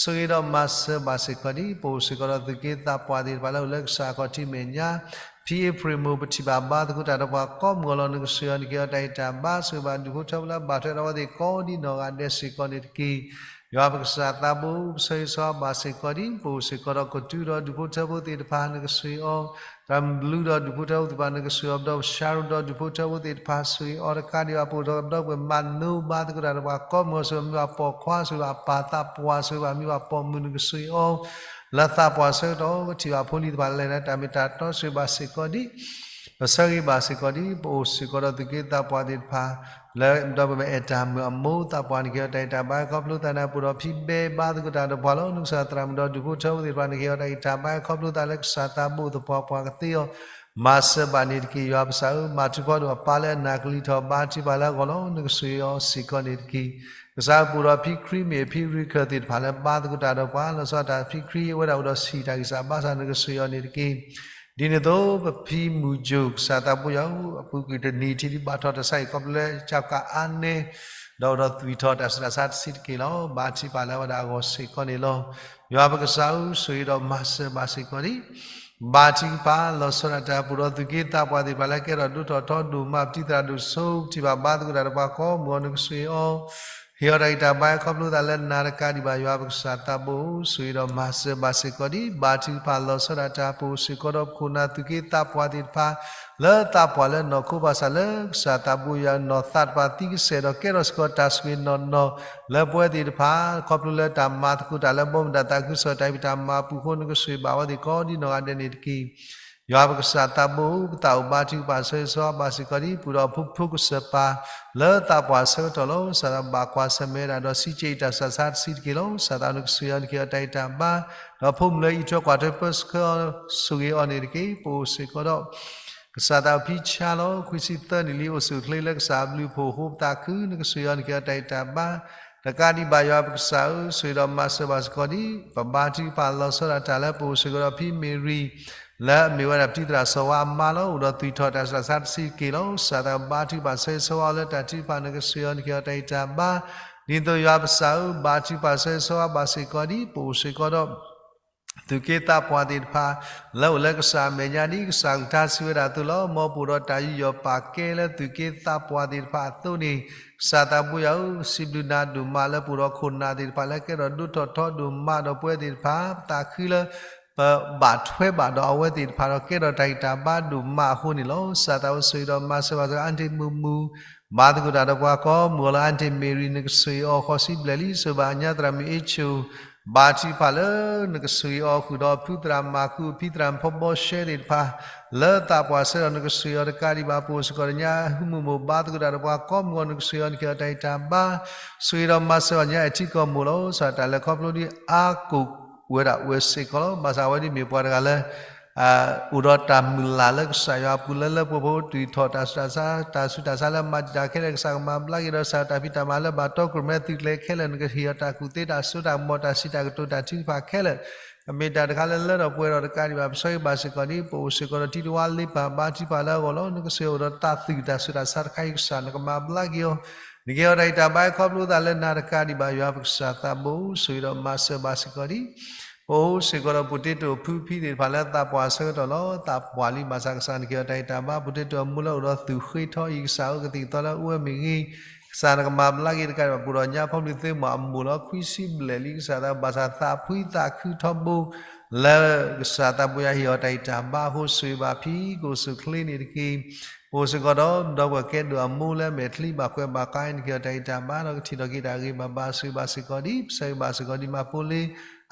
ဆိၣ်ဂ့ၤဒီးမၤစၢၤဘၣ်စ့ၢ်ကီးဒံး ပအိၣ်စ့ၢ်ကီးဒီးသူၣ်က့သးပှၢ်သ့ၣ်တဖၣ်လၢအိၣ်လၢကစၢ်အခီၣ်ထံးမဲာ်ညါ ဖံအ့ဖြ့ၣ်မိၢ် ပထံၣ်ဘၣ်ဘါသကိးတၢ်ဒီးပှၤကိးမုၢ်ဂီၤလီၤ. နကဆိၣ်ဂ့ၤအီၤ နကဟ့ၣ်အီၤတၢ်ဂံၢ်တၢ်ဘါ ဆိၣ်ဂ့ၤဘၣ်ဒူၣ်ဖိထၢဖိလၢအဘၣ်ထွဲဒီးအဝဲသ့ၣ်ကိးဒ်နီၢ်ဂၤဒဲးစ့ၢ်ကီးန့ၣ်တက့ၢ်. ယွၤပကစၢ်သးဘိ ပဆၢဂ့ၤဆၢဝါဘၣ်စ့ၢ်ကီးဒံး ပအိၣ်စ့ၢ်ကီးဒီးကတူၢ်ဒီးဒူၣ်ဖိထၢဖိသ့ၣ်တဖၣ် နကဆိၣ်ဂ့ၤအီၤ တၢ်ဘျုးဒီးဒူၣ်ဖိထၢဖိသ့ၣ်တဖၣ် နကဆိၣ်ဂ့ၤအီၤ ဒီးပဆါရိၤဒီးဒူၣ်ဖိထၢဖိသ့ၣ်တဖၣ် ဆိၣ်ဂ့ၤအီၤတကးဒံးဘၣ် ပအိၣ်ဒီးကဒီးပှဲၤမၤနိဘါသကိးတၢ်ဒီးပှၤ ကိးမုၢ်ဂီၤဆိၣ်ဂ့ၤဘၣ်မံၤဘၣ်ပိာ်ခွါ ဆိၣ်ဂ့ၤဘၣ်အပၢ်သးပှၢ် ဆိၣ်ဂ့ၤဘၣ်မံၤဘၣ်ပိာ်မုၣ် နကဆိၣ်ဂ့ၤအီၤ လၢသးပှၢ်ဆၢကတီၢ် ကထံၣ်ဘၣ်ဖိလံၤတဖၣ်လဲၤလၢတၢ်မ့ၢ်တၢ်တီ ဆိၣ်ဂ့ၤဘၣ်စ့ၢ်ကီးဒံး ပဆၢဂ့ၤဘၣ်စ့ၢ်ကီးဒံး ပအိၣ်စ့ၢ်ကီးဒီးသူၣ်က့သးပှၢ်သ့ၣ်တဖၣ် လၢဒီပုၢ်ဝဲၢ်အဲၣ်တၢ်မုၣ်အမိၢ်သးပှၢ် နကဟ့ၣ်အီၤတၢ်ဂံၢ်တၢ်ဘါ ခီဖျိသးန့ၣ် ပအိၣ်ဒီးဖံဘဲဘါသကိးတၢ်ဒီးပှၤလီၤ. နကစၢ်သရၣ်မုၣ်ဒီးဒူၣ်ဖိထၢဖိသ့ၣ်တဖၣ် နကဟ့ၣ်အီၤတၢ်ဂံၢ်တၢ်ဘါ ခီဖျိသးလၢကစၢ်သးဘိသပှၢ်ပှၢ်ကသ့အီၤ မၤစၢၤဘၣ်န့ၣ်တက့ၢ်. ယွၤပကစၢ်ဧၢ, မၤထူဖီဒိၣ်အပၢ်လၢအနၢ်ကလံၤထီၣ်ဘါထုကဖၣ်လၢအဂီၢ်လီၤ. နကဆိၣ်ဂ့ၤအီၤစ့ၢ်ကီးန့ၣ်တက့ၢ်. ကစၢ်ပအိၣ်ဒီးဖံခရံမ့ၢ်ဖံရံခၢၣ်သ့ၣ်တဖၣ်လၢဘါသကိးတၢ်ဒီးပှၤ လီၤဆီဒၣ်တၢ်ဖံခရံအဝဲဒၣ်အိၣ်ဒီးဆံၣ်တၢ်ဂံၢ်စၢ်ဘါစၢ် နကဆိၣ်ဂ့ၤအီၤန့ၣ်တက့ၢ်. ဒ်န့ၣ်အသိး ပဖံမုၢ်ကၠိၣ် ကစၢ်သးဘိယွၤဧၢ, အပူၤကွံာ်တနံၤထံးဒံးဘၣ်ထီၣ်တၢ်ဆါဟံၣ်ခီဖျိလၢ ကၠီကးအါနဲ ဒီးအိၣ်ဒီးသွံၣ်ထီၣ်တၢ်ဆူးတၢ်ဆါတဆံးတက့ၢ်လီၤ. ဘါထုကဖၣ်လၢအဝဲဒၣ်အဂီၢ်စ့ၢ်ကီးန့ၣ်လီၤ. ယွၤပကစၢ်ဧၢ, ဆိၣ်ဂ့ၤဒီးမၤစၢၤဘၣ်စ့ၢ်ကီးဒံး ဘါထုကဖၣ် လီၤဆီဒၣ်တၢ် ပအိၣ်ဒီးသူၣ်က့သးပှၢ်သ့ၣ်တဖၣ်လၢကဲထီၣ်ဒိၣ်ထီၣ်ထီဒိၣ်မး ပတံၤသရၣ်ဒိၣ်စိ ပထံၣ်ဘၣ်ဘါသကိးတၢ်ဒီးပှၤကိးမုၢ်ဂီၤ နကဆိၣ်ဂ့ၤအီၤ ဟ့ၣ်အီၤတၢ်ဂံၢ်တၢ်ဘါခီဖျိသးလၢနၤတကးဒံးဘၣ် ယွၤပကစၢ်သးဘိဧၢ, ဆိၣ်ဂ့ၤဒီးမၤစၢၤဘၣ်စ့ၢ်ကီးဒံး ဘါထုကဖၣ် လီၤဆီဒၣ်တၢ် ပအိၣ်စ့ၢ်ကီးဒီးပခိၣ်နၢ်သူၣ်က့သးပှၢ်သ့ၣ်တဖၣ် လၢသးပှၢ်လၢနီၢ်ခိဘၣ်ဆၣ်လၢကစၢ်သးဘိယွၤနီၢ်သးတဖၣ်သံကစဲာ်ဒီးကဲထီၣ်စ့ၢ်ကီးတၢ်ဆိၣ်ဂ့ၤနီၢ်နီၢ် လၢပဝဲသ့ၣ်တဖၣ် ခီဖျိလၢတၢ်မၤသကိးတၢ်လၢဘီမုၢ်တၢ်သးခုကစီၣ်တၢ်ဖံးတၢ်မၤအပူၤအဃိ နကဆိၣ်ဂ့ၤဘၣ်အဝဲသ့ၣ်ကိးဒ်နီၢ်ဂၤဒဲးန့ၣ်တက့ၢ်. ယွၤပကစၢ်သးဘိဧၢ, ပသးအိၣ်ဘါထုကဖၣ်ဆၢဂ့ၤဆၢဝါဘၣ်စ့ၢ်ကီးဒံး ပအိၣ်ဒီးဖိဖိကစၢ်ပၢ် လၢသးပှၢ်ဆၢကတီၢ်လီၤ. ကစၢ်သးဘၣ်ကွၢ်ဆၢၣ်မဲာ်ဝဲဒၣ်ဒီးစံးကဲးအံၤတၢ်ဆူးတၢ်ဆါတဆံးတက့ၢ်လီၤ. ကစၢ်သးနကဆိၣ်ဂ့ၤအီၤ နကဟ့ၣ်အီၤတၢ်ဂံၢ်တၢ်ဘါ ဒီးဖိမုၣ်လၢအံးထွဲကွၢ်ထွဲပၢဆှၢအီၤ ဆိၣ်ဂ့ၤအီၤန့ၣ်တက့ၢ်. ပအိၣ်စ့ၢ်ကီးဒီး ကစၢ်သးအိၣ်ဖံဆါလီၤ. ခွံဆံသၢနံၣ်လံ အိၣ်ဆူၣ်အိၣ်ချ့လၢကစၢ်အဘျုးအဖှိၣ်အဃိ ပသးခု နကစၢ်ယွၤ နကဟ့ၣ်အီၤတၢ်ဂံၢ်တၢ်ဘါ, တကးဒံးဘၣ်ယွၤပကစၢ်ဧၢ, ဆိၣ်ဂ့ၤဒီးမၤစၢၤဘၣ်စ့ၢ်ကီးဒံး ပဘါထုကဖၣ်လီၤဆီဒၣ်တၢ်လၢပအိၣ်စ့ၢ်ကီးဒီးဖံမ့ၢ်ရံ လၢအမ့ၢ်ဝဲဒၣ်ပတံၤသရၣ်စီၤဝါအမါလီၤ. အိၣ်ဒီးသူၣ်ထီၣ်တၢ်ဆူးတၢ်ဆါတဆံးတက့ၢ်လီၤ. ကစၢ်သးဘါထုကဖၣ်ဆၢဂ့ၤဆၢဝါအီၤလၢတၢ်ထုကဖၣ် နကစၢ်ယွၤ နကဟ့ၣ်အီၤတၢ်ဂံၢ်တၢ်ဘါ, ဒ်သိးယွၤပကစၢ်ဧၢ ဘါထုကဖၣ်ဆၢဂ့ၤဆၢဝါဘၣ်စ့ၢ်ကီးဒံး ပအိၣ်စ့ၢ်ကီးဒီး သုးက့သးပှၢ်သ့ၣ်တဖၣ် လၢအိၣ်လၢကစၢ်အမဲာ်ညါဒ် ကစၢ်ကလုၢ်ကထါစံးဝဲဒၣ်အသိးလီၤ. မ်ပအိၣ်ဒီးတၢ်ယူးယီၣ်ပာ်ကဲလၢသုးက့သးပှၢ်သ့ၣ်တဖၣ်အသိးန့ၣ် ကစၢ်သးဘိယွၤဧၢ, စံးဘျုးနၤဒိၣ်မးလၢပအိၣ်ဒီးခိၣ်နၢ်သ့ၣ်တဖၣ် လၢကဲထီၣ်ဒိၣ်ထီၣ်ထီဒိၣ်မးဒီးပဝဲသ့ၣ်တဖၣ်, ပသးခုလၢ ပဘၣ်ထွဲဘၣ်ဒီးအဝဲသ့ၣ်တဖၣ်ဒီး ကဲထီၣ်တၢ်ဂံၢ်တၢ်ဘါဒိၣ်မးအဃိန့ၣ်လီၤ. ကစၢ်သးအိၣ်ဆိၣ်ဂ့ၤဒီးမၤစၢၤဘၣ်စ့ၢ်ကီး အၣ်တ့ၢ်မုၢ်မုၢ် ဘါသကိးတၢ်ဒီးပှၤကိးမုၢ်ဂီၤလၢ အၣ်တ့ၢ်မ့ၢ်ရံ နကဆိၣ်ဂ့ၤအီၤဃိးဆံဘျဲၣ်လံ. ဆိၣ်ဂ့ၤဘၣ်အညါသရၣ်မုၣ်အ့ဆိၣ် ဘါထုကဖၣ်လၢ နကဆိၣ်ဂ့ၤအီၤဃုာ်ဒီးဖုသရၣ်မၤကူ ဖံသရၣ်ဖီဘီရှဲသ့ၣ်တဖၣ် လၢသးပှၢ်ဆၢကတီၢ် နကဆိၣ်ဂ့ၤအီၤတကးဒံးဘၣ် ပအိၣ်စ့ၢ်ကီးဒီးညါ ဟုမုၢ်မိၢ်ဘါသကိးတၢ်ဒီးပှၤကိးမုၢ်ဂီၤ နကဆိၣ်ဂ့ၤအီၤ နကဟ့ၣ်အီၤတၢ်ဂံၢ်တၢ်ဘါ, ဆိၣ်ဂ့ၤဒီးမၤစၢၤဘၣ်ညါ အထံကီၢ်မိၢ်လီၤ. ကစၢ်တၢ်လဲၤခီဖျိဒ်အါကိၣ်ဝဲဒၣ်ဝဲစ့ၢ်ကီးလီၤ. ဘၣ်ဆၣ်အဝဲဒ်မ့ၢ်ပှၤတဂၤလၢ အိၣ်ဒီးတၢ်မုၢ်လၢ်လၢကစၢ်ယွၤအပူၤလၢလၢပှဲၤပှဲၤ သူၣ်ထီၣ်တၢ်ဆူးတၢ်ဆါ တၢ်ဆူးတၢ်ဆါလၢမၤတံာ်တာ်ခဲလၢာ် ကစၢ်ကမၤဘျါက့ၤဒီး ကစၢ်တၢ်ဖံးတၢ်မၤလၢဘၣ်တီကြၢးမဲာ်သုးကျဲၤခဲလၢာ် နကဟ့ၣ်အီၤတၢ်ကူၣ်သ့တၢ်စိတၢ်ကမီၤ တၢ်စံးတၢ်ကတိၤတၢ်ထုကဖၣ်ခဲလၢာ် ကမ့ၢ်တၢ်တခါလၢလၢထီၣ်ပှဲၤထီၣ်တကးဒံးဘၣ် ပဆၢဂ့ၤဘၣ်စ့ၢ်ကီးဒ် ပအိၣ်စ့ၢ်ကီးဒီးတံၤတဝါလ့ပၢ်ဘါထုကဖၣ်လၢအဂီၢ်လီၤ. နကဆိၣ်ဂ့ၤအိၣ်ဒီးတၢ်သူၣ်တၢ်စိတၢ်ဆါတခါအံၤ ကစၢ်နကမၤဘျါက့ၤအီၤ နကဟ့ၣ်အီၤတၢ်ဂံၢ်တၢ်ဘါ ခီဖျိသးလၢနၤတကးဒံးဘၣ် ယွၤပကစၢ်သးဘိ ဆိၣ်ဂ့ၤဒီးမၤစၢၤဘၣ်စ့ၢ်ကီးဒ် ပအိၣ်စ့ၢ်ကီးဒီး potato ဖုဖံသ့ၣ်တဖၣ်လၢသးပှၢ်ဆၢကတီၢ်လီၤ. သးပှၢ်လံဘၣ်ဆၣ် ကစၢ်နကဟ့ၣ်အီၤတၢ်ဂံၢ်တၢ်ဘါ potato အမူလၢအိၣ်ဒီးသူၣ်ဃ့ထီအံၤ ကစၢ်ဧၢ ကသံၣ်ကသီလၢအအိၣ်ဝဲမ့ၢ်ဂ့ၤ ကစၢ်နကမၤဘျါက့ၤတကးဒံးဘၣ် ပအိၣ်ဒီးညါဖီမုၢ်သ့မးအမိၢ်လီၤ. ခွံဆံဘျဲၣ်လံ ကစၢ်သးဘိ ဘၣ်ဆၣ်သးဖှံသးခုထီဘိ လၢကစၢ်သးဘိယွၤဟ့ၣ်အီၤတၢ်ဂံၢ်တၢ်ဘါအဃိ ဆိၣ်ဂ့ၤဘၣ်ဖံ ကအိၣ်ဆူၣ်ချ့န့ၣ်တက့ၢ်. ပအိၣ်စ့ၢ်ကီးဒီး ဒီပုၢ်ဝဲၢ်ကဲဒိၣ်အမိၢ်လၢအမဲာ်ချံဘၣ်ခွဲးဘၣ်ဃး နကဟ့ၣ်အီၤတၢ်ဂံၢ်တၢ်ဘါဒီး ကထံၣ်ထီၣ်က့ၤတၢ်ဂ့ၤဘၣ်ဘၣ် ဆိၣ်ဂ့ၤဘၣ်စ့ၢ်ကီးဒ် ပဆၢဂ့ၤဘၣ်စ့ၢ်ကီးဒ် မၤဖိလ့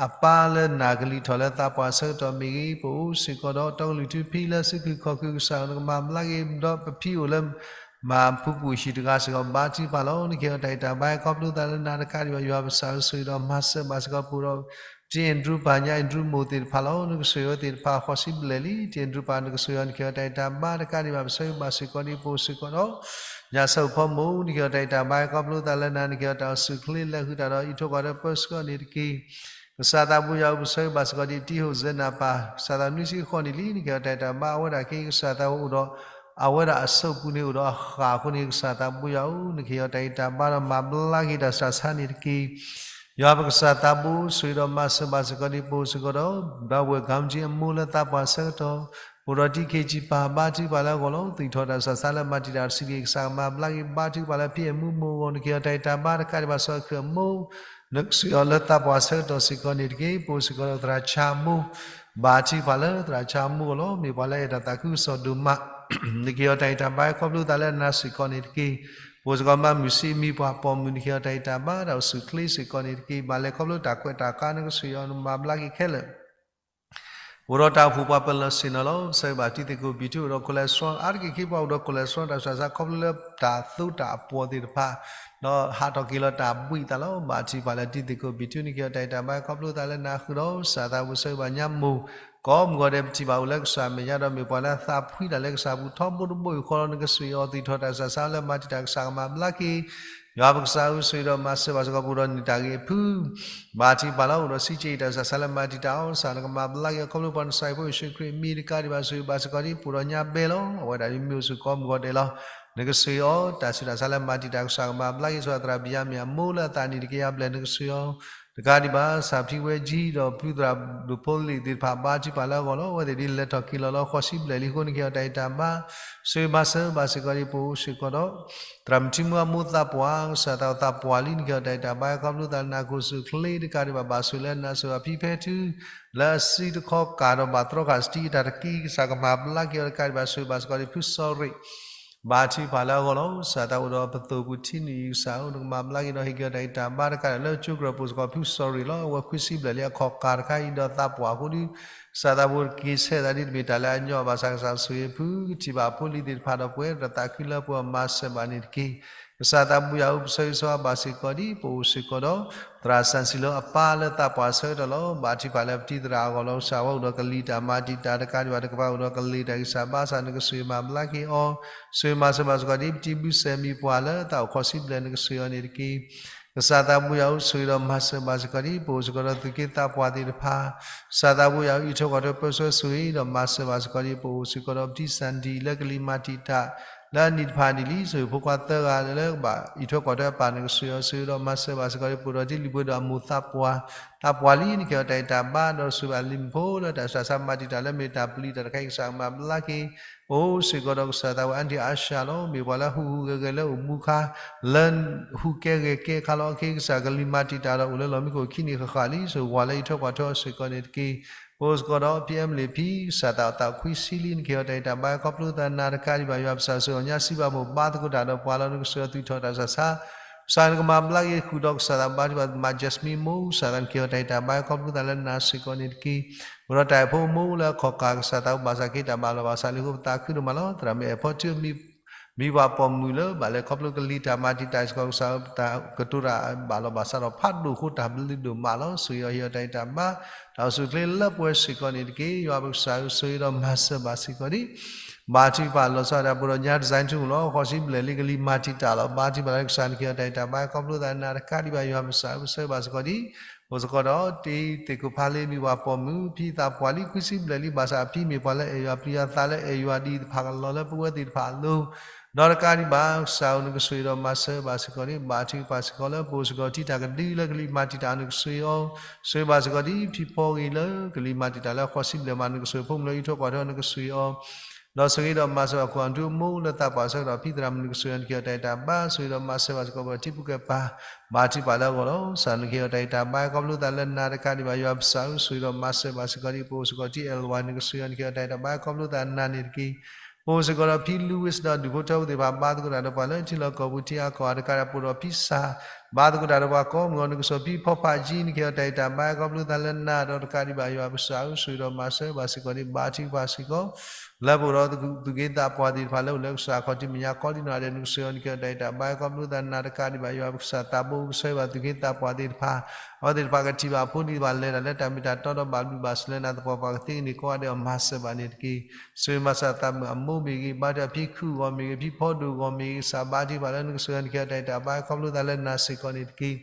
အပၢ်လၢနၢ်ကလုၢ်ထီၣ်လၢသးပှၢ်ဆၢကတီၢ်မ့ၢ်ဂ့ၤ ပအိၣ်စ့ၢ်ကီးဒီး တီကလုၢ်ထူဖံလၢစုခုၣ်ခီၣ်ခုၣ် ကစၢ်နကမၤဘျါက့ၤ ဒီးပဖံအိၣ်လၢ မၤဖူပူၣ်ဟံၣ်တဂၤစ့ၢ်ကီး ဘါထုကဖၣ်လီၤ. နကဟ့ၣ်အီၤတၢ်ဂံၢ်တၢ်ဘါ ခီဖျိသးလၢနၤတကးဒံးဘၣ် ယွၤပကစၢ်ဧၢ ဆိၣ်ဂ့ၤဒီးမၤစၢၤဘၣ်စ့ၢ်ကီး ပအိၣ်ဒီး တံၢ်အဲၣ်ဒရူပၢ် ညၣ်အဲၣ်ဒရူမိၢ်သ့ၣ်တဖၣ်လီၤ. နကဆိၣ်ဂ့ၤအဝဲသ့ၣ်တဖၣ်ဃိးဆံဘျဲၣ်လံ. တံၢ်အဲၣ်ဒရူပၢ် နကဆိၣ်ဂ့ၤအီၤ နကဟ့ၣ်အီၤတၢ်ဂံၢ်တၢ်ဘါတကးဒံးဘၣ် ပဆၢဂ့ၤဘၣ်စ့ၢ်ကီးဒ် ပအိၣ်စ့ၢ်ကီးဒီး ညၣ်ဆၣ်ဖိမိၢ် နကဟ့ၣ်အီၤတၢ်ဂံၢ်တၢ်ဘါ ခီဖျိသးလၢနၤ နကဟ့ၣ်အီၤတၢ်အိၣ်ဆူၣ်ချ့ လဲၤဃုာ်တၢ်ဒီးအံးထိးကွၢ်ဒီးပၢဆှၢန့ၣ်တက့ၢ်. ကစၢ်သးဘိယွၤဧၢ ပဆၢဂ့ၤဘၣ်စ့ၢ်ကီးဒ် တံၢ်ဟိၣ်စဲနၤပၢ် ကစၢ်သးနွံဆံဃိးနံၣ်လံ. နကဟ့ၣ်အီၤတၢ်ဂံၢ်တၢ်ဘါ အဝဲဒၣ်က့ ကစၢ်သးဘိအိၣ်ဒီး အဝဲဒၣ်အဆိးပူၤန့ၣ်အိၣ်ဒီးအဃၣ်အဃိန့ၣ် ကစၢ်သးဘိယွၤဧၢ နကဟ့ၣ်အီၤတၢ်ဂံၢ်တၢ်ဘါဒီးမၤဘျါက့ၤတၢ်ဆူးတၢ်ဆါန့ၣ်တက့ၢ်. ယွၤပကစၢ်သးဘိ ဆိၣ်ဂ့ၤဒီးမၤစၢၤဘၣ်စ့ၢ်ကီးဒ် ပအိၣ်စ့ၢ်ကီးဒီး ဒီပုၢ်ဝဲၢ် ကမ်ကၠံ အမိၢ်လၢသးပှၢ်ဆၢကတီၢ် ပအိၣ်ဒီးတံၢ်ခ့ၣ်ကၠံပၢ် ဘါထုကဖၣ်လၢအဂီၢ်လီၤ. သူၣ်ထီၣ်တၢ်ဆူးတၢ်ဆါလၢမၤတံာ်တာ်တဆံးတက့ၢ် ကစၢ်ကမၤဘျါက့ၤ ဘါထုကဖၣ်လၢဖံအဲၣ်မူမိၢ်အဂီၢ် နကဟ့ၣ်အီၤတၢ်ဂံၢ်တၢ်ဘါတကးဒံးဘၣ် စီၤခုၣ်အမိၢ် နကဆိၣ်ဂ့ၤအီၤလၢသးပှၢ်ဆၢကတီၢ်စ့ၢ်ကီးန့ၣ်တက့ၢ်. ပအိၣ်စ့ၢ်ကီးဒီးသရၣ်ဆၣ်မိၢ် ဘါထုကဖၣ်လၢသရၣ်ဆၣ်မိၢ်အဂီၢ်လီၤ. မ့ၢ်ပှၤလၢအဲၣ်တၢ်သးခုကစီၣ်ဒိၣ်မး နကဟ့ၣ်အီၤတၢ်ဂံၢ်တၢ်ဘါ ခီဖျိသးလၢနၤစ့ၢ်ကီးန့ၣ်တက့ၢ်. ပအိၣ်စ့ၢ်ကီးမၤမုၢ်ဆံးမံၤပှၤပိာ်မုၣ် နကဟ့ၣ်အီၤတၢ်ဂံၢ်တၢ်ဘါ တၢ်အိၣ်ဆူၣ်ချ့စ့ၢ်ကီးန့ၣ်တက့ၢ်. ဘၣ်လဲၤခီဖျိတၢ်ကွဲးတၢ်ကါ နကဆိၣ်ဂ့ၤအီၤ နကမၤဘျါက့ၤခဲလၢာ် အိၣ်ဒီးတၢ်အိၣ်ဖှိၣ်ပှၤပၢၤလီၢ်ဆ့ၣ်နီၤလီၤ. ပဆၢဂ့ၤဘၣ်တံၤသကိးဘံၣ်ထူ အိၣ်ဒီး cholesterol အါတက့ၢ် ခ့ပှၤအိၣ်ဒီး cholesterol တၢ်ဆူးတၢ်ဆါ ခီဖျိလၢတၢ်သိတၢ်အပှီၢ်သ့ၣ်တဖၣ် ဒီးဟးထီၣ်က့ၤလီၤတၢ်ဘှံးသးလီၤ. ဘါထုကဖၣ်လၢတံၤသကိးဘံၣ်ထူ နကဟ့ၣ်အီၤတၢ်ဂံၢ်တၢ်ဘါ ခီဖျိသးလၢနၤဃုာ်ဒီး ကစၢ်သးဘိ ပဆၢဂ့ၤဘၣ်ညါမိၢ် ကိးမုၢ်ဂီၤဒဲး ပထံၣ်ဘၣ်အိၣ်လၢကစၢ်အမဲာ်ညါဒီး မ့ၢ်ပှၤလၢသးဖှံတၢ်လၢကစၢ်ပူၤထီဘိတဘိအံၤဃီလီၤ. နကဆိၣ်ဂ့ၤအီၤ သူၣ်ထီၣ်တၢ်ဆူးတၢ်ဆါလၢမၤတံာ်တာ် ကစၢ်ကမၤဘျါက့ၤ ယွၤပကစၢ်ဧၢ ဆိၣ်ဂ့ၤဒီးမၤစၢၤဘၣ်စ့ၢ်ကီး ပအိၣ်ဒီးနံၣ်တၢ်ဂ့ၢ်အဖု ဘါထုကဖၣ်လီၤ. အိၣ်ဒီးစံးကဲအံၤ တၢ်ဆူးတၢ်ဆါလၢမၤတံာ်တာ်အီၤ ကစၢ်နကမၤဘျါက့ၤအီၤ ခီဖျိပှၤနစၢ်ဖိယ့ၣ်ၡူးခရံာ်အမံၤတကးဒံးဘၣ် ဆိၣ်ဂ့ၤဘၣ်စ့ၢ်ကီးဒ် ပအိၣ်ဒီးညါဘဲလီၤ. အဝဲဒၣ်ဒ်မ့ၢ်အိၣ်ဆူၣ်ကိးမုၢ်ဂီၤဒဲးလီၤ. နကဆိၣ်ဂ့ၤအီၤ တၢ်ဆူးတၢ်ဆါလၢမၤတံာ်တာ် ကစၢ်ကမၤဘျါက့ၤ ဆိၣ်ဂ့ၤသရၣ်ဘံၣ်ယါမံၣ်အမိၢ်လၢအသးနံၣ်တကယၤဘျဲၣ် နကဆိၣ်ဂ့ၤအီၤ တကးဒံးဘၣ် ကစၢ်ဖံဝဲကၠံဒီးပျုၤသရၣ်ဒိၣ်ဖိလံၤသ့ၣ်တဖၣ် ဘါထုကဖၣ်လၢအဂီၢ်လီၤ. အဝဲသ့ၣ်ဒ်လဲၤထီၣ်က့ၤလီၤလၢဃိးဆံဘျဲၣ်လံအဃိ နကဟ့ၣ်အီၤတၢ်ဂံၢ်တၢ်ဘါ ဆိၣ်ဂ့ၤမၤစၢၤဘၣ်စ့ၢ်ကီးဒ် ပအိၣ်စ့ၢ်ကီးဒီး သရၣ်မုၣ်ထံမူအမိၢ်သးပှၢ် ကစၢ်သးအိၣ်သးပှၢ်လံ နကဟ့ၣ်အီၤတၢ်ဂံၢ်တၢ်ဘါ ခီဖျိသးလၢနၤကအိၣ်ဆူၣ်ချ့တကးဒံးဘၣ် ဘၣ်ဆိၣ်လၢနၤဆိၣ်ဂ့ၤအီၤဖံဖဲထူ လၢအစုတခီကၢ်ဒီးဘၣ်တြီဃာ်စတံအတၢ်တက့ၢ် ကစၢ်ကမၤဘျါက့ၤအီၤတကးဒံးဘၣ် ဆိၣ်ဂ့ၤဘၣ်စ့ၢ်ကီးဒ် ဖုစီၤရ့ၣ် ဘါထုကဖၣ်လၢအဂီၢ်လီၤ. ကစၢ်သးအိၣ်ဒီးပသိၣ်ပူၤထံနံၤအံၤ ကစၢ်ဧၢ နကမၤဘျါက့ၤဒီးဟ့ၣ်က့ၤအီၤတၢ်ဂံၢ်တၢ်ဘါတကးဒံး လၢကၠိကရၢၢ်ပူၤစ့ၢ်ကီး ဖုစီၤရ့ၣ်လီၤ. အဝဲခွံဆံဘျဲၣ်လံ အခီၣ်ကၢ်တခါအံၤဒီးသးပှၢ်အဃိဒီး ကစၢ်သးဘိတက့ၢ် ဆဲးသးဒ်တမ့ၢ်တၢ်လၢအညီဘၣ်ဆၣ် ကစၢ်ဆိၣ်ဂ့ၤဖု ကထံၣ်ဘၣ်ဖိလံၤသ့ၣ်တဖၣ်ဒီးပှဲၤဒီးသးခုလၢပှဲၤအီၤ မၤစၢၤဘၣ်န့ၣ်တက့ၢ်. ကစၢ်သးဘိယွၤဧၢ, ပဆၢဂ့ၤဆၢဝါဘၣ်စ့ၢ်ကီးဒံး ပအိၣ်စ့ၢ်ကီးဒီး သရၣ်စၣ်စံလိအပၢ်လၢသးပှၢ်ဆၢကတီၢ်လီၤ. ဘါထုကဖၣ်လၢပတံၤသရၣ်အဂီၢ်လီၤ. ကစၢ်ဝဲအိၣ်ဒီးကလံၤတၢ်မၤတံာ်တာ်တကးဒံးဘၣ် တကပၤအိၣ်ဒီးကလံၤတၢ်ဂံၢ်စၢ်ဘါစၢ် နကဆိၣ်ဂ့ၤမၤဘျါက့ၤအီၤ, ဆိၣ်ဂ့ၤမၤစၢၤဘၣ်စ့ၢ်ကီးဒံး ပတံၤဘုစဲးမံၤပှၢ်လၢသးအိၣ်ခီၣ်စံဘျဲၣ် နကဆိၣ်ဂ့ၤအီၤန့ၣ်တက့ၢ်. ကစၢ်သးဘိယွၤဧၢ, ဆိၣ်ဂ့ၤဒီးမၤစၢၤဘၣ်စ့ၢ်ကီးဒံး ပအိၣ်စ့ၢ်ကီးဒီးသူၣ်က့သးပှၢ်သ့ၣ်တဖၣ်. ကစၢ်သးဘိယွၤဧၢ, အံးထွဲကွၢ်ထွဲပၢဆှၢ ဆိၣ်ဂ့ၤဒီးမၤစၢၤဘၣ်စ့ၢ်ကီးဒံး ပအိၣ်စ့ၢ်ကီးဒီးပတံၤစၣ်ဒံၣ်လၢကလံၤမၤတံာ်တာ် လၢအနံၣ်တဖၣ်န့ၣ်လံ. ဆိၣ်ဂ့ၤဖိခွါသၢဂၤလၢကဘၣ်အံးထွဲကွၢ်ထွဲအပၢ် နကဆိၣ်ဂ့ၤအီၤ ဆိၣ်ဂ့ၤဒီးမၤစၢၤဘၣ်စ့ၢ်ကီးဒံး ပအိၣ်ဒီးတံၤလုၢ်ပှ့ၤဒီးအမိၢ်သးပှၢ် သးပှၢ်လံ နကဟ့ၣ်အီၤတၢ်ဂံၢ်တၢ်ဘါ ဒီးဆိၣ်ဂ့ၤဘၣ်လံၤမုၣ်ဖိလၢတၢ်ဆူးတၢ်ဆါမၤတံာ်တာ်လၢမ့ၢ်တၢ်ပျံၤတၢ်တခါအံၤ ကစၢ်မၤဘျါက့ၤ ပအိၣ်စ့ၢ်ကီးဒီးကစၢ်သးဘိ အါဒံအါရှါလီၤ. မ့ၢ်ပှၤလၢဟူးဟူးဂဲၤဂဲၤလၢအိၣ်မူခါ လၢဟူးကဲဂဲၤကဲခါလီၤ. အခ့ကစၢ်ကလံၤမၤတံာ်တာ်ဒီးအိၣ်လၢလီၢ်မံခိၣ်ခံနံၣ်ဃၣ်ဃၣ်လံ. ဆိၣ်ဂ့ၤပှၤလၢအံးထွဲကွၢ်ထွဲအီၤစ့ၢ်ကီးန့ၣ်တက့ၢ်. ပအိၣ်စ့ၢ်ကီးဒီးဖံအဲမလ့ၣ်ဖံ ကစၢ်သးအိၣ်သးခွံဆံလံ နကဟ့ၣ်အီၤတၢ်ဂံၢ်တၢ်ဘါ ခီဖျိသးနၤတကးဒံးဘၣ် ယွၤပကစၢ်ဆိၣ်ဂ့ၤအီၤညါစံးဘၣ်မိၢ် ဘါသကိးတၢ်ဒီးပှၤလီၤ နကဆိၣ်ဂ့ၤအီၤသူၣ်ထီၣ်တၢ်ဆူးတၢ်ဆါ ကစၢ်နကမၤဘျါက့ၤဃုာ်ဒီးကစၢ်သးဘါထုကဖၣ် မၤ Jasmine မိၢ် ကစၢ်သးနကဟ့ၣ်အီၤတၢ်ဂံၢ်တၢ်ဘါ ခီဖျိသးလၢနၤစ့ၢ်ကီးန့ၣ်တက့ၢ်. အိၣ်ဒီးတၢ်အဲၣ်ဖိမိၢ်လၢအခီၣ်ကၢ် ကစၢ်သးဘိဘၣ်ဆၣ်က့ၤတၢ်ဘၣ်လီၤဘၣ်ဆၣ်လံအဃိ ပသးခုဒိၣ်မးလီၤ. သရၣ်မုၣ်အဲၣ်ဖီထံ မံၤပှၢ်ပိာ်မုၣ်လၢဘၣ်လဲၤခီဖျိကလံၤတၢ်မၤတံာ်တာ်စ့ၢ်ကီး ကစၢ်တၢ်ကတိၤတၢ်ဘၣ်လီၤဘၣ်ဆၣ်ဒီးဖးဒိၣ်အဃိ တၢ်ဘျုးဒိၣ်မးလီၤ. ဆိၣ်ဂ့ၤအီၤဟ့ၣ်အီၤတၢ်ဂံၢ်တၢ်ဘါ တၢ်အိၣ်ဆူၣ်အိၣ်ချ့လၢပှဲၤစ့ၢ်ကီးန့ၣ်တက့ၢ်. ယွၤပကစၢ်ဧၢ ဆိၣ်ဂ့ၤဒီးမၤစၢၤဘၣ်စ့ၢ်ကီးဒံး ဘါထုကဖၣ်လီၤဆီဒၣ်တၢ် ပအိၣ်ဒီးညါ design ထူၣ်လီၤ ခီၣ်စံဘျဲၣ်လံ ကလံၤမၤတံာ်တာ်လီၤ. ဘါထုကဖၣ်လၢကစၢ်နကဟ့ၣ်အီၤတၢ်ဂံၢ်တၢ်ဘါ ခီဖျိသးနၤတကးဒံးဘၣ် ယွၤပကစၢ်ဧၢ ပဆၢဘၣ်စ့ၢ်ကီးဒံး အိၣ်စ့ၢ်ကီးဒီးတံၤသ့ၣ်ခိၣ်ဖးလ့ မံၤပှၢ်ပိာ်မုၣ် ဖံသးပှၢ်လံ ခွံဆံဘျဲၣ်လံ ဘၣ်ဆၣ်အဖံမ့ၢ်ပှၤလၢအဲၣ်ယွၤပျံၤယွၤသးလၢအဲၣ်ယွၤဒ်အံၤ တဖၣ်ကလီၤလၢပဝဲသ့ၣ်တဖၣ်အလိၤ ဒီးတကးဒံးဘၣ် ကစၢ်ဧၢ နကဆိၣ်ဂ့ၤဒီးမၤစၢၤဘၣ်စ့ၢ်ကီးဒံး ဘါထုကဖၣ်စ့ၢ်ကီးလၢပအိၣ်စ့ၢ်ကီးထံတၢ်ကဒုလၢကလံၤမၤတံာ်တာ် နကဆိၣ်ဂ့ၤအီၤ ဆိၣ်ဂ့ၤဘၣ်စ့ၢ်ကီးဒံး ဖံဖီဂ့ၤလၢကလံၤမၤတံာ်တာ်လၢအခီၣ်စံဘျဲၣ်မး နကဆိၣ်ဂ့ၤ ဖိမုၣ်လၢအံးထွဲကွၢ်ထွဲ နကဆိၣ်ဂ့ၤအီၤ ဒီးဆိၣ်ဂ့ၤဒီးမၤစၢၤအခိၣ်အထူအမိၢ်လၢသးပှၢ်ဆၢကတီၢ် ဖံသရၣ်မုၣ် နကဆိၣ်ဂ့ၤအီၤ နကဟ့ၣ်အီၤတၢ်ဂံၢ်တၢ်ဘါ ဆိၣ်ဂ့ၤဒီးမၤစၢၤဘၣ်စ့ၢ်ကီး ပထံပကဲပၤ ဘါထုကဖၣ်လၢအဂီၢ်လီၤ. ကစၢ်နကဟ့ၣ်အီၤတၢ်ဂံၢ်တၢ်ဘါ ခီဖျိသးလၢနၤတကးဒံးဘၣ် ယွၤပကစၢ်ဧၢ ဆိၣ်ဂ့ၤဒီးမၤစၢၤဘၣ်စ့ၢ်ကီးဒံး ပအိၣ်စ့ၢ်ကီးထံအဲၣ်လဝါ နကဆိၣ်ဂ့ၤအီၤ နကဟ့ၣ်အီၤတၢ်ဂံၢ်တၢ်ဘါ ခီဖျိသးနၤန့ၣ်တက့ၢ်. ပအိၣ်စ့ၢ်ကီးဒီးဖံ Louis ဒီးဒူၣ်ဖိထၢဖိသ့ၣ်တဖၣ် ဘါသကိးတၢ်ဒီးပှၤလၢထံလီၢ်ကီၢ်ပူၤ ထံအါကီၢ်အါတကးဒံး ပအိၣ်ဒီးဖံစၢ် ဘါသကိးတၢ်ဒီးပှၤကိးမုၢ်ဂီၤ နကဆိၣ်ဂ့ၤ ဖံဖီဖးကၠံ နကဟ့ၣ်အီၤတၢ်ဂံၢ်တၢ်ဘါ ခီဖျိသးလၢနၤဒီးတကးဒံးဘၣ် ယွၤပကစၢ်ဧၢ ဆိၣ်ဂ့ၤဒီးမၤစၢၤဘၣ်စ့ၢ်ကီးဒံး ဘါထုကဖၣ်စ့ၢ်ကီး လၢပအိၣ်ဒီးသူၣ်က့သးပှၢ်သ့ၣ်တဖၣ်လၢအိၣ်လၢကစၢ်အခီၣ်ထံးမဲာ်ညါကိးဒံနီၢ်ဂၤဒဲး နကဆိၣ်ဂ့ၤအီၤ နကဟ့ၣ်အီၤတၢ်ဂံၢ်တၢ်ဘါ ခီဖျိသးနၤတကးဒံးဘၣ် ယွၤပကစၢ်သးဘိ ကဆၢဂ့ၤဘၣ်သူၣ်က့သးပှၢ်သ့ၣ်တဖၣ် အဝဲသ့ၣ်တဖၣ်ကထံၣ်ဘၣ်အဖိန့ၣ် ဘၣ်လဲၤတၢ်လၢတၢ်မ့ၢ်တၢ်တီဒီးဘၣ်ဘျုးဘၣ်ဆိၣ်လၢနၤသပှၢ်ပှၢ်ကသ့ကန့ၢ်ကိးဂၤဒဲးအီၤ မၤစၢၤဘၣ်န့ၣ်တက့ၢ်. ဆိၣ်ဂ့ၤမၤစၢၤသးမုၣ်အမိၢ်မ့ၢ်ဂ့ၤ ဘါထုကဖၣ်ဖံခုၣ်အဂီၢ်မ့ၢ်ဂ့ၤ ဖံဖီဒိၣ်အဂီၢ်မ့ၢ်ဂ့ၤ ကစၢ်ဘါထုကဖၣ်လၢနကဆိၣ်ဂ့ၤအီၤ နကဟ့ၣ်အီၤတၢ်ဂံၢ်တၢ်ဘါ ခီဖျိသးလၢနၤစ့ၢ်ကီးန့ၣ်တက့ၢ်.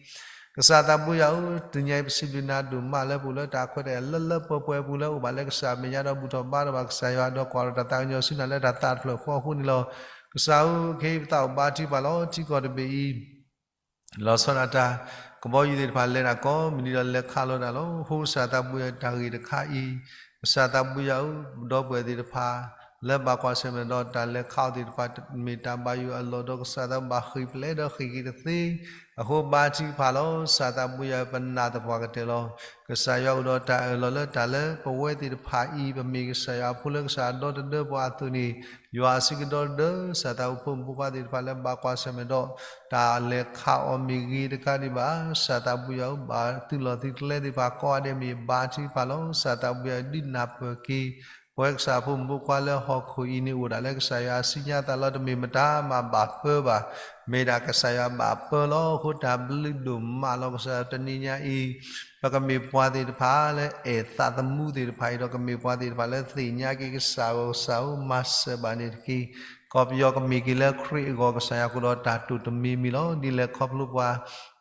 ကစၢ်သးဘိယွၤဧၢ, တနံၤအံၤပစံးဘျုးနၤဒိၣ်မးလၢပအိၣ်လၢတၢ်ခွဲးတၢ်ယာ်လၢလၢပှဲၤပှဲၤ ပူၤလၢအိၣ်ဘၣ်လၢကစၢ်မဲာ်ညါဒီးဘူၣ်ထီၣ်ဘါထီၣ်ဘၣ်ကစၢ်ယွၤ ဒီးကွၢ်ထီၣ်တၢ်သးကညီၤဆူနၤလၢတၢ်သးတဖျၢၣ်ဃီအဃိန့ၣ်လီၤ. ကစၢ်ဧၢ, ခဲအံၤပသးအိၣ်ဘါထုကဖၣ်လီၤ ထံကီၢ်တဘ့ၣ်အံၤ လီၤဆီဒၣ်တၢ် ကဘီယူၤသ့ၣ်တဖၣ်လဲၤတၢ်ကိးမုၢ်နံၤဒီးလဲၤခးလီၤတၢ်လီၤ. အဃိကစၢ်သးဘိယွၤတၢ်ဂ့ၢ်တခါအံၤ ကစၢ်သးဘိယွၤဧၢ, ဒီပုၢ်ဝဲၢ်သ့ၣ်တဖၣ် လၢဘၣ်ကွၢ်ဆၢၣ်မဲာ်ဒီးတၢ်လဲၤခးအီၤသ့ၣ်တဖၣ် မ့ၢ်တၢ်ဘၣ်ယိၣ်အလီၢ်ဒီး ကစၢ်သးဘိဘၣ်ဃ့ၢ်ပျဲဒီးဃ့ၢ်က့ၤတသ့ အဃိဘါထုကဖၣ်လီၤ. ကစၢ်သးဘိယွၤဧၢ, ပနာ်သပှၢ်ကတၢၢ်လီၤ. ကစၢ်ယွၤအိၣ်ဒီးတၢ်အၢၣ်လီၤလၢတၢ်လၢပဝဲသ့ၣ်တဖၣ်အံၤ ပမ့ၢ်ကစၢ်ယွၤအဖိလၢကစၢ်ဒီတဒၢပှၤအသိးန့ၣ် ယွၤအစုကဒီတဒၢ ကစၢ်သးဘိဖိမုၣ်ဖိခွါသ့ၣ်တဖၣ်လၢဘၣ်ကွၢ်ဆၢၣ်မဲာ်ဒီး တၢ်လဲၤခးအီၤမ့ၢ်ဂ့ၤတကးဒံးဘၣ် ကစၢ်သးဘိယွၤဧၢ, ဘၣ်သုးလီၢ်သုးကျဲသ့ၣ်တဖၣ်ကိးဂၤဒဲးမ့ၢ်ဘါထုကဖၣ်လီၤ. ကစၢ်သးဘိယွၤဧၢ, ဒုးနၢ်ပၢၢ်က့ၤ ပဝဲကစၢ်ဖိမုၣ်ဖိခွါလၢဟီၣ်ခိၣ်အံၤန့ၣ် အိၣ်ဒၣ်လၢကစၢ်ယွၤအစုညါသးလီၤ, တမ့ၢ်ပတၢ်မၤဘၣ်ပၢဘၣ်, မ့ၢ်ဒၣ်ကစၢ်ယွၤဘၣ်ပၢလီၤ. အဃိတၢ်ဘျုးဒိၣ်မးလီၤ. ကစၢ်တနံၤညါအံၤ ပကမ့ၢ်ပှၤသ့ၣ်တဖၣ်လၢအဲၣ်သးသမူသ့ၣ်တဖၣ်အံၤဒီး ကမ့ၢ်ပှၤသ့ၣ်တဖၣ်လၢသ့ၣ်ညါက့ၤကစၢ်အဂီၢ်, ကစၢ်ဧၢ, မၤစၢၤဘၣ်န့ၣ်တက့ၢ်. ကီၢ်ပယီၤကမ့ၢ်က့ၤလၢခရံာ်အဂီၢ် ကစၢ်ယွၤကဒီးတၢ်တိာ်တမံၤမံၤလီၤ. ဒ်လဲၣ်ခီဖျိပှၤ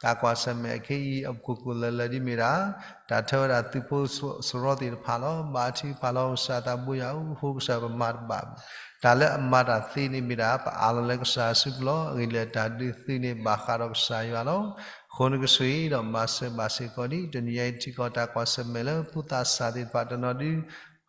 တၢ်ကွၢ်ဆၢၣ်မဲာ်ခဲအံၤ အပူၤကွံာ်လၢာ်လၢာ်ဒ်မ့ၢ်ဒၣ် တၢ်ထၢဝဲဒၣ်သုးဖိစရီသ့ၣ်တဖၣ်လီၤ. ဘါထုကဖၣ်လီၤ. ကစၢ်သးဘိယွၤဧၢ, အဃိကစၢ်ပမၤတဘၣ် တၢ်လၢအမၤတၢ်သ့န့ၣ်မ့ၢ်ဒၣ် ပအးလီၤလၢကစၢ်အစုပူၤလီၤ. အဂ့ၢ်ဒ်လဲၣ် တၢ်ဒုးသုးန့ၣ်ဘၣ်ဃးဒီးကစၢ်ယွၤလီၤ. အဃိနကဆိၣ်ဂ့ၤဒီးမၤစၢၤဘၣ်စ့ၢ်ကီးဒံး တနံၤညါအံၤ ထံကီၢ်တၢ်ကွၢ်ဆၢၣ်မဲာ်လၢဖိသၣ်ဆၣ်သ့ၣ်တဖၣ်တနီၤဒုး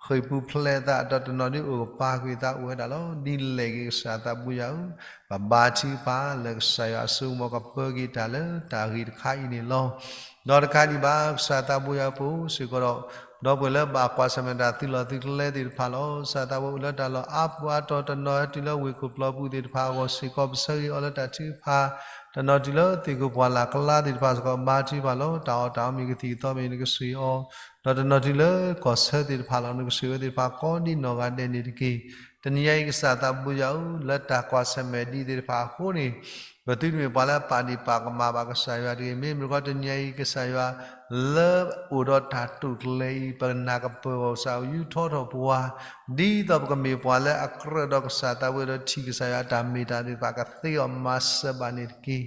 ဃ့ၢ်ပူၤဖျဲးသး ဒီးတနီၤဒုးအိၣ်ကပၤကွံာ်သးအိၣ်ဝဲဒၣ်လီၤ. ဒ်လဲၣ်ဂ့ၤ ကစၢ်သးဘိယွၤဧၢ, ပဘါထုကဖၣ်လၢကစၢ်ယွၤအစိကမီၤ ကပၢက့ၤတၢ်လၢတၢ်ဂ့ၢ်တခါအံၤန့ၣ်လီၤ. ဒီးတကးဒံးဘၣ် ကစၢ်သးဘိယွၤပအိၣ်စ့ၢ်ကီးဒီး ဒီပုၢ်ဝဲၢ်လၢဘၣ်ကွၢ်ဆၢၣ်မဲာ်တၢ်သုးလီၢ်သုးကျဲသ့ၣ်တဖၣ်လီၤ. ကစၢ်သးဘိအိၣ်လၢတၢ်လီၢ်အါပူၤအါတီၤ တနီၤတုၤလၢဝ့ၢ်ခိၣ်ပျီပူၤသ့ၣ်တဖၣ်အဂီၢ်စ့ၢ်ကီး ပဆၢဂ့ၤအီၤလၢတၢ်ထုကဖၣ်, တနီၤတုၤလၢသ့ၣ်ခိၣ်ပှၢ်လၢ်ကျါသ့ၣ်တဖၣ်စ့ၢ်ကီး ဘါထုကဖၣ်လီၤ. တၢ်အီၣ်တၢ်အီမ့ၢ်ဂ့ၤ ကသံၣ်ကသီမ့ၢ်ဂ့ၤ နကဆှၢအီၤ, ဒီးတနီၤတုၤလၢကီၢ်ဆၢသ့ၣ်တဖၣ်လီၤ နကဆှၢဝဲသ့ၣ်တဖၣ်ကိးဒ်နီၢ်ဂၤဒဲးန့ၣ်တက့ၢ်. တနံၤညါအံၤ ကစၢ်သးဘိယွၤဧၢ, လၢတၢ်ကွၢ်ဆၢၣ်မဲာ်ဒ်သ့ၣ်တဖၣ်အဃိန့ၣ် ပသုတမ့ၢ်ပှၤလၢပာ်ဒ့ၣ်ပာ်ကမၣ်ဘၣ်ကစၢ်ယွၤတဂ့ၤ. မ့မ့ၢ်တခီတနံၤညါအံၤ ကစၢ်ယွၤ လၢအိၣ်ဒီးတၢ်တိာ်ကျဲၤအံၤ ပနၢ်ကပၢၢ်အီၤ ကစၢ်ယူးထီၣ်ထီၣ်ပှၤ ဒ်သိးပကမ့ၢ်ပှၤလၢအကြၢးဒီးကစၢ်သးဘိယွၤဒီး ထံၣ်ကစၢ်ယွၤအတၢ်မ့ၢ်တၢ်သ့ၣ်တဖၣ် ကသ့အီၤမၤစၢၤဘၣ်န့ၣ်တက့ၢ်.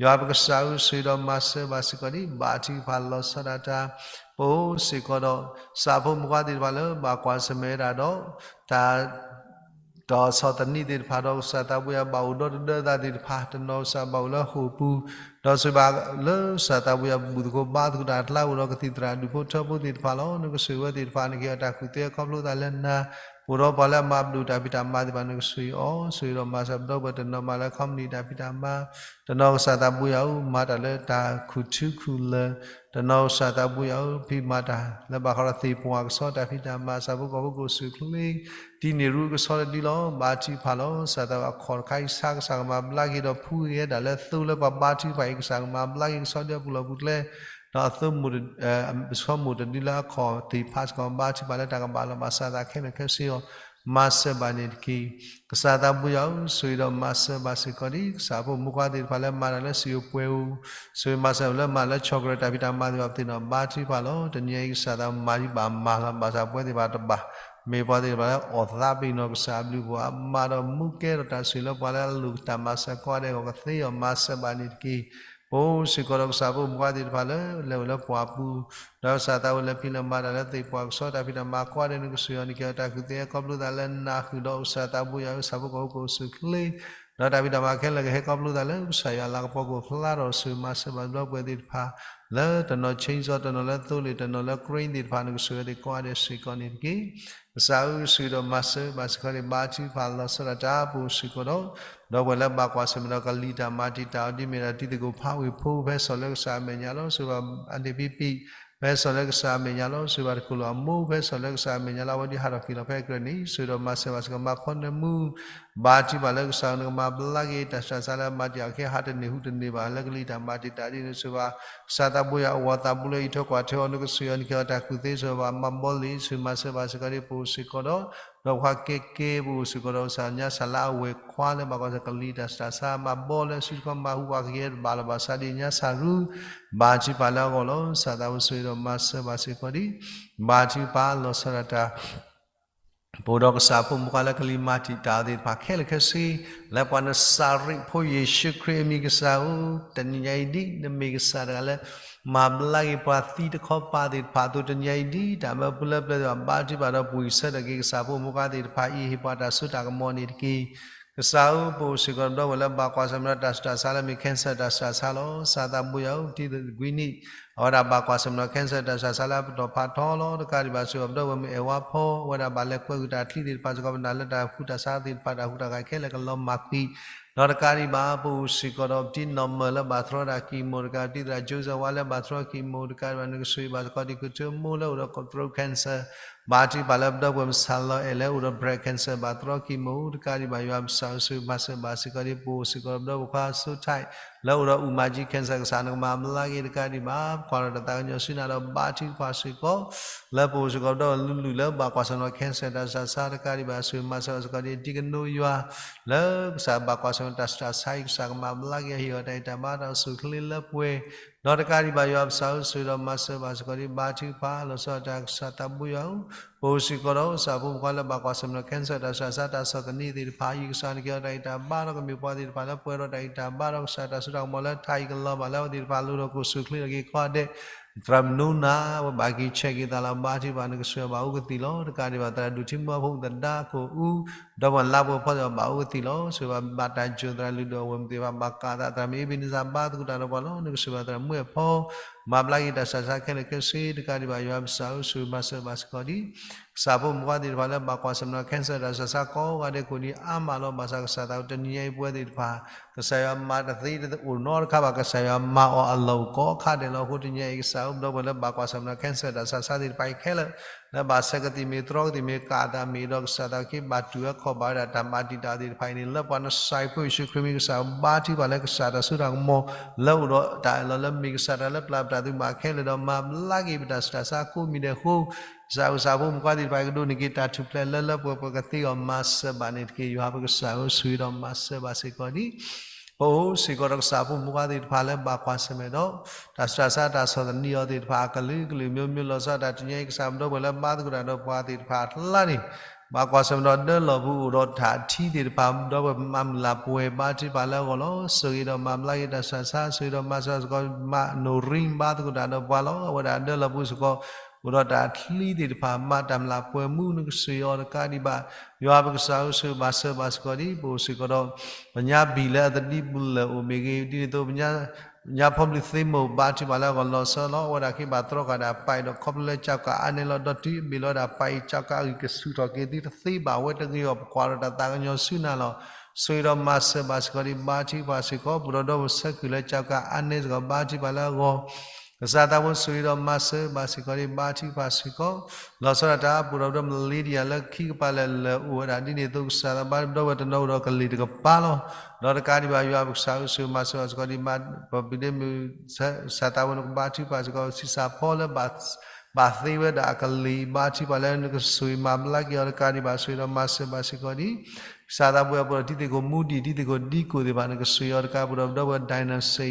ယွၤပကစၢ်ဧၢ, ဆိၣ်ဂ့ၤဒီးမၤစၢၤဘၣ်စ့ၢ်ကီးဒ် ဘါထုကဖၣ်လီၤဆီဒၣ်တၢ် ပအိၣ်စ့ၢ်ကီးဒီး ဆၣ်ဖိမုၣ်ခွါသ့ၣ်တဖၣ်လၢဘၣ်ကွၢ်ဆၢၣ်မဲာ်ဝဲဒၣ်ဒီး တၢ် တၢ်ဆီၣ်သနံးသ့ၣ်တဖၣ်ဒီး ကစၢ်သးဘိယွၤဘၣ်အိၣ်ဒီတဒၢသးသ့ၣ်တဖၣ်, တနီၤကစၢ်ဘၣ်အိၣ်လၢဃိာ်ပူၤ, ဒီးဆိၣ်ဂ့ၤဘၣ်လၢကစၢ်သးဘိယွၤဘူၣ်သကိးဘါသကိးတၢ်အကျါ အိၣ်ဒီးကသံၣ်သရၣ်ဒူၣ်ဖိထၢဖိသ့ၣ်တဖၣ်လီၤ. နကဆိၣ်ဂ့ၤဝဲသ့ၣ်တဖၣ် နကဟ့ၣ်အီၤတၢ်ကူၣ်သ့ခီဖျိသးလၢနၤ, အိၣ်ဒီးပှၤလၢအမၤဘျုးတၢ်ဖံးတၢ်မၤသ့ၣ်တဖၣ် နကဆိၣ်ဂ့ၤအီၤ, ဆိၣ်ဂ့ၤဒီးမၤစၢၤပဒီပုၢ်ဝဲၢ်တနီၤမၤလၢ company တၢ်ဖံးတၢ်မၤ, တနီၤကစၢ်သးဘိယွၤဧၢ မၤတၢ်လၢတၢ်ခူၣ်ထူခူၣ်လၢာ်, တနီၤကစၢ်သးဘိယွၤဧၢ ဖံးမၤတၢ်လၢဘၣ်ဃးဒီးသ့ၣ်ပှၢ်ကဆီတၢ်ဖံးတၢ်မၤ ဆၣ်ဖိကီၢ်ဖိကအိၣ်ဆူၣ်အိၣ်ချ့ တံၤန့ၢ်ရူကဆီတဒုလီၤ. ဘါထုကဖၣ်လီၤ. ကစၢ်သးဘိယွၤ အခီၣ်တခါအံၤ ဆါကစၢ်ကမၤဘျါက့ၤဒီးဖှူက့ၤဝဲဒၣ်လၢသိလၢပှၤဘါထုကဖၣ်အံၤ ကစၢ်ကမၤဘျါက့ၤကဆီဒ်အပူၤလီၢ်ပူၤကျဲ, ဒီးအသိ ပဆီမိၢ်တဒုလၢအခီၣ်သ့ၣ်တဖၣ်စ့ၢ်ကီး ဘါထုကဖၣ်လၢတၢ်ကဘၣ်လီၤဘၣ်စးသးခဲလၢာ်ခဲဆ့အီၤ မၤစၢၤဘၣ်န့ၣ်တက့ၢ်. ကစၢ်သးဘိယွၤဧၢ, ဆိၣ်ဂ့ၤဒီးမၤစၢၤဘၣ်စ့ၢ်ကီးဒ် ကစၢ်ဖိမုၣ်ခွါသ့ၣ်တဖၣ်လၢမၤတၢ်လၢစံာ်အိၣ်ပှဲၤအိၣ်, ဆိၣ်ဂ့ၤမၤစၢၤလၢမၤလၢ chocolate တၢ်ဖံးတၢ်မၤသ့ၣ်တဖၣ်ပသ့ၣ်နီၣ် ဘါထုကဖၣ်လီၤ. တနံၤအံၤကစၢ်သးဘိယွၤမၤဒံးဘၣ်မၤလီၤ ဘၣ်ဆၣ်ပဝဲသ့ၣ်တဖၣ်တဘၣ် မ့ၢ်ပှၤသ့ၣ်တဖၣ်လၢအီၣ်သးပ့ၤနီၣ်ကစၢ်အဘျုးအဖှိၣ် အမၤဒီးမူကဲထီၣ်တၢ်ဆိၣ်ဂ့ၤလၢပှၤလၢအလိၣ်တၢ်မၤစၢၤကိးဂၤဒဲးအဂီၢ် ကသ့အီၤမၤစၢၤဘၣ်န့ၣ်တက့ၢ်. ပအိၣ်စ့ၢ်ကီးဒီးကစၢ်ဖိမုၣ်ခွါသ့ၣ်တဖၣ်လၢ လဲၤအိၣ်လၢပှၢ်ပူၤ, ဒီးကစၢ်သးဘိယွၤလၢဖံးလၢမၤတၢ်လၢသ့ၣ်ပှၢ်ကဆီတၢ်ဖံးတၢ်မၤကိးဂၤဒဲး နကဆိၣ်ဂ့ၤအီၤ နကဟ့ၣ်အီၤတၢ်ကူၣ်သ့ခီဖျိသးလၢနၤဃုာ်ဒီး ကစၢ်သးဘိယွၤဧၢ ဆၣ်ဖိကီၢ်ဖိကအိၣ်ဆူၣ်အိၣ်ချ့ ဒီးတၢ်ဖံးတၢ်မၤခဲလၢာ်ကဟဲခီဖျိသးလၢကစၢ်ယွၤအလၤကပီၤကအိၣ်ဖျါထီၣ် ဆိၣ်ဂ့ၤမၤစၢၤဘၣ်ဒီပုၢ်ဝဲၢ်သ့ၣ်တဖၣ် လၢတနီၤ chainsaw တနီၤလၢသိလ့ၣ် တနီၤလၢ crane သ့ၣ်တဖၣ် နကဆိၣ်ဂ့ၤဝဲသ့ၣ်ကိးဂၤဒဲးစ့ၢ်ကီးန့ၣ်တက့ၢ်. ကစၢ်ဧၢ ဆိၣ်ဂ့ၤဒီးမၤစၢၤဘၣ်စ့ၢ်ကီးန့ၣ် ဘါထုကဖၣ်လီၤဆီဒၣ်တၢ် ပအိၣ်စ့ၢ်ကီးဒီး ဒီပုၢ်ဝဲၢ်လၢဘၣ်ကွၢ်ဆၢၣ်မဲာ်ဒီးကလံၤတၢ်မၤတံာ်တာ်အီၤ ဒ်မ့ၢ်ဒၣ်တံၤသကိးဖးဝ့ၢ်ဖိ ဖဲစီၤလၢကစၢ်အမဲာ်ညါလီၤ. ဆိၣ်ဂ့ၤဘၣ်အဒ့ၣ်ဖံဖံ ဖဲစီၤလၢကစၢ်အမဲာ်ညါလီၤ. ဆိၣ်ဂ့ၤဘၣ်တကိးလိာ်အမိၢ် ဖဲစီၤလၢကစၢ်အမဲာ်ညါလီၤ. အဝဲဒၣ်ဟးထီၣ်က့ၤလီၤဖဲအကြၢးန့ၣ် ဆိၣ်ဂ့ၤဒီးမၤစၢၤဘၣ်စ့ၢ်ကီး မၤဖီနၢမူ ဘါထုကဖၣ်လၢကစၢ်ဧၢ နကမၤဘျါက့ၤတၢ်ဆူးတၢ်ဆါလၢအမၤတံာ်တာ်အီၤခဲ ဟးတန့ၢ်ဟူးတန့ၢ်ဘၣ် လၢကလံၤတၢ်မၤတံာ်တာ်ဒ်န့ၣ် ဆိၣ်ဂ့ၤဘၣ် ကစၢ်သးဘိယွၤအဝီသးဘိလၢအံးထွဲကွၢ်ထွဲအီၤ နကဆိၣ်ဂ့ၤအီၤ နကဟ့ၣ်အီၤတၢ်ကူၣ်သ့ ဆိၣ်ဂ့ၤဘၣ်မၤဘီလ့ၣ် ဆိၣ်ဂ့ၤမၤစၢၤဘၣ်စ့ၢ်ကီးဒ် ပအိၣ်စ့ၢ်ကီးဒီး ဒီးပှၤကဲကဲ ပအိၣ်စ့ၢ်ကီးဒီး ကစၢ်ညါစၢ်လၢအဝဲၢ်ခွါလၢဘၣ်ကွၢ်ဆၢၣ်မဲာ်ကလံၤတၢ်ဆူးတၢ်ဆါ မၤဘီလၢစုတခီ မၤဟူးပှၤကယဲၢ်တဘၣ်လီၤ ဘၣ်ဆၣ်ဒ်ညါစၢ်ရူ ဘါထုကဖၣ်လၢအဂီၢ်လီၤ. ကစၢ်သးဘိဆိၣ်ဂ့ၤဒီးမၤစၢၤဘၣ်စ့ၢ်ကီးဒ် ဘါထုကဖၣ်လီၤဆီဒၣ်တၢ် ပအိၣ်ဒီးကစၢ်ဖိမုၣ်ခွါလၢကလံၤမၤတံာ်တာ်အီၤသ့ၣ်တဖၣ်ခဲလၢာ်ခဲဆ့ လၢပှၤနစၤရ့းဖိယ့ၣ်ၡူးခရံာ်အမံၤ ကစၢ်ဧၢ, တနံၤညါအံၤဒ်နမ့ၢ်ကစၢ်တဂၤလၢ မၤဘျါက့ၤပှၤသံတခီပၤသ့ၣ်တဖၣ်အသိး တနံၤညါအံၤဒ်တၢ်မၢပူၤလၢပျၢၤသ့ၣ်တဖၣ် ဘါထုကဖၣ်ဒီးပှ့ၤဆၢထၢၣ်က့ၤ ကစၢ်ဖိမုၣ်ခွါသ့ၣ်တဖၣ်အံၤ ဟ့ၣ်ပှၤတၢ်စိတၢ်ကမီၤန့ၣ်တက့ၢ်. ကစၢ်ဧၢ, ပအိၣ်စ့ၢ်ကီးဒီပုၢ်ဝဲၢ်လၢဘၣ်ကွၢ်ဆၢၣ်မဲာ်ဒီးတၢ်ဆူးတၢ်ဆါလၢမ့ၢ် cancer တၢ်ဆူးတၢ်ဆါလီၤ. ကစၢ်သးဘိယွၤဧၢ, တံၤသကိးကွံနံၣ် အဝဲဒၣ်ဘၣ်ကွၢ်ဆၢၣ်မဲာ်ဒီး cancer တၢ်ဆူးတၢ်ဆါလၢအပတီၢ်ဖးထီလီၤ. တကးဒံးဘၣ် ဆိၣ်ဂ့ၤဘၣ်ပဒီပုၢ်ဝဲၢ်မ့ၢ်အဲၣ်ဝါဖီ အဝဲဒၣ်ဘၣ်လဲၤကွဲဃုာ်တၢ်ချံသ့ၣ်တဖၣ်စ့ၢ်ကီး ပနာ်လၢတၢ်ဆူးတၢ်ဆါသ့ၣ်တဖၣ် တၢ်ဟူးတၢ်ဂဲၤခဲလၢာ်ကလီၤမၢ်ကွံာ် ဒီးတကးဒံးဘၣ် ပအိၣ်စ့ၢ်ကီးဒီးပတံၤနီၢ်မၢၢ်လၢဘၣ်တြီတၢ် chemo တကး တံၤသရၣ် Joseph ဝါလၢဘၣ်တြီ chemo တကးဒံးဘၣ် နကဆိၣ်ဂ့ၤဘၣ်စ့ၢ်ကီး ဒ်ကထိမိၢ်လၢအိၣ်ဒီး throat cancer ဘါထုကဖၣ်လၢပဒီပုၢ်ဝဲၢ်မုၣ်စၢ်လီၤအဲၣ်လၢအိၣ်ဒီး breast cancer ဘၣ်တြီ chemo တကးဒံးဘၣ် ယွၤပကစၢ်ဧၢ ဆိၣ်ဂ့ၤမၤစၢၤဘၣ်စ့ၢ်ကီးဒ် ပအိၣ်စ့ၢ်ကီးဒီးပဒီပုၢ်ဝဲၢ်ခွါစိထၢၣ် လၢအိၣ်ဒီးအူၣ်မၤကၠံ cancer ကစၢ် နကမၤဘျါက့ၤတကးဒံးဘၣ် ကွၢ်ထီၣ်တၢ်သးကညီၤဆူနၤဒီးဘါထုကဖၣ်စ့ၢ်ကီး လၢပအိၣ်စ့ၢ်ကီးဒီးလုၢ်လုၢ်လၢဘၣ်ကွၢ်ဆၢၣ်မဲာ်ဒီး cancer တၢ်ဆူးတၢ်ဆါ တကးဒံးဘၣ် ဆိၣ်ဂ့ၤမၤစၢၤဘၣ်စ့ၢ်ကီးဒ် ဒ်ကနိယွၤ လၢကစၢ်ဘၣ်ကွၢ်ဆၢၣ်မဲာ်တၢ်ဆူးတၢ်ဆါအံၤ ကစၢ်ကမၤဘျါက့ၤ ဟ့ၣ်အီၤတၢ်အံးတၢ်ဘါတၢ်အိၣ်ဆူၣ်အိၣ်ချ့လၢပှဲၤ ဒီးတကးဒံးဘၣ် ယွၤပကစၢ်ဧၢ ဆိၣ်ဂ့ၤဒီးမၤစၢၤဘၣ်စ့ၢ်ကီးဒ် ဘါထုကဖၣ်လီၤဆီဒၣ်တၢ် ကစၢ်သးဘိယွၤဧၢ, ပအိၣ်စ့ၢ်ကီးဒီးကစၢ်ဖိမုၣ်ခွါလၢဘၣ်ကွၢ်ဆၢၣ်မဲာ်ဒီး cancer တၢ်ဆူးတၢ်ဆါ တၢ်ဆီၣ်သနံးသ့ၣ်တဖၣ်အံၤ ကစၢ်နကဟ့ၣ်အီၤတၢ်အံးတၢ်ဘါ ဒီးကမ့ၢ်ပှၤသ့ၣ်တဖၣ်လၢပှဲၤဒီးတၢ်အံးတၢ်ဘါ ဒီးကစၢ်တၢ်စိတၢ်ကမီၤလၢထးအံၤကလီၤဘၣ်လၢအဝဲသ့ၣ်တဖၣ် လိၣ်ဒီးကအိၣ်ဆူၣ်အိၣ်ချ့ထီၣ်က့ၤကိးဂၤဒဲး သရၣ်မုၣ်နိနၤ ဝဲဘၣ်က့ၤဆဲးက့ၤသးလီၤ ဘါထုကဖၣ် နကဆိၣ်ဂ့ၤဘၣ်အိၣ်ကသံၣ်လီၤ. တကးဒံးဘၣ် သရၣ်ဒိၣ်ထံမူဖိသဒါခိၣ်အူ ဒီးပှၤလါပှဲၤဖီသ့ၣ်တဖၣ်ဘၣ်အိၣ်ကသံၣ်လီၤ. ဆိၣ်ဂ့ၤဘၣ်တၢ်ယိၣ်သရၣ်လုၢ်ဒိၣ်အဝဲၢ်မုၣ်သ့ၣ်တဖၣ် ဘၣ်ကးသး သရၣ်မုၣ်အ့ဘ့နစၢ် ဘါသကိးတၢ်ဒီးပှၤလီၤ. နကဆိၣ်ဂ့ၤဘၣ်သရၣ်မုၣ်အဲၣ်ဖီ မၤဘျါက့ၤတၢ်ဆူးတၢ်ဆါခဲလၢာ်ခဲဆ့တကးဒံးဘၣ် ယွၤပကစၢ်ဧၢ ဆိၣ်ဂ့ၤမၤစၢၤဘၣ်စ့ၢ်ကီးဒံး ကစၢ်ဖိမုၣ်ဖိခွါသ့ၣ်တဖၣ်လၢဘၣ်ကွၢ်ဆၢၣ်မဲာ်ဒီး cancer တၢ်ဆူးတၢ်ဆါကိးဂၤဒဲး ကိးနံၤအါမးလီၤ. ဘၣ်ဆၣ်ကစၢ်သးတနံၤညါအံၤပဝဲသ့ၣ်တဖၣ် ကစၢ်ယွၤမၤတသ့တအိၣ်နီတခါဘၣ်, ကစၢ်ယွၤမၤအီၤအလီၢ်အိၣ်ကိးခါဒဲးလီၤ. အဃိတနံၤညါအံၤ ကစၢ်ဧၢ ပဒီပုၢ်ဝဲၢ်လၢဘၣ်ကွၢ်ဆၢၣ်မဲာ်ဒီး cancer တၢ်ဆူးတၢ်ဆါသ့ၣ်တဖၣ်အံၤခဲလၢာ် လၢဘၣ်ဆဲးကသံၣ်မ့ၢ်တြီကသံၣ်မ့ၢ် ကးအသးမ့ၢ်ဒီး ကစၢ်သးက့ဘၣ်တူၢ်ဝဲခီၣ်ဘၣ်ဝဲဒၣ်တၢ်မၤတံာ်တာ်သ့ၣ်တဖၣ်အံၤန့ၣ် လၢပှၤနစၢ်ဖိယ့ၣ်ၡူးခရံာ်မံၤ ကစၢ်ဘါထုကဖၣ်လၢကစၢ်တၢ်စိတၢ်ကမီၤ လၢအိၣ်ဒီးတၢ်အၢၣ်လီၤလၢမ့ၢ်ကစၢ်တၢ်လၢပျၢ်ပတၢ်သူၣ်ဘၣ်ခဲလၢာ်ဒီး မၤဘျါက့ၤပတၢ်ဆူးတၢ်ဆါကိးမံၤဒဲးအဃိ ကစၢ်ဧၢ ကစၢ်ဖိမုၣ်ဖိခွါသ့ၣ်တဖၣ်အံၤ ကဒိးန့ၢ်က့ၤတၢ်ထူၣ်ဖျဲးလၢလၢပှဲၤပှဲၤ ကသ့အီၤမၤစၢၤဘၣ်န့ၣ်တက့ၢ်. ယွၤပကစၢ်ဧၢ ဆိၣ်ဂ့ၤဒီးမၤစၢၤဘၣ်စ့ၢ်ကီးဒံး ပအိၣ်စ့ၢ်ကီးဒီးကစၢ်ဖိမုၣ်ဖိခွါသ့ၣ်တဖၣ်လၢဘၣ်ကွၢ်ဆၢၣ်မဲာ်ဒီး တၢ်ဆူးတၢ်ဆါတၢ်ဆီၣ်သနံးအီၤသ့ၣ်တဖၣ် အကလုာ်ကလုာ် မျိုးမျိုး လီၤဆီဒၣ်တၢ် တနံၤညါအံၤ ကစၢ်ပဒီပုၢ်ဝဲၢ်လၢဘါသကိးတၢ်ဒီးပှၤသ့ၣ်တဖၣ်အကျါန့ၣ် ဘၣ်ကွၢ်ဆၢၣ်မဲာ်ဒီးဒၢလီၢ်ပူၤအိၣ်ဒီးတၢ်ထံသ့ၣ်တဖၣ် ဒီပုၢ်ဝဲၢ်မၤမုၢ်လၢ်ပှဲၤ ဘါထုကဖၣ်လၢအဂီၢ်လီၤ. ဆိၣ်ဂ့ၤဒီးမၤဘျါက့ၤတၢ်ဆူးတၢ်ဆါ ဆိၣ်ဂ့ၤဒီးမၤစၢၤစ့ၢ်ကီး မးနိၣ်ရံ ဘါသကိးတၢ်ဒီးပှၤလီၤ. အဝဲဒၣ်ဒၢလီၢ်ပူၤစ့ၢ်ကီး အိၣ်ဒီးတၢ်ချံသ့ၣ်တဖၣ် မၤတၢ်မုၢ်လၢ်ပှဲၤမူ နကဆိၣ်ဂ့ၤအီၤတကးဒံးဘၣ် ယွၤပကစၢ်ဧၢ ဆိၣ်ဂ့ၤမၤစၢၤဘၣ်စ့ၢ်ကီးဒံး ပအိၣ်စ့ၢ်ကီးဒီး ပညါဘံၣ်လၢအသဒံပူၤလၢာ်အိၣ်မ့ၢ်ဂ့ၤ ဒ်န့ၣ်အသိး ပညါဖီဘျုးသ့မိၢ် ဘါထုကဖၣ်လၢအဂီၢ်လီၤဆီလီၤ. အဝဲဒၣ်က့ဘၣ်တြီဃာ်ဒၣ်ပၢ်အံၤဒီး ခီဖျိလၢကၠီကးအါန့ၢ်လီၤ ဒီးတုၤအဘ့ၣ်လီၤဒၣ်ပၢ်အံၤ ကၠီကးအဂံၢ်ကဆူၣ်ထီၣ်က့ၤသုတသ့ဘၣ် အဝဲတဂ့ၤအီၤ ပကွၢ်ဒီးတၢ်သးကညီၤဆူနၤလီၤ. ဆိၣ်ဂ့ၤဒီးမၤစၢၤဘၣ်စ့ၢ်ကီးဒံး ဘါထုကဖၣ်စ့ၢ်ကီး ပဒီပုၢ်ဝဲၢ်ဆၢကုၢ်လၢကၠီကးအါန့ၢ်စ့ၢ်ကီး ဘါထုကဖၣ်လၢအဂီၢ် ကစၢ်သးဖိဆိၣ်ဂ့ၤဒီးမၤစၢၤဘၣ်စ့ၢ်ကီးဒံး ဘါထုကဖၣ်စ့ၢ်ကီး လီၤဆီဒၣ်တၢ် ပဒီပုၢ်ဝဲၢ် Melinda လၢခံကပၤလၢာ်လၢာ်အိၣ်ဝဲဒၣ် ဒ်န့ၣ်အသိး ကစၢ်သးဘါပဒီပုၢ်ဝဲၢ် တနီၤအိၣ်ဒီးကလံၤတကပၤလီၤ. ဒီးတကးဒံးဘၣ် ယွၤပကစၢ်ဧၢ ဆိၣ်ဂ့ၤမၤစၢၤဘၣ်စ့ၢ်ကီးဒံး ပပဒ့မုၣ် ကစၢ်သးဖိ နကဘါထုကဖၣ်စ့ၢ်ကီး ဆံးစၢ်ဖီလၢ ဘၣ်သ့ဝဲဒၣ်အကလံၤ ဘါထုကဖၣ်လၢ နကဆိၣ်ဂ့ၤမၤဘျါက့ၤအီၤတကးဒံးဘၣ် ဆိၣ်ဂ့ၤဒီးမၤစၢၤဘၣ်စ့ၢ်ကီးဒံး ကစၢ်သးပှဲၤအပှဲၤ ဒ်သ့ၣ်ကိးမူဒံး ဒ်သ့ၣ်ကိးဒံကိၣ်သ့ၣ်တဖၣ် နကဆိၣ်ဂ့ၤအီၤတကး ပဒီပုၢ်ဝဲၢ် Dynasty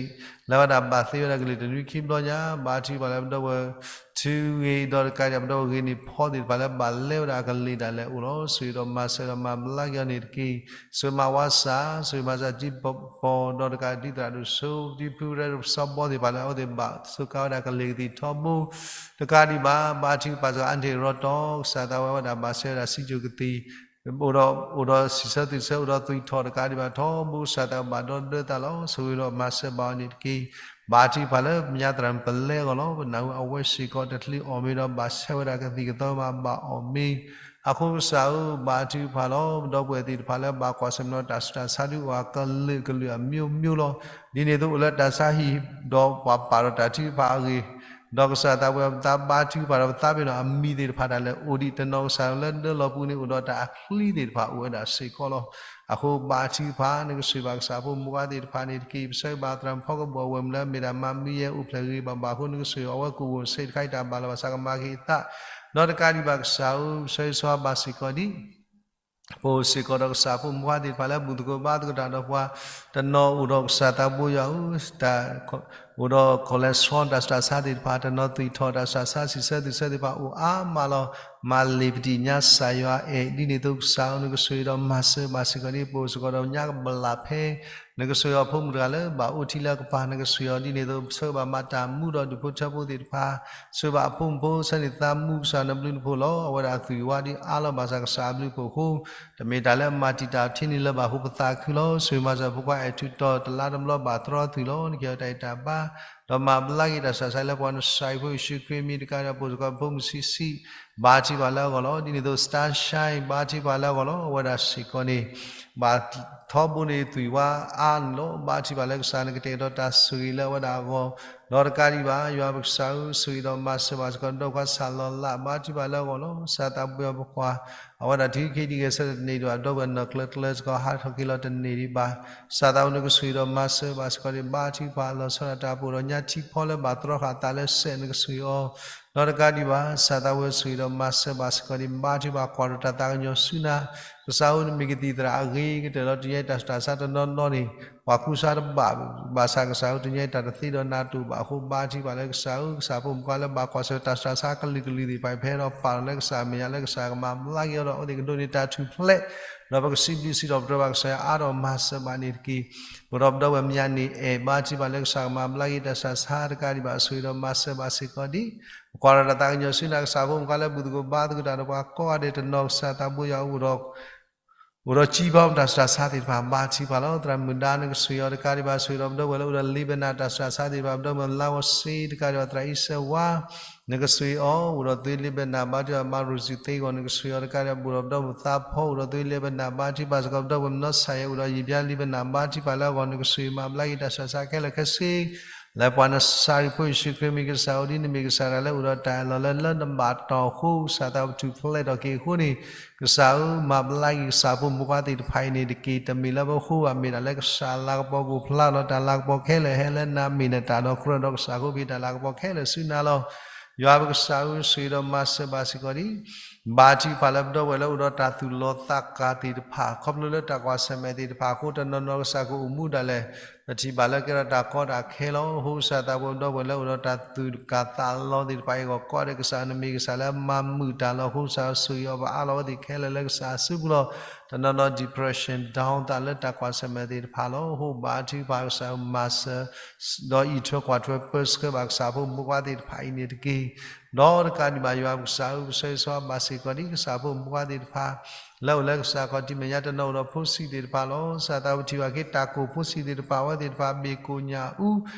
လၢဝဲဒၣ်ဘၣ်သ့ဝဲဒၣ်ကလံၤတနွံခံဘျီညါ ဘါထုကဖၣ်လၢပဒီပုၢ်ဝဲၢ် ထုဂ့ၤ ဒီးတကးဒံး ပဒီပုၢ်ဝဲၢ်ဂ့ၤန့ၣ်ဖီသ့ၣ်တဖၣ်လၢဘၣ်လဲဝဲဒၣ်အကလံၤဒၣ်လဲာ်အိၣ်လီၤ. ဆိၣ်ဂ့ၤဒီးမၤစၢၤဒီးမၤဘျါက့ၤအီၤန့ၣ်တက့ၢ်. ဆိၣ်ဂ့ၤမၤဝါစၢ် ဆိၣ်ဂ့ၤမၤစၢၤတံၤပီၤ ဒီးတကးဒံးသရၣ်ဒိၣ်စိ တံၤဖုရဲၣ်စီဘီသ့ၣ်တဖၣ်လၢအဝဲသ့ၣ်ဘၣ်စူးကါဝဲဒၣ်ကလံၤကသံၣ်ထီဘိ တကးဒံးဘၣ် ဘါထုကဖၣ်စ့ၢ်ကီး အါန့ၢ်ရီတီ ကစၢ်သးဝဲဝဲဒၣ်ဘၣ်ဆဲးဝဲဒၣ်စံးကၠိၣ်ကသံၣ် အိၣ်ဒီး အိၣ်ဒီးစံးဆၢသုးဆၢ အိၣ်ဒီးသွံၣ်ထီၣ်တကးဒံးဘၣ်ထီဘိ ကစၢ်သးဘၣ်ဒီဒၢသးလီၤ. ဆိၣ်ဂ့ၤဒီးမၤစၢၤဘၣ်အီၤန့ၣ်တက့ၢ်. ဘါထုကဖၣ်လၢပညါသရၣ်မုၣ်ပလဲအဂီၢ်လီၤ. ပနၢ်ဟူအဝဲစ့ၢ်ကီးတချုးအီၣ်မ့ၤဒီး ဘၣ်ဆဲးဝဲဒၣ်ကသံၣ်ကသီမးဘၣ်အီၣ်မ့ၤ အဃိကစၢ်ဧၢ ဘါထုကဖၣ်လီၤ. ပဒီပုၢ်ဝဲၢ်သ့ၣ်တဖၣ်လၢဘၣ်ကွၢ်ဆၢၣ်မဲာ်ဒီးတၢ်ဆူးတၢ်ဆါ ဒုးအိၣ်အကလုာ်ကလုာ် အမျိုးမျိုးလီၤ. ဒ်န့ၣ်အသိးအိၣ်လၢတၢ်ဆါဟံၣ် ဒီးပှၤပာ်ဒီးတၢ်ထုကဖၣ်အဂ့ၢ် ဒီးကစၢ်သးပှဲၤပသး ဘါထုကဖၣ်ဒီးပသးပ့ၤနီၣ်အမံၤသ့ၣ်တဖၣ်ဒၣ်လဲာ် အိၣ်ဒံးတနီၤ ကစၢ်လၢဒၢလီၤပူၤန့ၣ် အိၣ်ဒီးတၢ်အချံသ့ၣ်တဖၣ်အိၣ်ဝဲဒၣ်စ့ၢ်ကီးလီၤ. အဃိဘါထုကဖၣ် နကဆိၣ်ဂ့ၤဘၣ်ကစၢ်ဖိမုၣ်ဖိခွါသ့ၣ်တဖၣ်န့ၣ်တက့ၢ်. ပဆၢဂ့ၤဘၣ်သရၣ်မုၣ်ဖီကဘီၣ်ဝဲၢ်မုၢ်လၢအမ့ၢ်ဒၣ်မၤမံယဲၢ် အိၣ်ဖျဲၣ်ဂ့ၤဘၣ်ဘၣ်အဃိ နကဆိၣ်ဂ့ၤအဝဲကိၣ်ဝဲၢ်စ့တခါအံၤ တၢ်ဘၣ်လီၤဘၣ်စးကမၤက့ၤအသး ဒီးတကးဒံးဘၣ်ကစၢ်ဧၢ ပဆၢဂ့ၤဆၢဝါဘၣ်စ့ၢ်ကီးဒံး ပအိၣ်စ့ၢ်ကီးဒီးကစၢ်ဖိမုၣ်ဖိခွါသ့ၣ်တဖၣ်လၢ ဘူၣ်သကိးဘါသကိးတၢ်ဒီးပှၤ တနီၤအိၣ်ဒီးကစၢ်သးဘိယွၤဧၢ တၢ် အိၣ်ဒီး cholesterol တၢ်ဆူးတၢ်ဆါသ့ၣ်တဖၣ် တနီၤသွံၣ်ထီၣ်တၢ်ဆူးတၢ်ဆါ စံးဆၢသုးဆၢသ့ၣ်တဖၣ်အိၣ်အါမးလီၤ. မၤလ့ၤပတံၢ်ညါစၢ်ယွၤအဲၣ် ဒ်န့ၣ်အသိးကစၢ်ဧၢ နကဆိၣ်ဂ့ၤဒီးမၤစၢၤဘၣ်စ့ၢ်ကီးဒံး ပအိၣ်စ့ၢ်ကီးဒီးညါကဘျၣ်ဖဲ နကဆိၣ်ဂ့ၤအီၤဖိမုၣ်တဂၤလၢဘၣ်အိၣ်ထံလၢအကပၤ နကဆိၣ်ဂ့ၤအီၤဒ်န့ၣ်အသိး ပဆၢဂ့ၤဘၣ်မၤတၢ်မူဒီးဒူၣ်ဖိထၢဖိသ့ၣ်တဖၣ် ဆိၣ်ဂ့ၤဘၣ်အဖိမုၣ်ဖိ ဆၢန့ၢ်သးမူကစၢ်နဘျုးနဖှိၣ်လီၤ. အဝဲဒၣ်သွံၣ်ဝါဒ်အါလီၤဘၣ်ဆၣ်ကစၢ်အဘျုးအဖှိၣ်အဃိ တမ့ၢ်တၢ်လၢအမၤတံာ်တာ်ထံန့ၣ်လၢၤဘၣ်အဃိ ပသးခုလီၤ. ဆိၣ်ဂ့ၤမၤစၢၤဖိခွါအဲၣ်ထူးတီၤ တလါတဘျီဘၣ်သရီသုးလီၤ. နကဟ့ၣ်အီၤတၢ်အဲၣ်တၢ်ဘါ ဒီးမၤဘျါက့ၤတၢ်ဆူးတၢ်ဆါလၢပှၤနစၢ်အံၤဖိယ့ၣ်ၡူးခရံာ်မံၤတကးဒီး ပအိၣ်စ့ၢ်ကီးဖိမုၣ်ဆံးဆံး ဘါထုကဖၣ်လၢအဂီၢ်လီၤ. ဒ်န့ၣ်အသိး Starshine ဘါထုကဖၣ်လၢအဂီၢ်လီၤ. အဝဲဒၣ်စ့ၢ်ကီးန့ၣ် ဘၣ်ထီဘိန့ၣ်သွံၣ်ဝါအါန့ၣ်လီၤ. ဘါထုကဖၣ်လၢကစၢ်နကတဲာ်ကတီၤတၢ်ဆိၣ်ဂ့ၤလၢအဝဲဒၣ်အဂီၢ် ဒီးတကးဒံးဘၣ် ယွၤပကစၢ်ဧၢ ဆိၣ်ဂ့ၤဒီးမၤစၢၤဘၣ်စ့ၢ်ကီး ဒီးပှၤဆၣ်လီၤလး ဘါထုကဖၣ်လၢအဂီၢ်လီၤ. ကစၢ်သးပှဲၤအီၤပကွၢ် အဝဲဒၣ်ထံခံဒံဂဲၤဆၢထၢၣ်တန့ၢ်ဒံးဘၣ် ဒီပုၢ်ဝဲၢ်နီၢ်ကျၢၤကျၢၤစ့ၢ်ကီး ဟးထီၣ်က့ၤလီၤတန့ၢ်ဒံးဘၣ် ကစၢ်သးဝဲနကဆိၣ်ဂ့ၤဒီးမၤစၢၤဘၣ်စ့ၢ်ကီးဒံး ဘါထုကဖၣ်လီၤဆီဒၣ်တၢ်ပှဲၤဒီးညါထံဖီလၢဘၣ်တြီဃာ်အသးလၢစဲးနကဆိၣ်ဂ့ၤအီၤ ဒီးတကးဒံးဘၣ် ကစၢ်သးဝဲဆိၣ်ဂ့ၤဒီးမၤစၢၤဘၣ်စ့ၢ်ကီးဒံး ဘါထုကဖၣ်ကွၢ်ဒီးတၢ်သးကညီၤဆူနၤ ကစၢ်ဧၢ နမ့ၢ်ကသံၣ်သရၣ်အဂ့ၤကတၢၢ်လီၤ တနံၤညါအံၤတၢ်ဆူးတၢ်ဆါတနီၤနီၤန့ၣ် ပှၤကူစါတဘၣ် ဘၣ်ဆၣ်ကစၢ်ဧၢ တနံၤညါအံၤတၢ်တသ့ဒီးနၤတအိၣ်ဘၣ်အဃိ ဘါထုကဖၣ်လၢကစၢ်ဧၢ ကစၢ်ဖိမုၣ်ဖိခွါလၢဘၣ်ကွၢ်ဆၢၣ်တၢ်ဆူးတၢ်ဆါကလုာ်ကလုာ်သ့ၣ်တဖၣ်အံၤ ဖဲဒီးပာ်လီၤလၢကစၢ်အမဲာ်ညါလၢကစၢ်ကမၤဘျါက့ၤအီၤဒီး အဝဲသ့ၣ်ကဒိးန့ၢ်တၢ်ထူၣ်ဖျဲး ဒီးပကစံးဘျုးစံးထီၣ်ပတြၢၤဘၣ်ကစၢ်ယွၤအါထီၣ်မၤစၢၤဘၣ်န့ၣ်တက့ၢ်. ပဒီပုၢ်ဝဲၢ်မၠါန့ၣ်အဲၣ် ဘါထုကဖၣ်လၢကစၢ်ကမၤဘျါက့ၤတၢ်ဆူးတၢ်ဆါတကးဒံးဘၣ် ဆိၣ်ဂ့ၤဒီးမၤစၢၤဘၣ်စ့ၢ်ကီးဒံး ပကွၢ်ဒီးတၢ်သးကညီၤဆူနၤ ကစၢ်ဖိမုၣ်ဖိခွါလၢ ဘူၣ်သကိးဘါသကိးတၢ်ဒီးပှၤကိးဂၤဒဲးတနီၤ ကစၢ်သးဘိယွၤအိၣ်ဒီး အိၣ်ဒီးကံဘီမုၢ်တၢ်ဆူးတၢ်ဆါသ့ၣ်တဖၣ် ဘါထုကဖၣ်လီၤ. သရၣ်မုၣ်ဒါ နကဆိၣ်ဂ့ၤအီၤတကးဒံးဘၣ် ဆိၣ်ဂ့ၤဒီးပဒီပုၢ်ဝဲၢ်လၢအိၣ်ဒီး Lebanon တၢ်ဆူးတၢ်ဆါသ့ၣ်တဖၣ် ပဒီပုၢ်ဝဲၢ်လါဝီၤစ့တကးဒံးဘၣ် သရၣ်အံၤစဲးဝါ နကဆိၣ်ဂ့ၤအီၤ အိၣ်ဒီးသု Lebanon ဘါထုကဖၣ် မၤရိၤစူၣ်သ့အဂီၢ် နကဆိၣ်ဂ့ၤအီၤတကးဒံးဘၣ် အိၣ်ဒီးပဒီပုၢ်ဝဲၢ်သးဖီ အိၣ်ဒီးသု Lebanon ဘါထုကဖၣ်စ့ၢ်ကီး ပဒီပုၢ်ဝဲၢ်မနီၢ်ဆၣ်ယဲ အိၣ်ဒီးယံာ်ဘျါ Lebanon ဘါထုကဖၣ်လၢအဂီၢ် နကဆိၣ်ဂ့ၤမၤဘျါက့ၤတၢ်ဆူးတၢ်ဆါခဲလၢာ်ခဲဆ့ လၢပှၤနစၤရ့းဖိယ့ၣ်ၡူးခရံာ်မ့ၢ်ကစၢ် အိၣ်ဒ်နမ့ၢ်ကစၢ်ဒၣ်လၢအိၣ်ဒီးတၢ်အၢၣ်လီၤလၢလၢနဘၣ်တီၢ်အဃိ ကစၢ်သးပထူၣ်ဖျဲးထီၣ်က့ၤအဃိန့ၣ် ကစၢ်ဧၢ မၤဘျါက့ၤကစၢ်ဖိမုၣ်ဖိခွါသ့ၣ်တဖၣ်အံၤန့ၣ်တက့ၢ်. တမ့ၢ်လၢပဃိဘၣ် မ့ၢ်ဒၣ်လၢကစၢ်လၤကပီၤကအိၣ်ဖျါဒီးတၢ်လၤကပီၤခဲလၢာ်ဟဲလၢနၤ မ့ၢ်နတၢ်ဒီးကြၢးဒီးကစၢ်ဃိ ပဟ့ၣ်တၢ်လၤကပီၤခဲလၢာ်ဆူနၤလီၤ. ယွၤပကစၢ်ဧၢ ဆိၣ်ဂ့ၤဒီးမၤစၢၤဘၣ်စ့ၢ်ကီးဒံး ဘါထုကဖၣ်လၢပဒီပုၢ်ဝဲၢ်လၢအိၣ်ဒီးတၢ်သူၣ်လီၤသးကာ်သ့ၣ်တဖၣ် ခီဖျိလၢတၢ်ကွၢ်ဆၢၣ်မဲာ်သ့ၣ်တဖၣ်အဃိ တနီၤနီၤကစၢ်ကအိၣ်မူဒၣ်လဲာ် ပထံၣ်ဘၣ်လၢကဲထီၣ်တၢ်ကီတၢ်ခဲလီၤ. အဃိကစၢ်သးပဝဲပဒီပုၢ်ဝဲၢ်လၢအိၣ်ဒီးတၢ်သူၣ်တကာ်သးလီၤသ့ၣ်တဖၣ်အံၤအဂီၢ် ကိးဂၤဒဲးကစၢ်နမ့ၢ်ကစၢ်လၢမၤမုာ်တၢ်လီၤ. အဃိကစၢ်ဆိၣ်ဂ့ၤအီၤ ပအါလီၤဝဲသ့ၣ်ခဲလၢာ်လၢကစၢ်အစုပူၤလီၤ. တနီၤနီၤ depression down သးလၢတၢ်ကွၢ်ဆၢၣ်မဲာ်သ့ၣ်တဖၣ်လီၤ. အဃိဘါထုကဖၣ်ကစၢ်မၤစၢၤ ဒီးအံးထွဲကွၢ်ထွဲပၢဆှၢဘၣ်ကစၢ်ဖိမုၣ်ဖိခွါသ့ၣ်တဖၣ်အံၤန့ၣ်တက့ၢ်. ဒီးတကးဒံးဘၣ်ယွၤပကစၢ်ဧၢ ပဆၢဂ့ၤဆၢဝါဘၣ်စ့ၢ်ကီးဒံး ကစၢ်ဖိမုၣ်ဖိခွါသ့ၣ်တဖၣ် လၢအိၣ်လၢကစၢ်ခီၣ်ထံးမဲာ်ညါ တနီၤအိၣ်ဒီးဖိဆံးသ့ၣ်တဖၣ်လီၤ. ကစၢ်သးပထံၣ်ဘၣ်က့ၤတၢ်ကိၢ်ဖိဆံးသ့ၣ်တဖၣ် အဝဲသ့ၣ်တဖၣ် ဘ့ၣ်ကိၣ်ညၣ်အူ,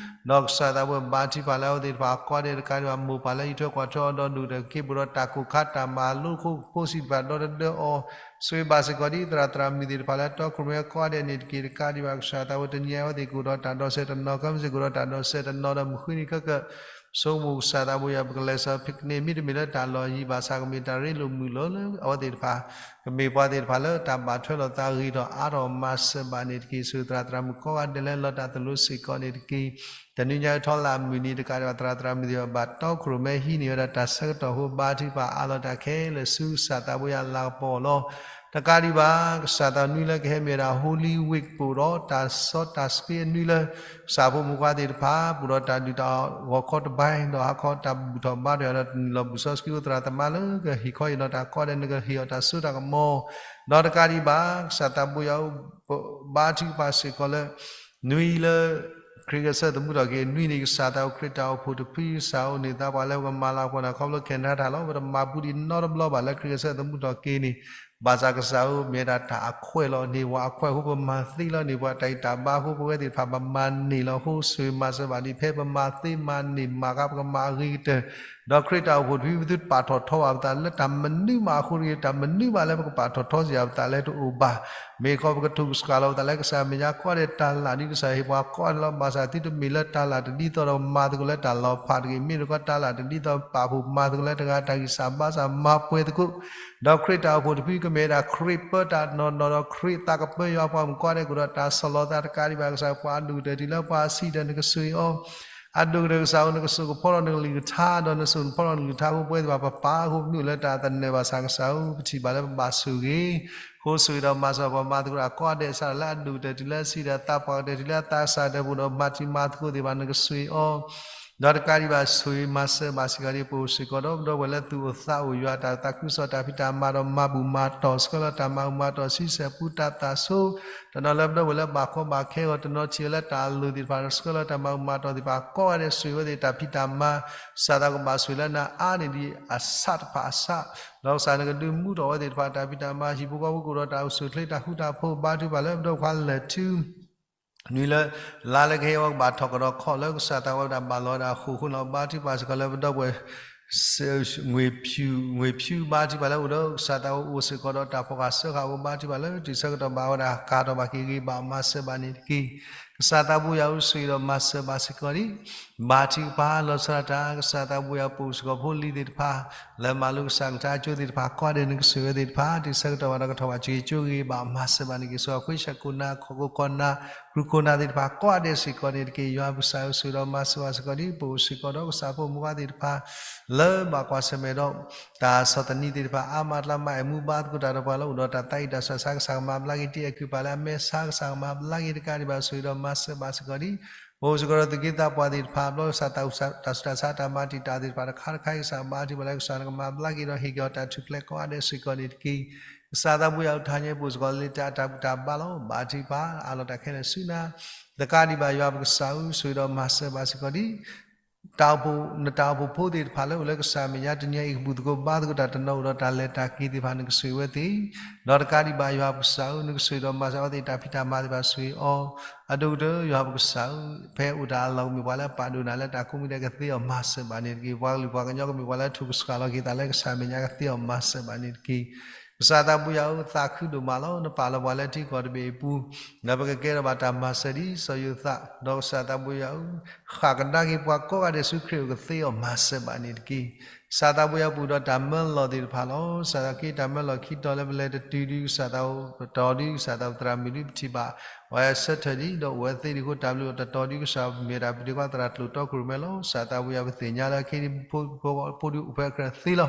ဒီးကစၢ်သးပဝဲဘါထုကဖၣ်လၢအဝဲသ့ၣ်တဖၣ် ကိးဂၤဒဲးတကးဒံးဘၣ် မိၢ်ပၢ်လၢအံးထွဲကွၢ်ထွဲအီၤဒီးဒိၣ်ဒီးက့ၤ ဘူးဒီးတၢ်ကိၢ်ခါတၢ်မၤလိဖိဆံးတဖၣ် ဒီတဒၢအီၤ ဆိၣ်ဂ့ၤဘၣ်စ့ၢ်ကီးဒ်သရၣ်သရၣ်မုၣ်သ့ၣ်တဖၣ်လၢတီခိၣ်ရိၣ်မဲကိးဂၤဒဲးန့ၣ်တက့ၢ်. တကးဒံးဘၣ် ကစၢ်သးပဝဲတနံၤအံၤအဝဲသ့ၣ်ကအိၣ်ဒီးတၢ်ဒိးစဲးတနီၤ ကမ့ၢ်စ့ၢ်ကအိၣ်ဒီးတၢ်ဒိးစဲးတနီၤဒီးမုၢ်ဃ့နံၤခဲကၢၣ် ဆိကမိၣ်ကစၢ်သးပဝဲယွၤ ပကလဲၤစၢၤဖဲကန့ၣ် မ့တမ့ၢ်လၢတၢ်လီၢ်ယံၤဘၣ်ဆၣ် ကမ့ၢ်တၢ်ရ့လိာ်မုာ်လိာ်လၢအဝဲသ့ၣ်တဖၣ် ကမ့ၢ်ပှၤသ့ၣ်တဖၣ်လၢတၢ်ဘၣ်ထွဲလိာ်သးဂ့ၤထီၣ်အါထီၣ်မၤစၢၤဘၣ်န့ၣ်တက့ၢ်. ဆိၣ်ဂ့ၤသရၣ်သရၣ်မုၣ်ကိးဂၤဒဲးလၢလီၤတၢ်သိၣ်လိစ့ၢ်ကီးန့ၣ်တက့ၢ်. တနံၤညါအံၤထီလၢအမုၢ်နံၤတကးဒံးဘၣ် သရၣ်သရၣ်မုၣ်သ့ၣ်တဖၣ်ဘၣ်တီခိၣ်ရိၣ်မဲဟံးန့ၢ်ဝဲဒၣ်တၢ်ဆၢကတီၢ်အဃိ ဘါထုကဖၣ်အးလီၤတၢ်ခဲလၢာ်ဆူကစၢ်သးပဝဲယွၤလၤကပီၤလီၤ. တကးဒံးဘၣ် ကစၢ်သးနွံလၢကဟဲမ့ၢ်ဝဲဒၣ် Holy Week ပအိၣ်ဒီးတၢ်စီတၢ်ဆှံအနွံလၢ ကစၢ်ဖိမုၣ်ဖိခွါသ့ၣ်တဖၣ် ပအိၣ်ဒီးတၢ်ဒုၣ်တၢ်အီၣ်ဂီၤခီတဘါ ဒီးဟါခီတၢ်ဘူၣ်ထီၣ်ဘါထီၣ်ဒီးနုာ်လီၤဘူၣ်စီဆှံ အိၣ်သရၣ်သမါလၢကဟ့ၣ်ခီဟ့ၣ်နီၤတၢ်ကိးဂၤဒဲး နကဟ့ၣ်အီၤတၢ်စိတၢ်ကမီၤ ဒီးတကးဒံးဘၣ် ကစၢ်သးပဝဲယွၤ ဘါထုကဖၣ်စ့ၢ်ကီးလၢ နွံလၢ ခရံာ်ဂဲၤဆၢထၢၣ်သမူထီၣ်က့ၤနွံန့ၣ် ကစၢ်သးအိၣ်ခရံာ်တၢ်အိၣ်ဖှိၣ်တဖု ကစၢ်အိၣ်န့ၢ်သးပှၤလၢပကမၤလၤကပီၤန့ၣ် ခီဖျိ Canada လီၤ. ပတမၤပူၤဒံးနီတဘျီဘၣ်လၢခရံာ်ဂဲၤဆၢထၢၣ်သမူထီၣ်က့ၤန့ၣ် ဘၣ်ဆၣ်ကစၢ်ဧၢ မ့ၢ်ဝဲဒၣ်တၢ်အခွဲးလီၤ. န့ၢ်ပှၤအခွဲးအဃိ ပမၤသ့လီၤ. န့ၢ်ပှၤတၢ်ဂံၢ်တၢ်ဘါအဃိ ပဝဲသ့ၣ်တဖၣ် ပမၤန့ၢ်လီၤ. အဃိဆိၣ်ဂ့ၤမၤစၢၤဘၣ်ဒံး ဖဲပမၤသ့မၤန့ၢ်မၤကါ ပကမၤအဂ့ၤကတၢၢ် ဒီးခရံာ်တၢ်အိၣ်ဖှိၣ်တဖု ပသုတပာ်ထီၣ်ထီဘၣ်ပသးလၢတၢ်မနုၤမးအဃိတဂ့ၤ, တၢ်မနုၤမးလၢပကပာ်ထီၣ်ထီစ့ၢ်ကီးပသးလၢတအိၣ်ဘၣ်. မ့ၢ်ခီပကထူၣ်ကစှၤလီၤပသးလၢကစၢ်မဲာ်ညါ ကိးဂၤဒဲးတၢ်လၢ် ဒ်ကစၢ်ဟ့ၣ်ပှၤကိးဂၤဒဲးလီၤ. ဘၣ်ဆၣ်သုတမ့ၢ်လၢတၢ်လၢ်တဒ်သိးဒီး မၤသကိးလၢတၢ်လီၤဖးတဂ့ၤ, မ့ၢ်တခီတၢ်လၢ်တဒ်သိး ပာ်ဖှိၣ်မၤသကိးလၢတဂၤတၢ်ဂံၢ်စၢ်ဘါစၢ် မၤပှဲၤသကိး ဒီးခရံာ်တၢ်အိၣ်ဖှိၣ်တဖုကမ့ၢ်ဝဲဒၣ်ခရံာ်ပၢတၢ်နီၢ်နီၢ် ဒီးခရံာ်သးကပၢယွၤပှၤမုၣ်ကိးဂၤဒဲး ကအိၣ်ဒီးတၢ်ဆီၣ်လီၤသးတကးဒံးဘၣ် ကစၢ်ပှၤအဒိၣ်ကတၢၢ်တုၤလၢပှၤအဆံးဒီး နကဆိၣ်ဂ့ၤအီၤ အဒိၣ်ကတၢၢ်ကစၢ်ဧၢ နကစိာ်ကဖီထီၣ်နကလုၢ်ကထါ ဒီးနစိာ်ကဖီထီၣ်နကလုၢ်ကထါအဃိ ပဝဲသ့ၣ်တဖၣ်ပပာ်အဃိ ပမ့ၢ်အိၣ်လၢတၢ်သနၢၣ်ဘၣ်ဆၣ်ကစၢ်ဧၢ ပထံၣ်ဘၣ်လၢပဘၣ်ဆိၣ်ဂ့ၤ အဃိဆိၣ်ဂ့ၤဒီးမၤစၢၤပှၤမၤသကိးတၢ်ကိးဂၤဒဲး စးထီၣ်လၢအဒိၣ်ကတၢၢ်တုၤလၢအဆံးဒီးသးပှၢ်ကတၢၢ်တုၤလၢအသးကစၢ်တၢၢ်ပူၤဒီး မၤတံၤမၤသကိးသ့ၣ်တဖၣ် နကဆိၣ်ဂ့ၤအီၤ ဒီးတကးဒံးဘၣ်ဆိၣ်ဂ့ၤမၤစၢၤဘၣ်စ့ၢ်ကီးဒံး ပအိၣ်စ့ၢ်ကီးဒီး ပဒီပုၢ်ဝဲၢ်လၢသူၣ်အိၣ်သးအိၣ် ယွၤတၢ်သးခုကစီၣ်တၢ်ဖံးတၢ်မၤဒီး မၤဘူၣ်မၤတီၢ် ဆှၢလီၤတၢ်မၤဘူၣ်မၤတီၢ်ဆံဆဲၣ်ပူတၢ်သးဆိ တနီၤလၢပဒီပုၢ်ဝဲၢ်လၢဘၣ်ကီဘၣ်ခဲအဂီၢ် တနီၤထံၣ်ဝဲလၢတၢ်အလိၤသ့ၣ်တဖၣ် ဆှၢလီၤတၢ်မၤဘူၣ်မၤတီၢ်သ့ၣ်တဖၣ် ကိးဂၤဒဲးဆိၣ်ဂ့ၤဝဲသ့ၣ်တၢ်ဖံးတၢ်မၤ ကစၢ်သးကဘၣ်ဆိၣ်ဂ့ၤလၢနအါန့ၢ်ဒံးအဆၢတဖၣ်အဆၢ ဒီးကစၢ်နကဒုးမူထီၣ်ဝဲသ့ၣ်တဖၣ်တၢ်ဖံးတၢ်မၤ ဟံၣ်ဖိဃီဖိကအိၣ်ဒီးတၢ်အိၣ်ဆူၣ်အိၣ်ချ့တၢ်ဃူတၢ်ဖိး ဘါထုကဖၣ်လၢပဒီပုၢ်ဝဲၢ်လၢာ်ထူ နွံလၢ လါလၢကဟဲအီၤကဘၣ်ထီၣ်ကဒီးခီၣ်လၢကစၢ်သးဝဲဒၣ်ဘၣ်လီၤဝဲဒၣ်အဃိဃိလီၤ ဘါထုကဖၣ်စ့ၢ်ကီးလၢပဒီပုၢ်ဝဲၢ် ငွေဖြူ ဘါထုကဖၣ်လၢအိၣ်ဒီးကစၢ်သးဝဲအိၣ်စ့ၢ်ကီးဒီးတၢ်ဖီၣ်ဃာ်စၢဃာ်အဃိ ဘါထုကဖၣ်လၢတၢ်ဆၢကတီၢ်ဘၣ်ဝဲဒၣ်ကၤထီၣ်ဘၣ်က့ၤဂ့ၤဘၣ်မၤစၢၤဘၣ်န့ၣ်တက့ၢ်. ကစၢ်သးဘိယွၤဆိၣ်ဂ့ၤဒီးမၤစၢၤဘၣ်စ့ၢ်ကီးဒံး ဘါထုကဖၣ်လီၤဆီဒၣ်တၢ် ကစၢ်သးဘိယွၤပအိၣ်စ့ၢ်ကီးဖိလံၤသ့ၣ်တဖၣ် လၢမၤလိကစၢ်ကလုၢ်ကထါအကၠိသ့ၣ်တဖၣ် ကိးဂၤဒဲးနကဆိၣ်ဂ့ၤဝဲသ့ၣ်တဖၣ် တၢ်ဆၢကတီၢ်ဘၣ်ဒီးကထီၣ်ဘၣ်စ့ၢ်ကီးကၠိဂ့ၤဘၣ်မၤစၢၤဘၣ်န့ၣ်တက့ၢ်. စီၤခွ့ဆၢကိးနၤ ခိးကိးကိးနၤ ကြူၢ်ကိးနၤသ့ၣ်တဖၣ်ကိးဂၤဒဲးစ့ၢ်ကီးန့ၣ်တက့ၢ်. ယွၤပကစၢ်ဧၢ ဆိၣ်ဂ့ၤဒီးမၤစၢၤဘၣ်စ့ၢ်ကီးဒံး ပအိၣ်စ့ၢ်ကီးဒီးကစၢ်ဖိမုၣ်ဖိခွါသ့ၣ်တဖၣ် လၢဘၣ်ကွၢ်ဆၢၣ်မဲာ်ဒီး တၢ်ဆီၣ်သနံးသ့ၣ်တဖၣ် အါမးတလါမး အဲၣ်မူဘါသကိးတၢ်ဒီးပှၤလၢအိၣ်ဒီးတၢ်သးအံၣ်တၢ်ဆၢတၢ်ဆါ ကစၢ်ကမၤဘျါက့ၤတံၤအဲၣ်ကုၢ်ပာ်လၢအမဲာ်ဆါ ကစၢ်ကမၤဘျါက့ၤတကးဒံးဘၣ် ဆိၣ်ဂ့ၤဒီးမၤစၢၤဘၣ်စ့ၢ်ကီးဒံး ပအိၣ်စ့ၢ်ကီးဒီးသူၣ်က့သးပှၢ်သ့ၣ်တဖၣ် ဘျီကစၢ်တၢ်ဆူးတၢ်ဆါတၢ်မၤတံာ်တာ်သ့ၣ်တဖၣ်တခါတခါအံၤ ကစၢ်ဘါထုကဖၣ်လၢကစၢ်နကမၤဘျါက့ၤဒီးဟ့ၣ်က့ၤအီၤတၢ်ထူၣ်ဖျဲးကိးဂၤဒဲးစ့ၢ်ကီးန့ၣ်တက့ၢ်. ကစၢ်သးဘိယွၤအုၣ်ကထါညါပအိၣ်စ့ၢ်ကီးလၢတၢ်အတၢ်ဘူၣ်တၢ်ဘါလီၤ. ဘါထုကဖၣ်အးလီၤတၢ်ခဲလၢာ်ဆူနၤ တကးဒံးဘၣ် ယွၤပကစၢ်ဧၢ ဆိၣ်ဂ့ၤဒီးမၤစၢၤဘၣ်စ့ၢ်ကီးဒံး တၢ်အိၣ်ဖှိၣ်, နတၢ်အိၣ်ဖှိၣ်ဖိသ့ၣ်တဖၣ်လၢအိၣ်လၢကစၢ်မဲာ်ညါတနံၤအံၤ ကဘူၣ်သကိးဘါသကိးတၢ်တနီၤအိၣ်ဒီးတၢ်လဲၤတၢ်က့ၤသ့ၣ်တဖၣ် နကဆိၣ်ဂ့ၤဝဲသ့ၣ်, ဒီးတကးဒံးဘၣ်ယွၤပကစၢ်ဧၢ, နကဆိၣ်ဂ့ၤဒီးမၤစၢၤအဝဲသ့ၣ်တၢ်ဖံးတၢ်မၤသ့ၣ်တဖၣ်ဆိၣ်ဂ့ၤအီၤ, အဒိၣ်ကတၢၢ်ယွၤပကစၢ်ဧၢ, ဖဲအိၣ်တၢ်အလီၢ်ကမ့ၢ်ပှၤလၢအပာ်ဒိၣ်နၤလၢတၢ်ကိးမံၤဒဲးကသ့အီၤမၤစၢၤဘၣ်န့ၣ်တက့ၢ်. ပှၤကလုာ်ပှၤကညီကမ့ၢ်ပှၤလၢအထုးကဆှၣ်လီၤက့ၤသးလၢကစၢ်မဲာ်ညါ ကသ့အီၤမၤစၢၤဘၣ်န့ၣ်တက့ၢ်. ကစၢ်သးပူၤယွၤဧၢ, သးခုဒိၣ်မးလီၤ. နပာ်လီၤပှၤလၢထံကီၢ်တဘ့ၣ်အပူၤ, ဒီးပကကဲထီၣ်ဘၣ်တၢ်မၤစၢၤဒ်စီၤယိၤသး, ဒီးကစၢ်သးပူၤယွၤဧၢ, ဃၣ်ကဒါက့ၤပှၤကိးဂၤဒဲးဆူခရံာ်အိၣ်ကသ့အီၤမၤစၢၤဘၣ်န့ၣ်တက့ၢ်. ကစၢ်သးပူၤယွၤ ပအိၣ်ဒီးတၢ်မၢလီၤသ့ၣ်တဖၣ်လီၤ. ကစၢ်သးက့ တၢ်မၢလီၤခံတီၤလၢပလဲၤတတုၤဒုး ကစၢ်သးပတီၢ်ဒုး ကစၢ်သးပသရၣ်မုၣ်ဒုး ပထံၣ်ဘၣ် ပှၤဆၢထၢၣ်ဒံး ဒီးအိၣ်ဝဲသ့ဒံးအဃိ တၢ်ဘျုးအိၣ်တတီၤဒုး ကစၢ်မ့ၢ်တၢ်ပတုာ်ကွၢ်သရၣ်ကျိာ်တီခိၣ်ရိၣ်မဲလီၤ. ကစၢ်သးပူၤယွၤ ပသ့ၣ်ညါလၢအခဲအံၤ ဖိဒုးအိၣ်ဖဲအကြၢးသ့လီၤ.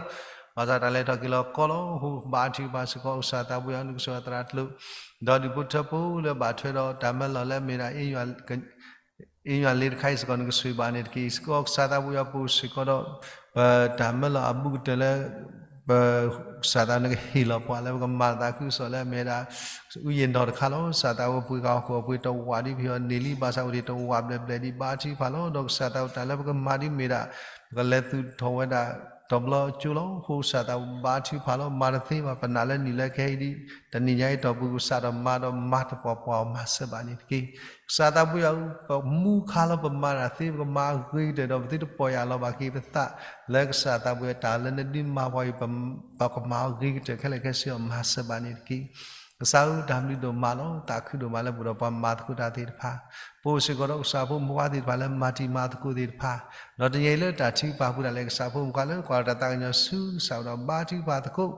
ဘၣ်ဆၣ်တၢ်လဲၤထီၣ်က့ၤလီၤကီလီၤ. အဃိကဘါထုကဖၣ်စ့ၢ်ကီး ကစၢ်သးပူၤယွၤ နကဆိၣ်ဂ့ၤသရၣ်ကျိာ် ဒီးဒူၣ်ဖိထၢဖိလၢဘၣ်ထွဲဒီးတၢ်မၢလီၤလၢအမ့ၢ်ဒၣ် အ့ၣ်ယွၤလ့တခါအံၤစ့ၢ်ကီး နကဆိၣ်ဂ့ၤဘၣ်န့ၣ်တက့ၢ်. စ့ၢ်ကီးကစၢ်သးပူၤယွၤ ပအိၣ်စ့ၢ်ကီးဒီး ပတၢ်မၢလီၤအဘူးကတၢၢ်လၢ ပ ကစၢ်သးနကဟ့ၣ်လီၤပှၤလၢပကမၤသးခုကစီၣ်လၢအမ့ၢ်ဒၣ် အူယံၤနီၢ်တခါလီၤ. ကစၢ်သးပူၤပှ့ၤကီၢ်ဃိၣ်ပှ့ၤတဝးဒ်ပဟံၣ်အီၤန့ၢ်လံ ဘၣ်ဆၣ်အိၣ်တ့ၢ်တဝးဘျဲၣ်ဘျဲၣ်ဒံး ဘါထုကဖၣ်လီၤ. ဒီးကစၢ်သးပူၤတၢ်လၢပကမၤဒ်မ့ၢ်ဒၣ် ပကလဲၤသူၣ်ထီၣ်ဝဲဒၣ်တဘျီကၠိလီၤ. အဃိကစၢ်သးပူၤဘါထုကဖၣ်လီၤ. မၤတသ့ဘၣ် ပနာ်လၢနံၣ်လၢခဲအံၤဒ် တနံၤညါအံၤတီၢ်ပူၤ ကစၢ်ဒီးမၤဒီးမၤတပှၢ်ပှၢ်အီၤမၤစၢၤဘၣ်န့ၣ်တက့ၢ်. ကစၢ်သးပူၤယွၤဧၢ, ပမူခါလီၤ ပမၤတၢ်သ့ ပကမၤအဂ့ၤကတၢၢ်ဒီး ပသုတပီၢ်ယၢ်လီၤဘၣ်က့ၤပသး လၢကစၢ်သးပူၤယွၤ တၢ်လၢနဒုးမၤပှၤအံၤ ပကမၤအဂ့ၤကတၢၢ်ခဲလၢာ်ခဲဆ့အီၤမၤစၢၤဘၣ်န့ၣ်တက့ၢ်. ကစၢ်ဧၢ တၢ်ဘျုးဒိၣ်မးလီၤ. သးခုဒိၣ်မးလၢပအိၣ်ဒီးပှၤမၤသကိးတၢ်သ့ၣ်တဖၣ်, ပအိၣ်စ့ၢ်ကီးဒီးကစၢ်ဖိမုၣ်ဖိခွါသ့ၣ်တဖၣ်လၢမၤတံၤမၤသကိးသ့ၣ်တဖၣ်, ဒီးတနံၤအံၤလၢတၢ်ထုကဖၣ်ပူၤဒၣ်လဲာ် ကစၢ်ဖိမုၣ်ဖိခွါလၢကွၢ်ဒီးတၢ်သးကညီၤဆူ ကစၢ်အိၣ်ဒီးဘါထုကဖၣ်သကိး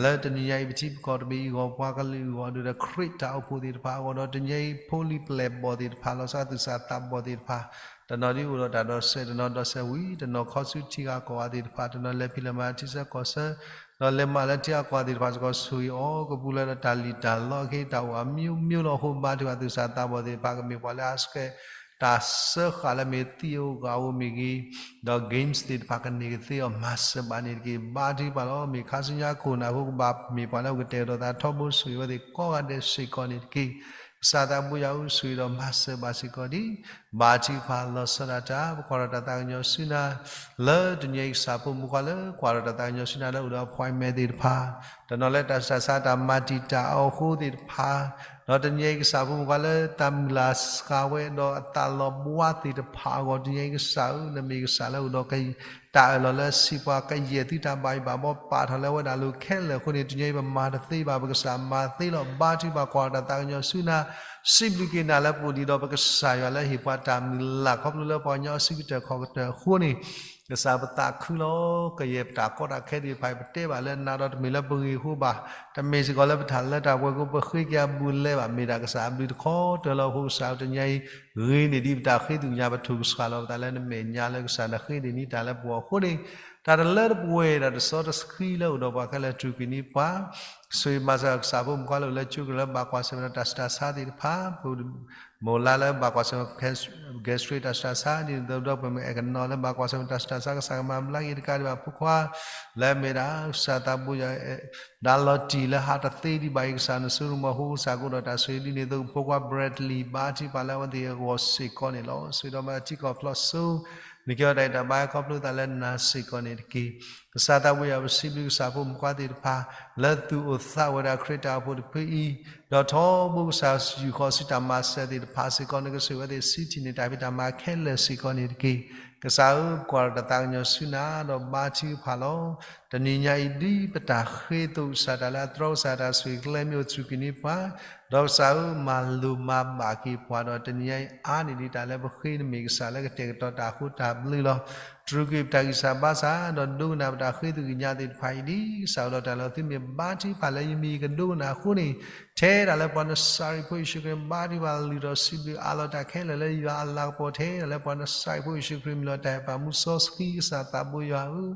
လၢတနံၤညါအံၤ ပထံပကီၢ်တဘ့ၣ်အံၤအဂီၢ် ပှၤကလုာ်အဂီၢ် ဒိၣ်ဒီးခရံာ်တၢ်အိၣ်ဖှိၣ်သ့ၣ်တဖၣ်အဂီၢ် ဒီးတနံၤအံၤဖိလံၤပျဲၢ်ဘီၣ်သ့ၣ်တဖၣ် လီၤဆီဒၣ်တၢ်သူၣ်စၢ်သးဘီၣ်သ့ၣ်တဖၣ် တနီၤဒ်အိၣ်ဒီးတၢ်ဒိးစဲး တနီၤဒိးစဲးဝံၤ တနီၤခီဆူထံဂၤကီၢ်ဂၤသ့ၣ်တဖၣ် တနီၤလဲၤဖံးလဲၤမၤထံဆၢကီၢ်ဆၢ ဒီးလဲၤမၤလၢထံဂၤကီၢ်ဂၤသ့ၣ်တဖၣ်စ့ၢ်ကီး ဆိၣ်ဂ့ၤအီၤ ကပူၤလၢတၢ်လံၣ်တၢ်လီအဃိ တၢ်အိၣ်အမျိုးမျိုးလီၤ. အဃိဘါထုကဖၣ်သူၣ်စၢ်သးဘီၣ်သ့ၣ်တဖၣ် ကမ့ၢ်ပှၤလၢအစဲး တၢ်စၢဃာ်လၢမ့ၢ်သံၣ်ဧိၤဂၤဧိၤမ့ၢ်ဂ့ၤ ဒီး games သ့ၣ်တဖၣ်ကန့ၢ်ကသ့အီၤ မၤစၢၤဘၣ်န့ၣ်တက့ၢ်. ဘါထုကဖၣ်လီၤ. မ့ၢ်ခါဆူညါခိၣ်နၢ်အဃိ ကဘၣ်မ့ၢ်ပှၤလၢအအိၣ်ကတဲာ်ကတီၤသးထီဘိ ဆိၣ်ဂ့ၤဝဲသ့ၣ်ကိးဂၤဒဲးစ့ၢ်ကီးန့ၣ်တက့ၢ်. ကစၢ်သးပူၤယွၤဧၢ ဆိၣ်ဂ့ၤဒီးမၤစၢၤဘၣ်စ့ၢ်ကီးဒံး ဘါထုကဖၣ်လီၤဆီဒၣ်တၢ် ပကွၢ်ဒီးတၢ်သးကညီၤဆူနၤ လၢတနံၤအံၤ ကစၢ်ဖိမုၣ်ဖိခွါလၢကွၢ်ဒီးတၢ်သးကညီၤဆူနၤလၢအိၣ်ဒီး appointment သ့ၣ်တဖၣ် တနီၤလၢတၢ်စူၢ်တၢ်ဆါ တၢ်မၤတံာ်တာ်အီၤအဃိသ့ၣ်တဖၣ် ဒီးတနံၤအံၤ ကစၢ်ဖိမုၣ်ဖိခွါလၢတၢ်မုၢ်လၢ်စှၤဝဲဒီးအသးလီၤဘှါသ့ၣ်တဖၣ်အဂီၢ် တနံၤအံၤကစၢ်ဧၢ နမ့ၢ်ကစၢ်လၢအိၣ်ဒီး တၢ်အၢၣ်လီၤလၢစံးပှၤ ကယဲၢ်သုတၢ်ဘၣ်ယိၣ်ဘၣ်ဘီ ပာ်ထီၣ်လၢဝဲဒၣ်လိၤခဲလၢာ်အဃိန့ၣ် တနံၤအံၤပမၤတသ့ဘၣ် ပကစၢ်မၤသ့လီၤ. ဘါထုကဖၣ်ကွၢ်ဒီးတၢ်သးကညီၤဆူနၤ စံးဘျုးက့ၤနၤလၢပအိၣ်ဒံးဒီးပကစၢ်ယွၤလၢဟ့ၣ်ပှၤတၢ်မုၢ်လၢ် ခီဖျိလၢပှၤကညီအစုကတၢၢ်ခီၣ်ကတၢၢ်အဃိန့ၣ် ကစၢ်ပသးခုလီၤ. ကယဲၢ်ပတၢ်ကီတၢ်ခဲသ့ၣ်တဖၣ်အံၤ ပတဲဘၣ်လၢနၤဒီးတမ့ၢ်လၢပဂ့ၢ်အဃိဘၣ်, တမ့ၢ်စ့ၢ်ကီးလၢပတၢ်လၢတၢ်ပှဲၤအဃိ ပဃ့က့ၤအဘူးအလဲဘၣ်, မ့ၢ်ဒၣ်ကစၢ်အဘျုးတခီတၢၤလီၤ. အဃိကစၢ်ဧၢ တနံၤအံၤ ဂ့ၤန့ၢ်ဒံးပတၢ်ဃ့သ့ၣ်ညါ ပထုးကဆှၣ်လီၤပသးလၢနမဲာ်ညါလၢကစၢ်နဃ့န့ၢ်ဒံးတၢ်လၢပဂီၢ်အဃိန့ၣ် တၢ်တလၢတပှဲၤ တၢ်တစီတဆှံလၢအိၣ်ဒီးပှၤခဲလၢာ် ထုးက့ၤန့ၢ်ပှၤ ဆိၣ်ဂ့ၤမၤစၢၤကစၢ်ဖိမုၣ်ဖိခွါလၢအိၣ်လၢကၠိကရၢလၢဘၣ်ကွၢ်ဆၢၣ်မဲာ်ဒီးတၢ်ဆူးတၢ်ဆါသ့ၣ်တဖၣ်, မိၢ်လါလၢဘၣ်ကွၢ်ဆၢၣ်မဲာ် gastric တၢ်ဆူးတၢ်ဆါ ဒ်သိးဒီး ပမ့ၢ်အဲၣ်ကနီၤလၢဘၣ်ကွၢ်ဆၢၣ်မဲာ်တၢ်ဆူးတၢ်ဆါ ကစၢ်ကမၤဘျါက့ၤတကးဒံးဘၣ် ဖိခွါလၢအမ့ၢ်ဒၣ် ကစၢ်သးဘိယွၤ ဒၣ်လီၤတံၢ်လၢဟးတသ့ဒံးဘၣ်အံၤ ကစၢ်နဆိကမိၣ်အဃိ ကစၢ်ကအိၣ်ဒီးတၢ်ဆိၣ်ဂ့ၤဒ်န့ၣ်အသိး ဖိခွါ Bradley ဘါထုကဖၣ်လၢအဝဲသ့ၣ်အဂီၢ်စ့ၢ်ကီးန့ၣ်လီၤ. ဆိၣ်ဂ့ၤဒီးမၤထံကီၢ်ဖျိးစိ နကဲထီၣ်တၢ်အံၤတၢ်ဘါဟဲခီဖျိသးလၢနၤစ့ၢ်ကီးန့ၣ်တက့ၢ်. ကစၢ်သးဘိယွၤ ပစံးဘျုးကစၢ်ဖိမုၣ်ဖိခွါသ့ၣ်တဖၣ် လၢသူၣ်အိၣ်သးအိၣ်ဝဲဒၣ်ခရံာ်တၢ်အိၣ်ဖှိၣ်တဖုအံၤ, ဒီးထီဘိကစၢ်ယူာ်ဃီၤဆူတၢ်မၤစၢၤသ့ၣ်တဖၣ်စ့ၢ်ကီး နကဆိၣ်ဂ့ၤဝဲသ့ၣ် ဆူထံၣ်န့ၢ်တၢ်ဖံးတၢ်မၤခဲလၢာ်စ့ၢ်ကီးန့ၣ်တက့ၢ်. ကစၢ်ဧၢ ပကွၢ်ဒီးတၢ်သးကညီၤဆူနၤ ဒီးဘါထုကဖၣ်လီၤ. တနံၤညါအံၤ ဒ်ပတၢ်ဃ့အသိး ကစၢ်တၢ်လၢအတြီ ကစၢ်တၢ်ဆိၣ်ဂ့ၤကျဲမ့ၢ်အိၣ် စူၢ်က့ၤန့ၢ်ပှၤ, ဒီးကစၢ်ဧၢ မၤလိၤမၤဘၣ်က့ၤပှၤဒီး တနံၤညါအံၤ အါန့ၢ်ဒံးတၢ်လၢပဃ့ နမ့ၢ်ကစၢ်လၢကတဲာ်ကတီၤတၢ်အဃိ တၢ်ဘျုးလီၤ. တြူာ်ကွံာ်ပတၢ်ဂံၢ်စၢ်ဘါစၢ် ဒီးဒိကနၣ်ပတၢ်ဃ့သ့ၣ်ညါသ့ၣ်တဖၣ်အံၤ ဒ်ကစၢ်အလီၤတၢ်လီၤ သုမ့ၢ်ဘါထုကဖၣ်လၢယမံၤယကဒိကနၣ်အဃိန့ၣ်, ထဲဒၣ်လၢပှၤနစၤရ့းဖိယ့ၣ်ၡူးခရံာ် ဘါထုကဖၣ်လုၢ်ထီၣ်စံးဘျုးအးလီၤတၢ်ခဲလၢာ်လၢယွၤအလၤကပီၤ ထဲဒၣ်လၢပှၤနစၤရ့းဖိယ့ၣ်ၡူးခရံာ် မံၤလီၤတၢ်ဟဲပာ်မူစီဆှံ ကစၢ်သးဘိယွၤဧၢ,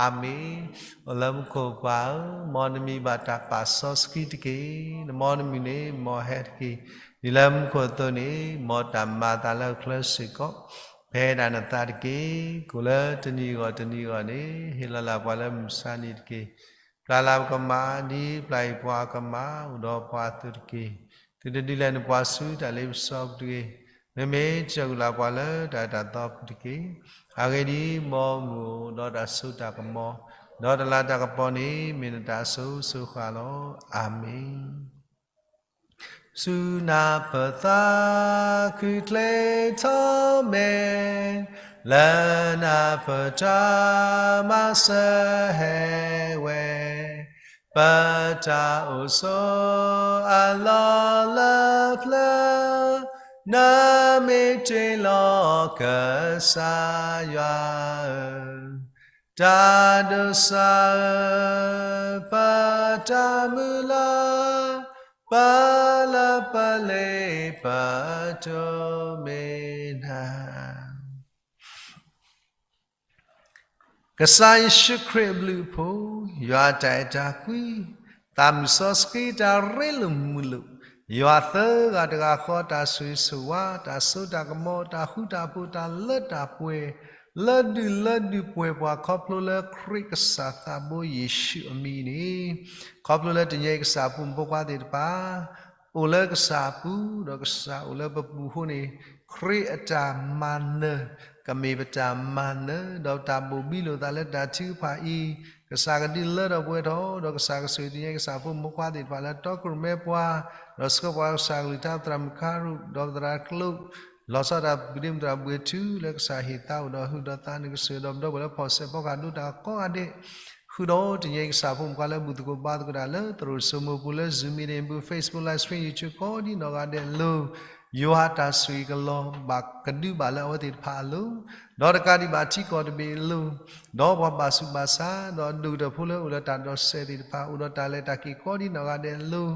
အၤမ့ၣ်. အိၣ်လၢမူခိၣ်ပၢ်ဧၢ, မ်နမံၤဘၣ်တၢ်ပာ်စီဆှံတက့ၢ်. နမ်နမံၤန့ၣ် မ်ဟဲတက့ၢ်. ဒ်လၢမူခိၣ်အသိးန့ၣ် မ်တၢ်မၤအသးလၢအချၢစ့ၢ်ကီး ဖဲဒၣ်နသးတက့ၢ်. ကိၣ်လၢတနံၤအဂီၢ်တနံၤအဂီၢ်န့ၣ် ဟ့ၣ်လီၤလၢပှၤလၢမုၢ်မဆါနံၤတက့ၢ်. ပျၢ်လၢပကမၣ် ဒ်ပျၢ်အံၤပှၤအကမၣ် အိၣ်ဒီးပှၤအသိးတက့ၢ်. သုတဒုးလဲၤနုာ်ပှၤဆူတၢ်လ့ပစီပူၤတဂ့ၤ. မ့မ့ၢ်စၢၤက့ၤလၢပှၤလၢတၢ်အၢတၢ်သီအပူၤတက့ၢ်. အဂ့ၢ်ဒ်အံၤ, မ်မုၢ်အိၣ်ဒီးတၢ်စိတၢ်ကမီၤ, ဒီးတလၤတၢ်ကပီၤန့ၣ် မ့ၢ်နတၢ်အစိၤစိၤဃၣ်လီၤ. အၤမ့ၣ်. စူၢ်နၤပသးခုၣ်ချ့ထီၣ်မဲာ်, လၢနၢ်ပၢၢ်တၢ်မၤစၢၤဟဲဝဲ, ပတၢ်အိၣ်ဆိးအလီၢ်လၢပျၢၤ, နမ့ၢ်တ့ၢ်လီၤကစၢ်ယွၤဧၢ, တၢ်ဒိးစၢ်ဧၢ, ပတၢ်မုၢ်လၢ်, ပလၢပလ့ပတိၢ်မ့ၢ်နၤ. ကစၢ်ယ့ၣ်ၡူးခရံာ်အဘျုးအဖှိၣ်, ယွၤအတၢ်အဲၣ်တၢ်ကွံ, သးမုၢ်စီဆှံတၢ်ရ့လိာ်မုာ်လိာ်, ယွၤသၢဂၤတဂၤဃီတၢ်ဆိၣ်ဂ့ၤဆိၣ်ဝါ, တၢ်စိတၢ်ကမီၤ, တၢ်ဃူတၢ်ဖိး, တၢ်လၢတၢ်ပှဲၤ, လၢဒုၣ်လၢဒုၣ်ပှဲၤပှၤခီဖျိလၢခရံာ်ကစၢ်သးဘိယ့ၣ်ၡူးအမံၤန့ၣ်, ခီဖျိလၢတနံၤအံၤကစၢ်အဖိမုၣ်ဖိခွါသ့ၣ်တဖၣ် အိၣ်လၢကစၢ်အပူၤ, ဒီးကစၢ်အိၣ်လၢပပူၤအဃိန့ၣ်, ခရံာ်အတၢ်မၤနၢၤ ကမ့ၢ်ပတၢ်မၤနၢၤ, ဒီးတၢ်ဘိၣ်ဘံလိာ်သးလၢတၢ်ထုကဖၣ်အံၤ, ကစၢ်ကဒုးလၢထီၣ်ပှဲၤထီၣ်, ဒီးကစၢ်ကဆိၣ်ဂ့ၤတနံၤအံၤကစၢ်အဖိမုၣ်ဖိခွါသ့ၣ်တဖၣ်လၢတီခိၣ်ရိၣ်မဲပှၤ, ဒီးဆှၢပှၤကစၢ်ကလုၢ်ကထါပသရၣ်မုၣ်ခါရူၢ်, ဒီးပသရၣ်ကျိး, လီၤဆီဒၣ်တၢ်ဘုဒ့မုၣ်သရၣ်ဘှ့းထူလၢကစၢ်ဟ့ၣ်သးအိၣ်ဒီးဟုးဒီးသးန့ၣ်ကစၢ်ဒီးပဒီပုၢ်ဝဲၢ်လၢဖီၣ်ဆဲးဖီကဟၣ်ဒိတၢ်ကိးဂၤဒဲး, ဃုာ်ဒီးတနံၤအံၤကစၢ်အဖိမုၣ်ဖိခွါလၢဘူၣ်သကိးဘါသကိးတၢ်လၢ သရိာ်စိမိၤပူၤလၢ Zoom meeting ပူၤ Facebook live stream YouTube ကိးဒံနီၢ်ဂၤဒဲးအလိၤ, ယွၤတၢ်ဆိၣ်ဂ့ၤကလီၤဘၣ်ကဒုဘၣ်လၢအဝဲသ့ၣ်တဖၣ်အလိၤ, ဒီးတကးဒံးဘၣ်ထံကီၢ်တဘ့ၣ်အလိၤ, ဒီးပှၤဘၣ်ဆူးဘၣ်ဆါ, ဒီးအဒိၣ်ကတၢၢ်ဖိလၢအိၣ်ဒီးတၢ်ဒိးစဲးသ့ၣ်တဖၣ် အိၣ်ဒီးတၢ်လဲၤတၢ်က့ၤကိးဒံနီၢ်ဂၤဒဲးအလိၤ,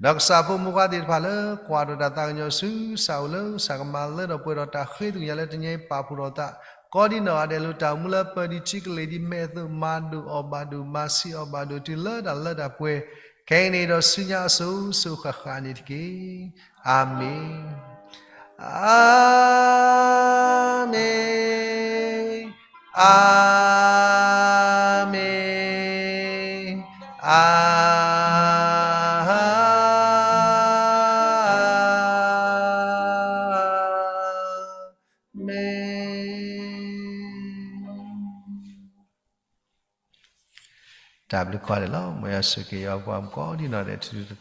ဒီးကစၢ်အဖိမုၣ်ဖိခွါသ့ၣ်တဖၣ်လၢကွၢ်ဒီးတၢ်သးကညီၤဆူ ကစၢ်အိၣ်လၢကစၢ်ကမၤလၢထီၣ်ပှဲၤထီၣ်တၢ်ဃ့သ့ၣ်ညါလၢတနံၤအံၤပာ်ဖှိၣ်ထီၣ်သး, ကိးဒံနီၢ်ဂၤဒဲးအလိၤ တၢ်အိၣ်မူလၢပၢၤဒံးထံကလ့ၢ်ဒံးမဲာ်အသိး မၤဒိၣ်အီၣ်ဘၣ်ဒိၣ် မၤဆံးအီၣ်ဘၣ်ဒိၣ်တုၤလၢတၢ်လၢတၢ်ပှဲၤ, ခဲအံၤန့ၣ်ဒီးဆူညါအစိၤစိၤဃၣ်ဃၣ်န့ၣ်တက့ၢ်. အၤမ့ၣ်. အၤမ့ၣ်, အၤမ့ၣ်, အၤမ့ၣ်. တၢ်ဘျုးကိးဂၤဒဲးလီၤ. မ်ယွၤဆိၣ်ဂ့ၤယွၤပှၤကိးဒံနီၢ်ဂၤဒဲး ထူထူတီတီ.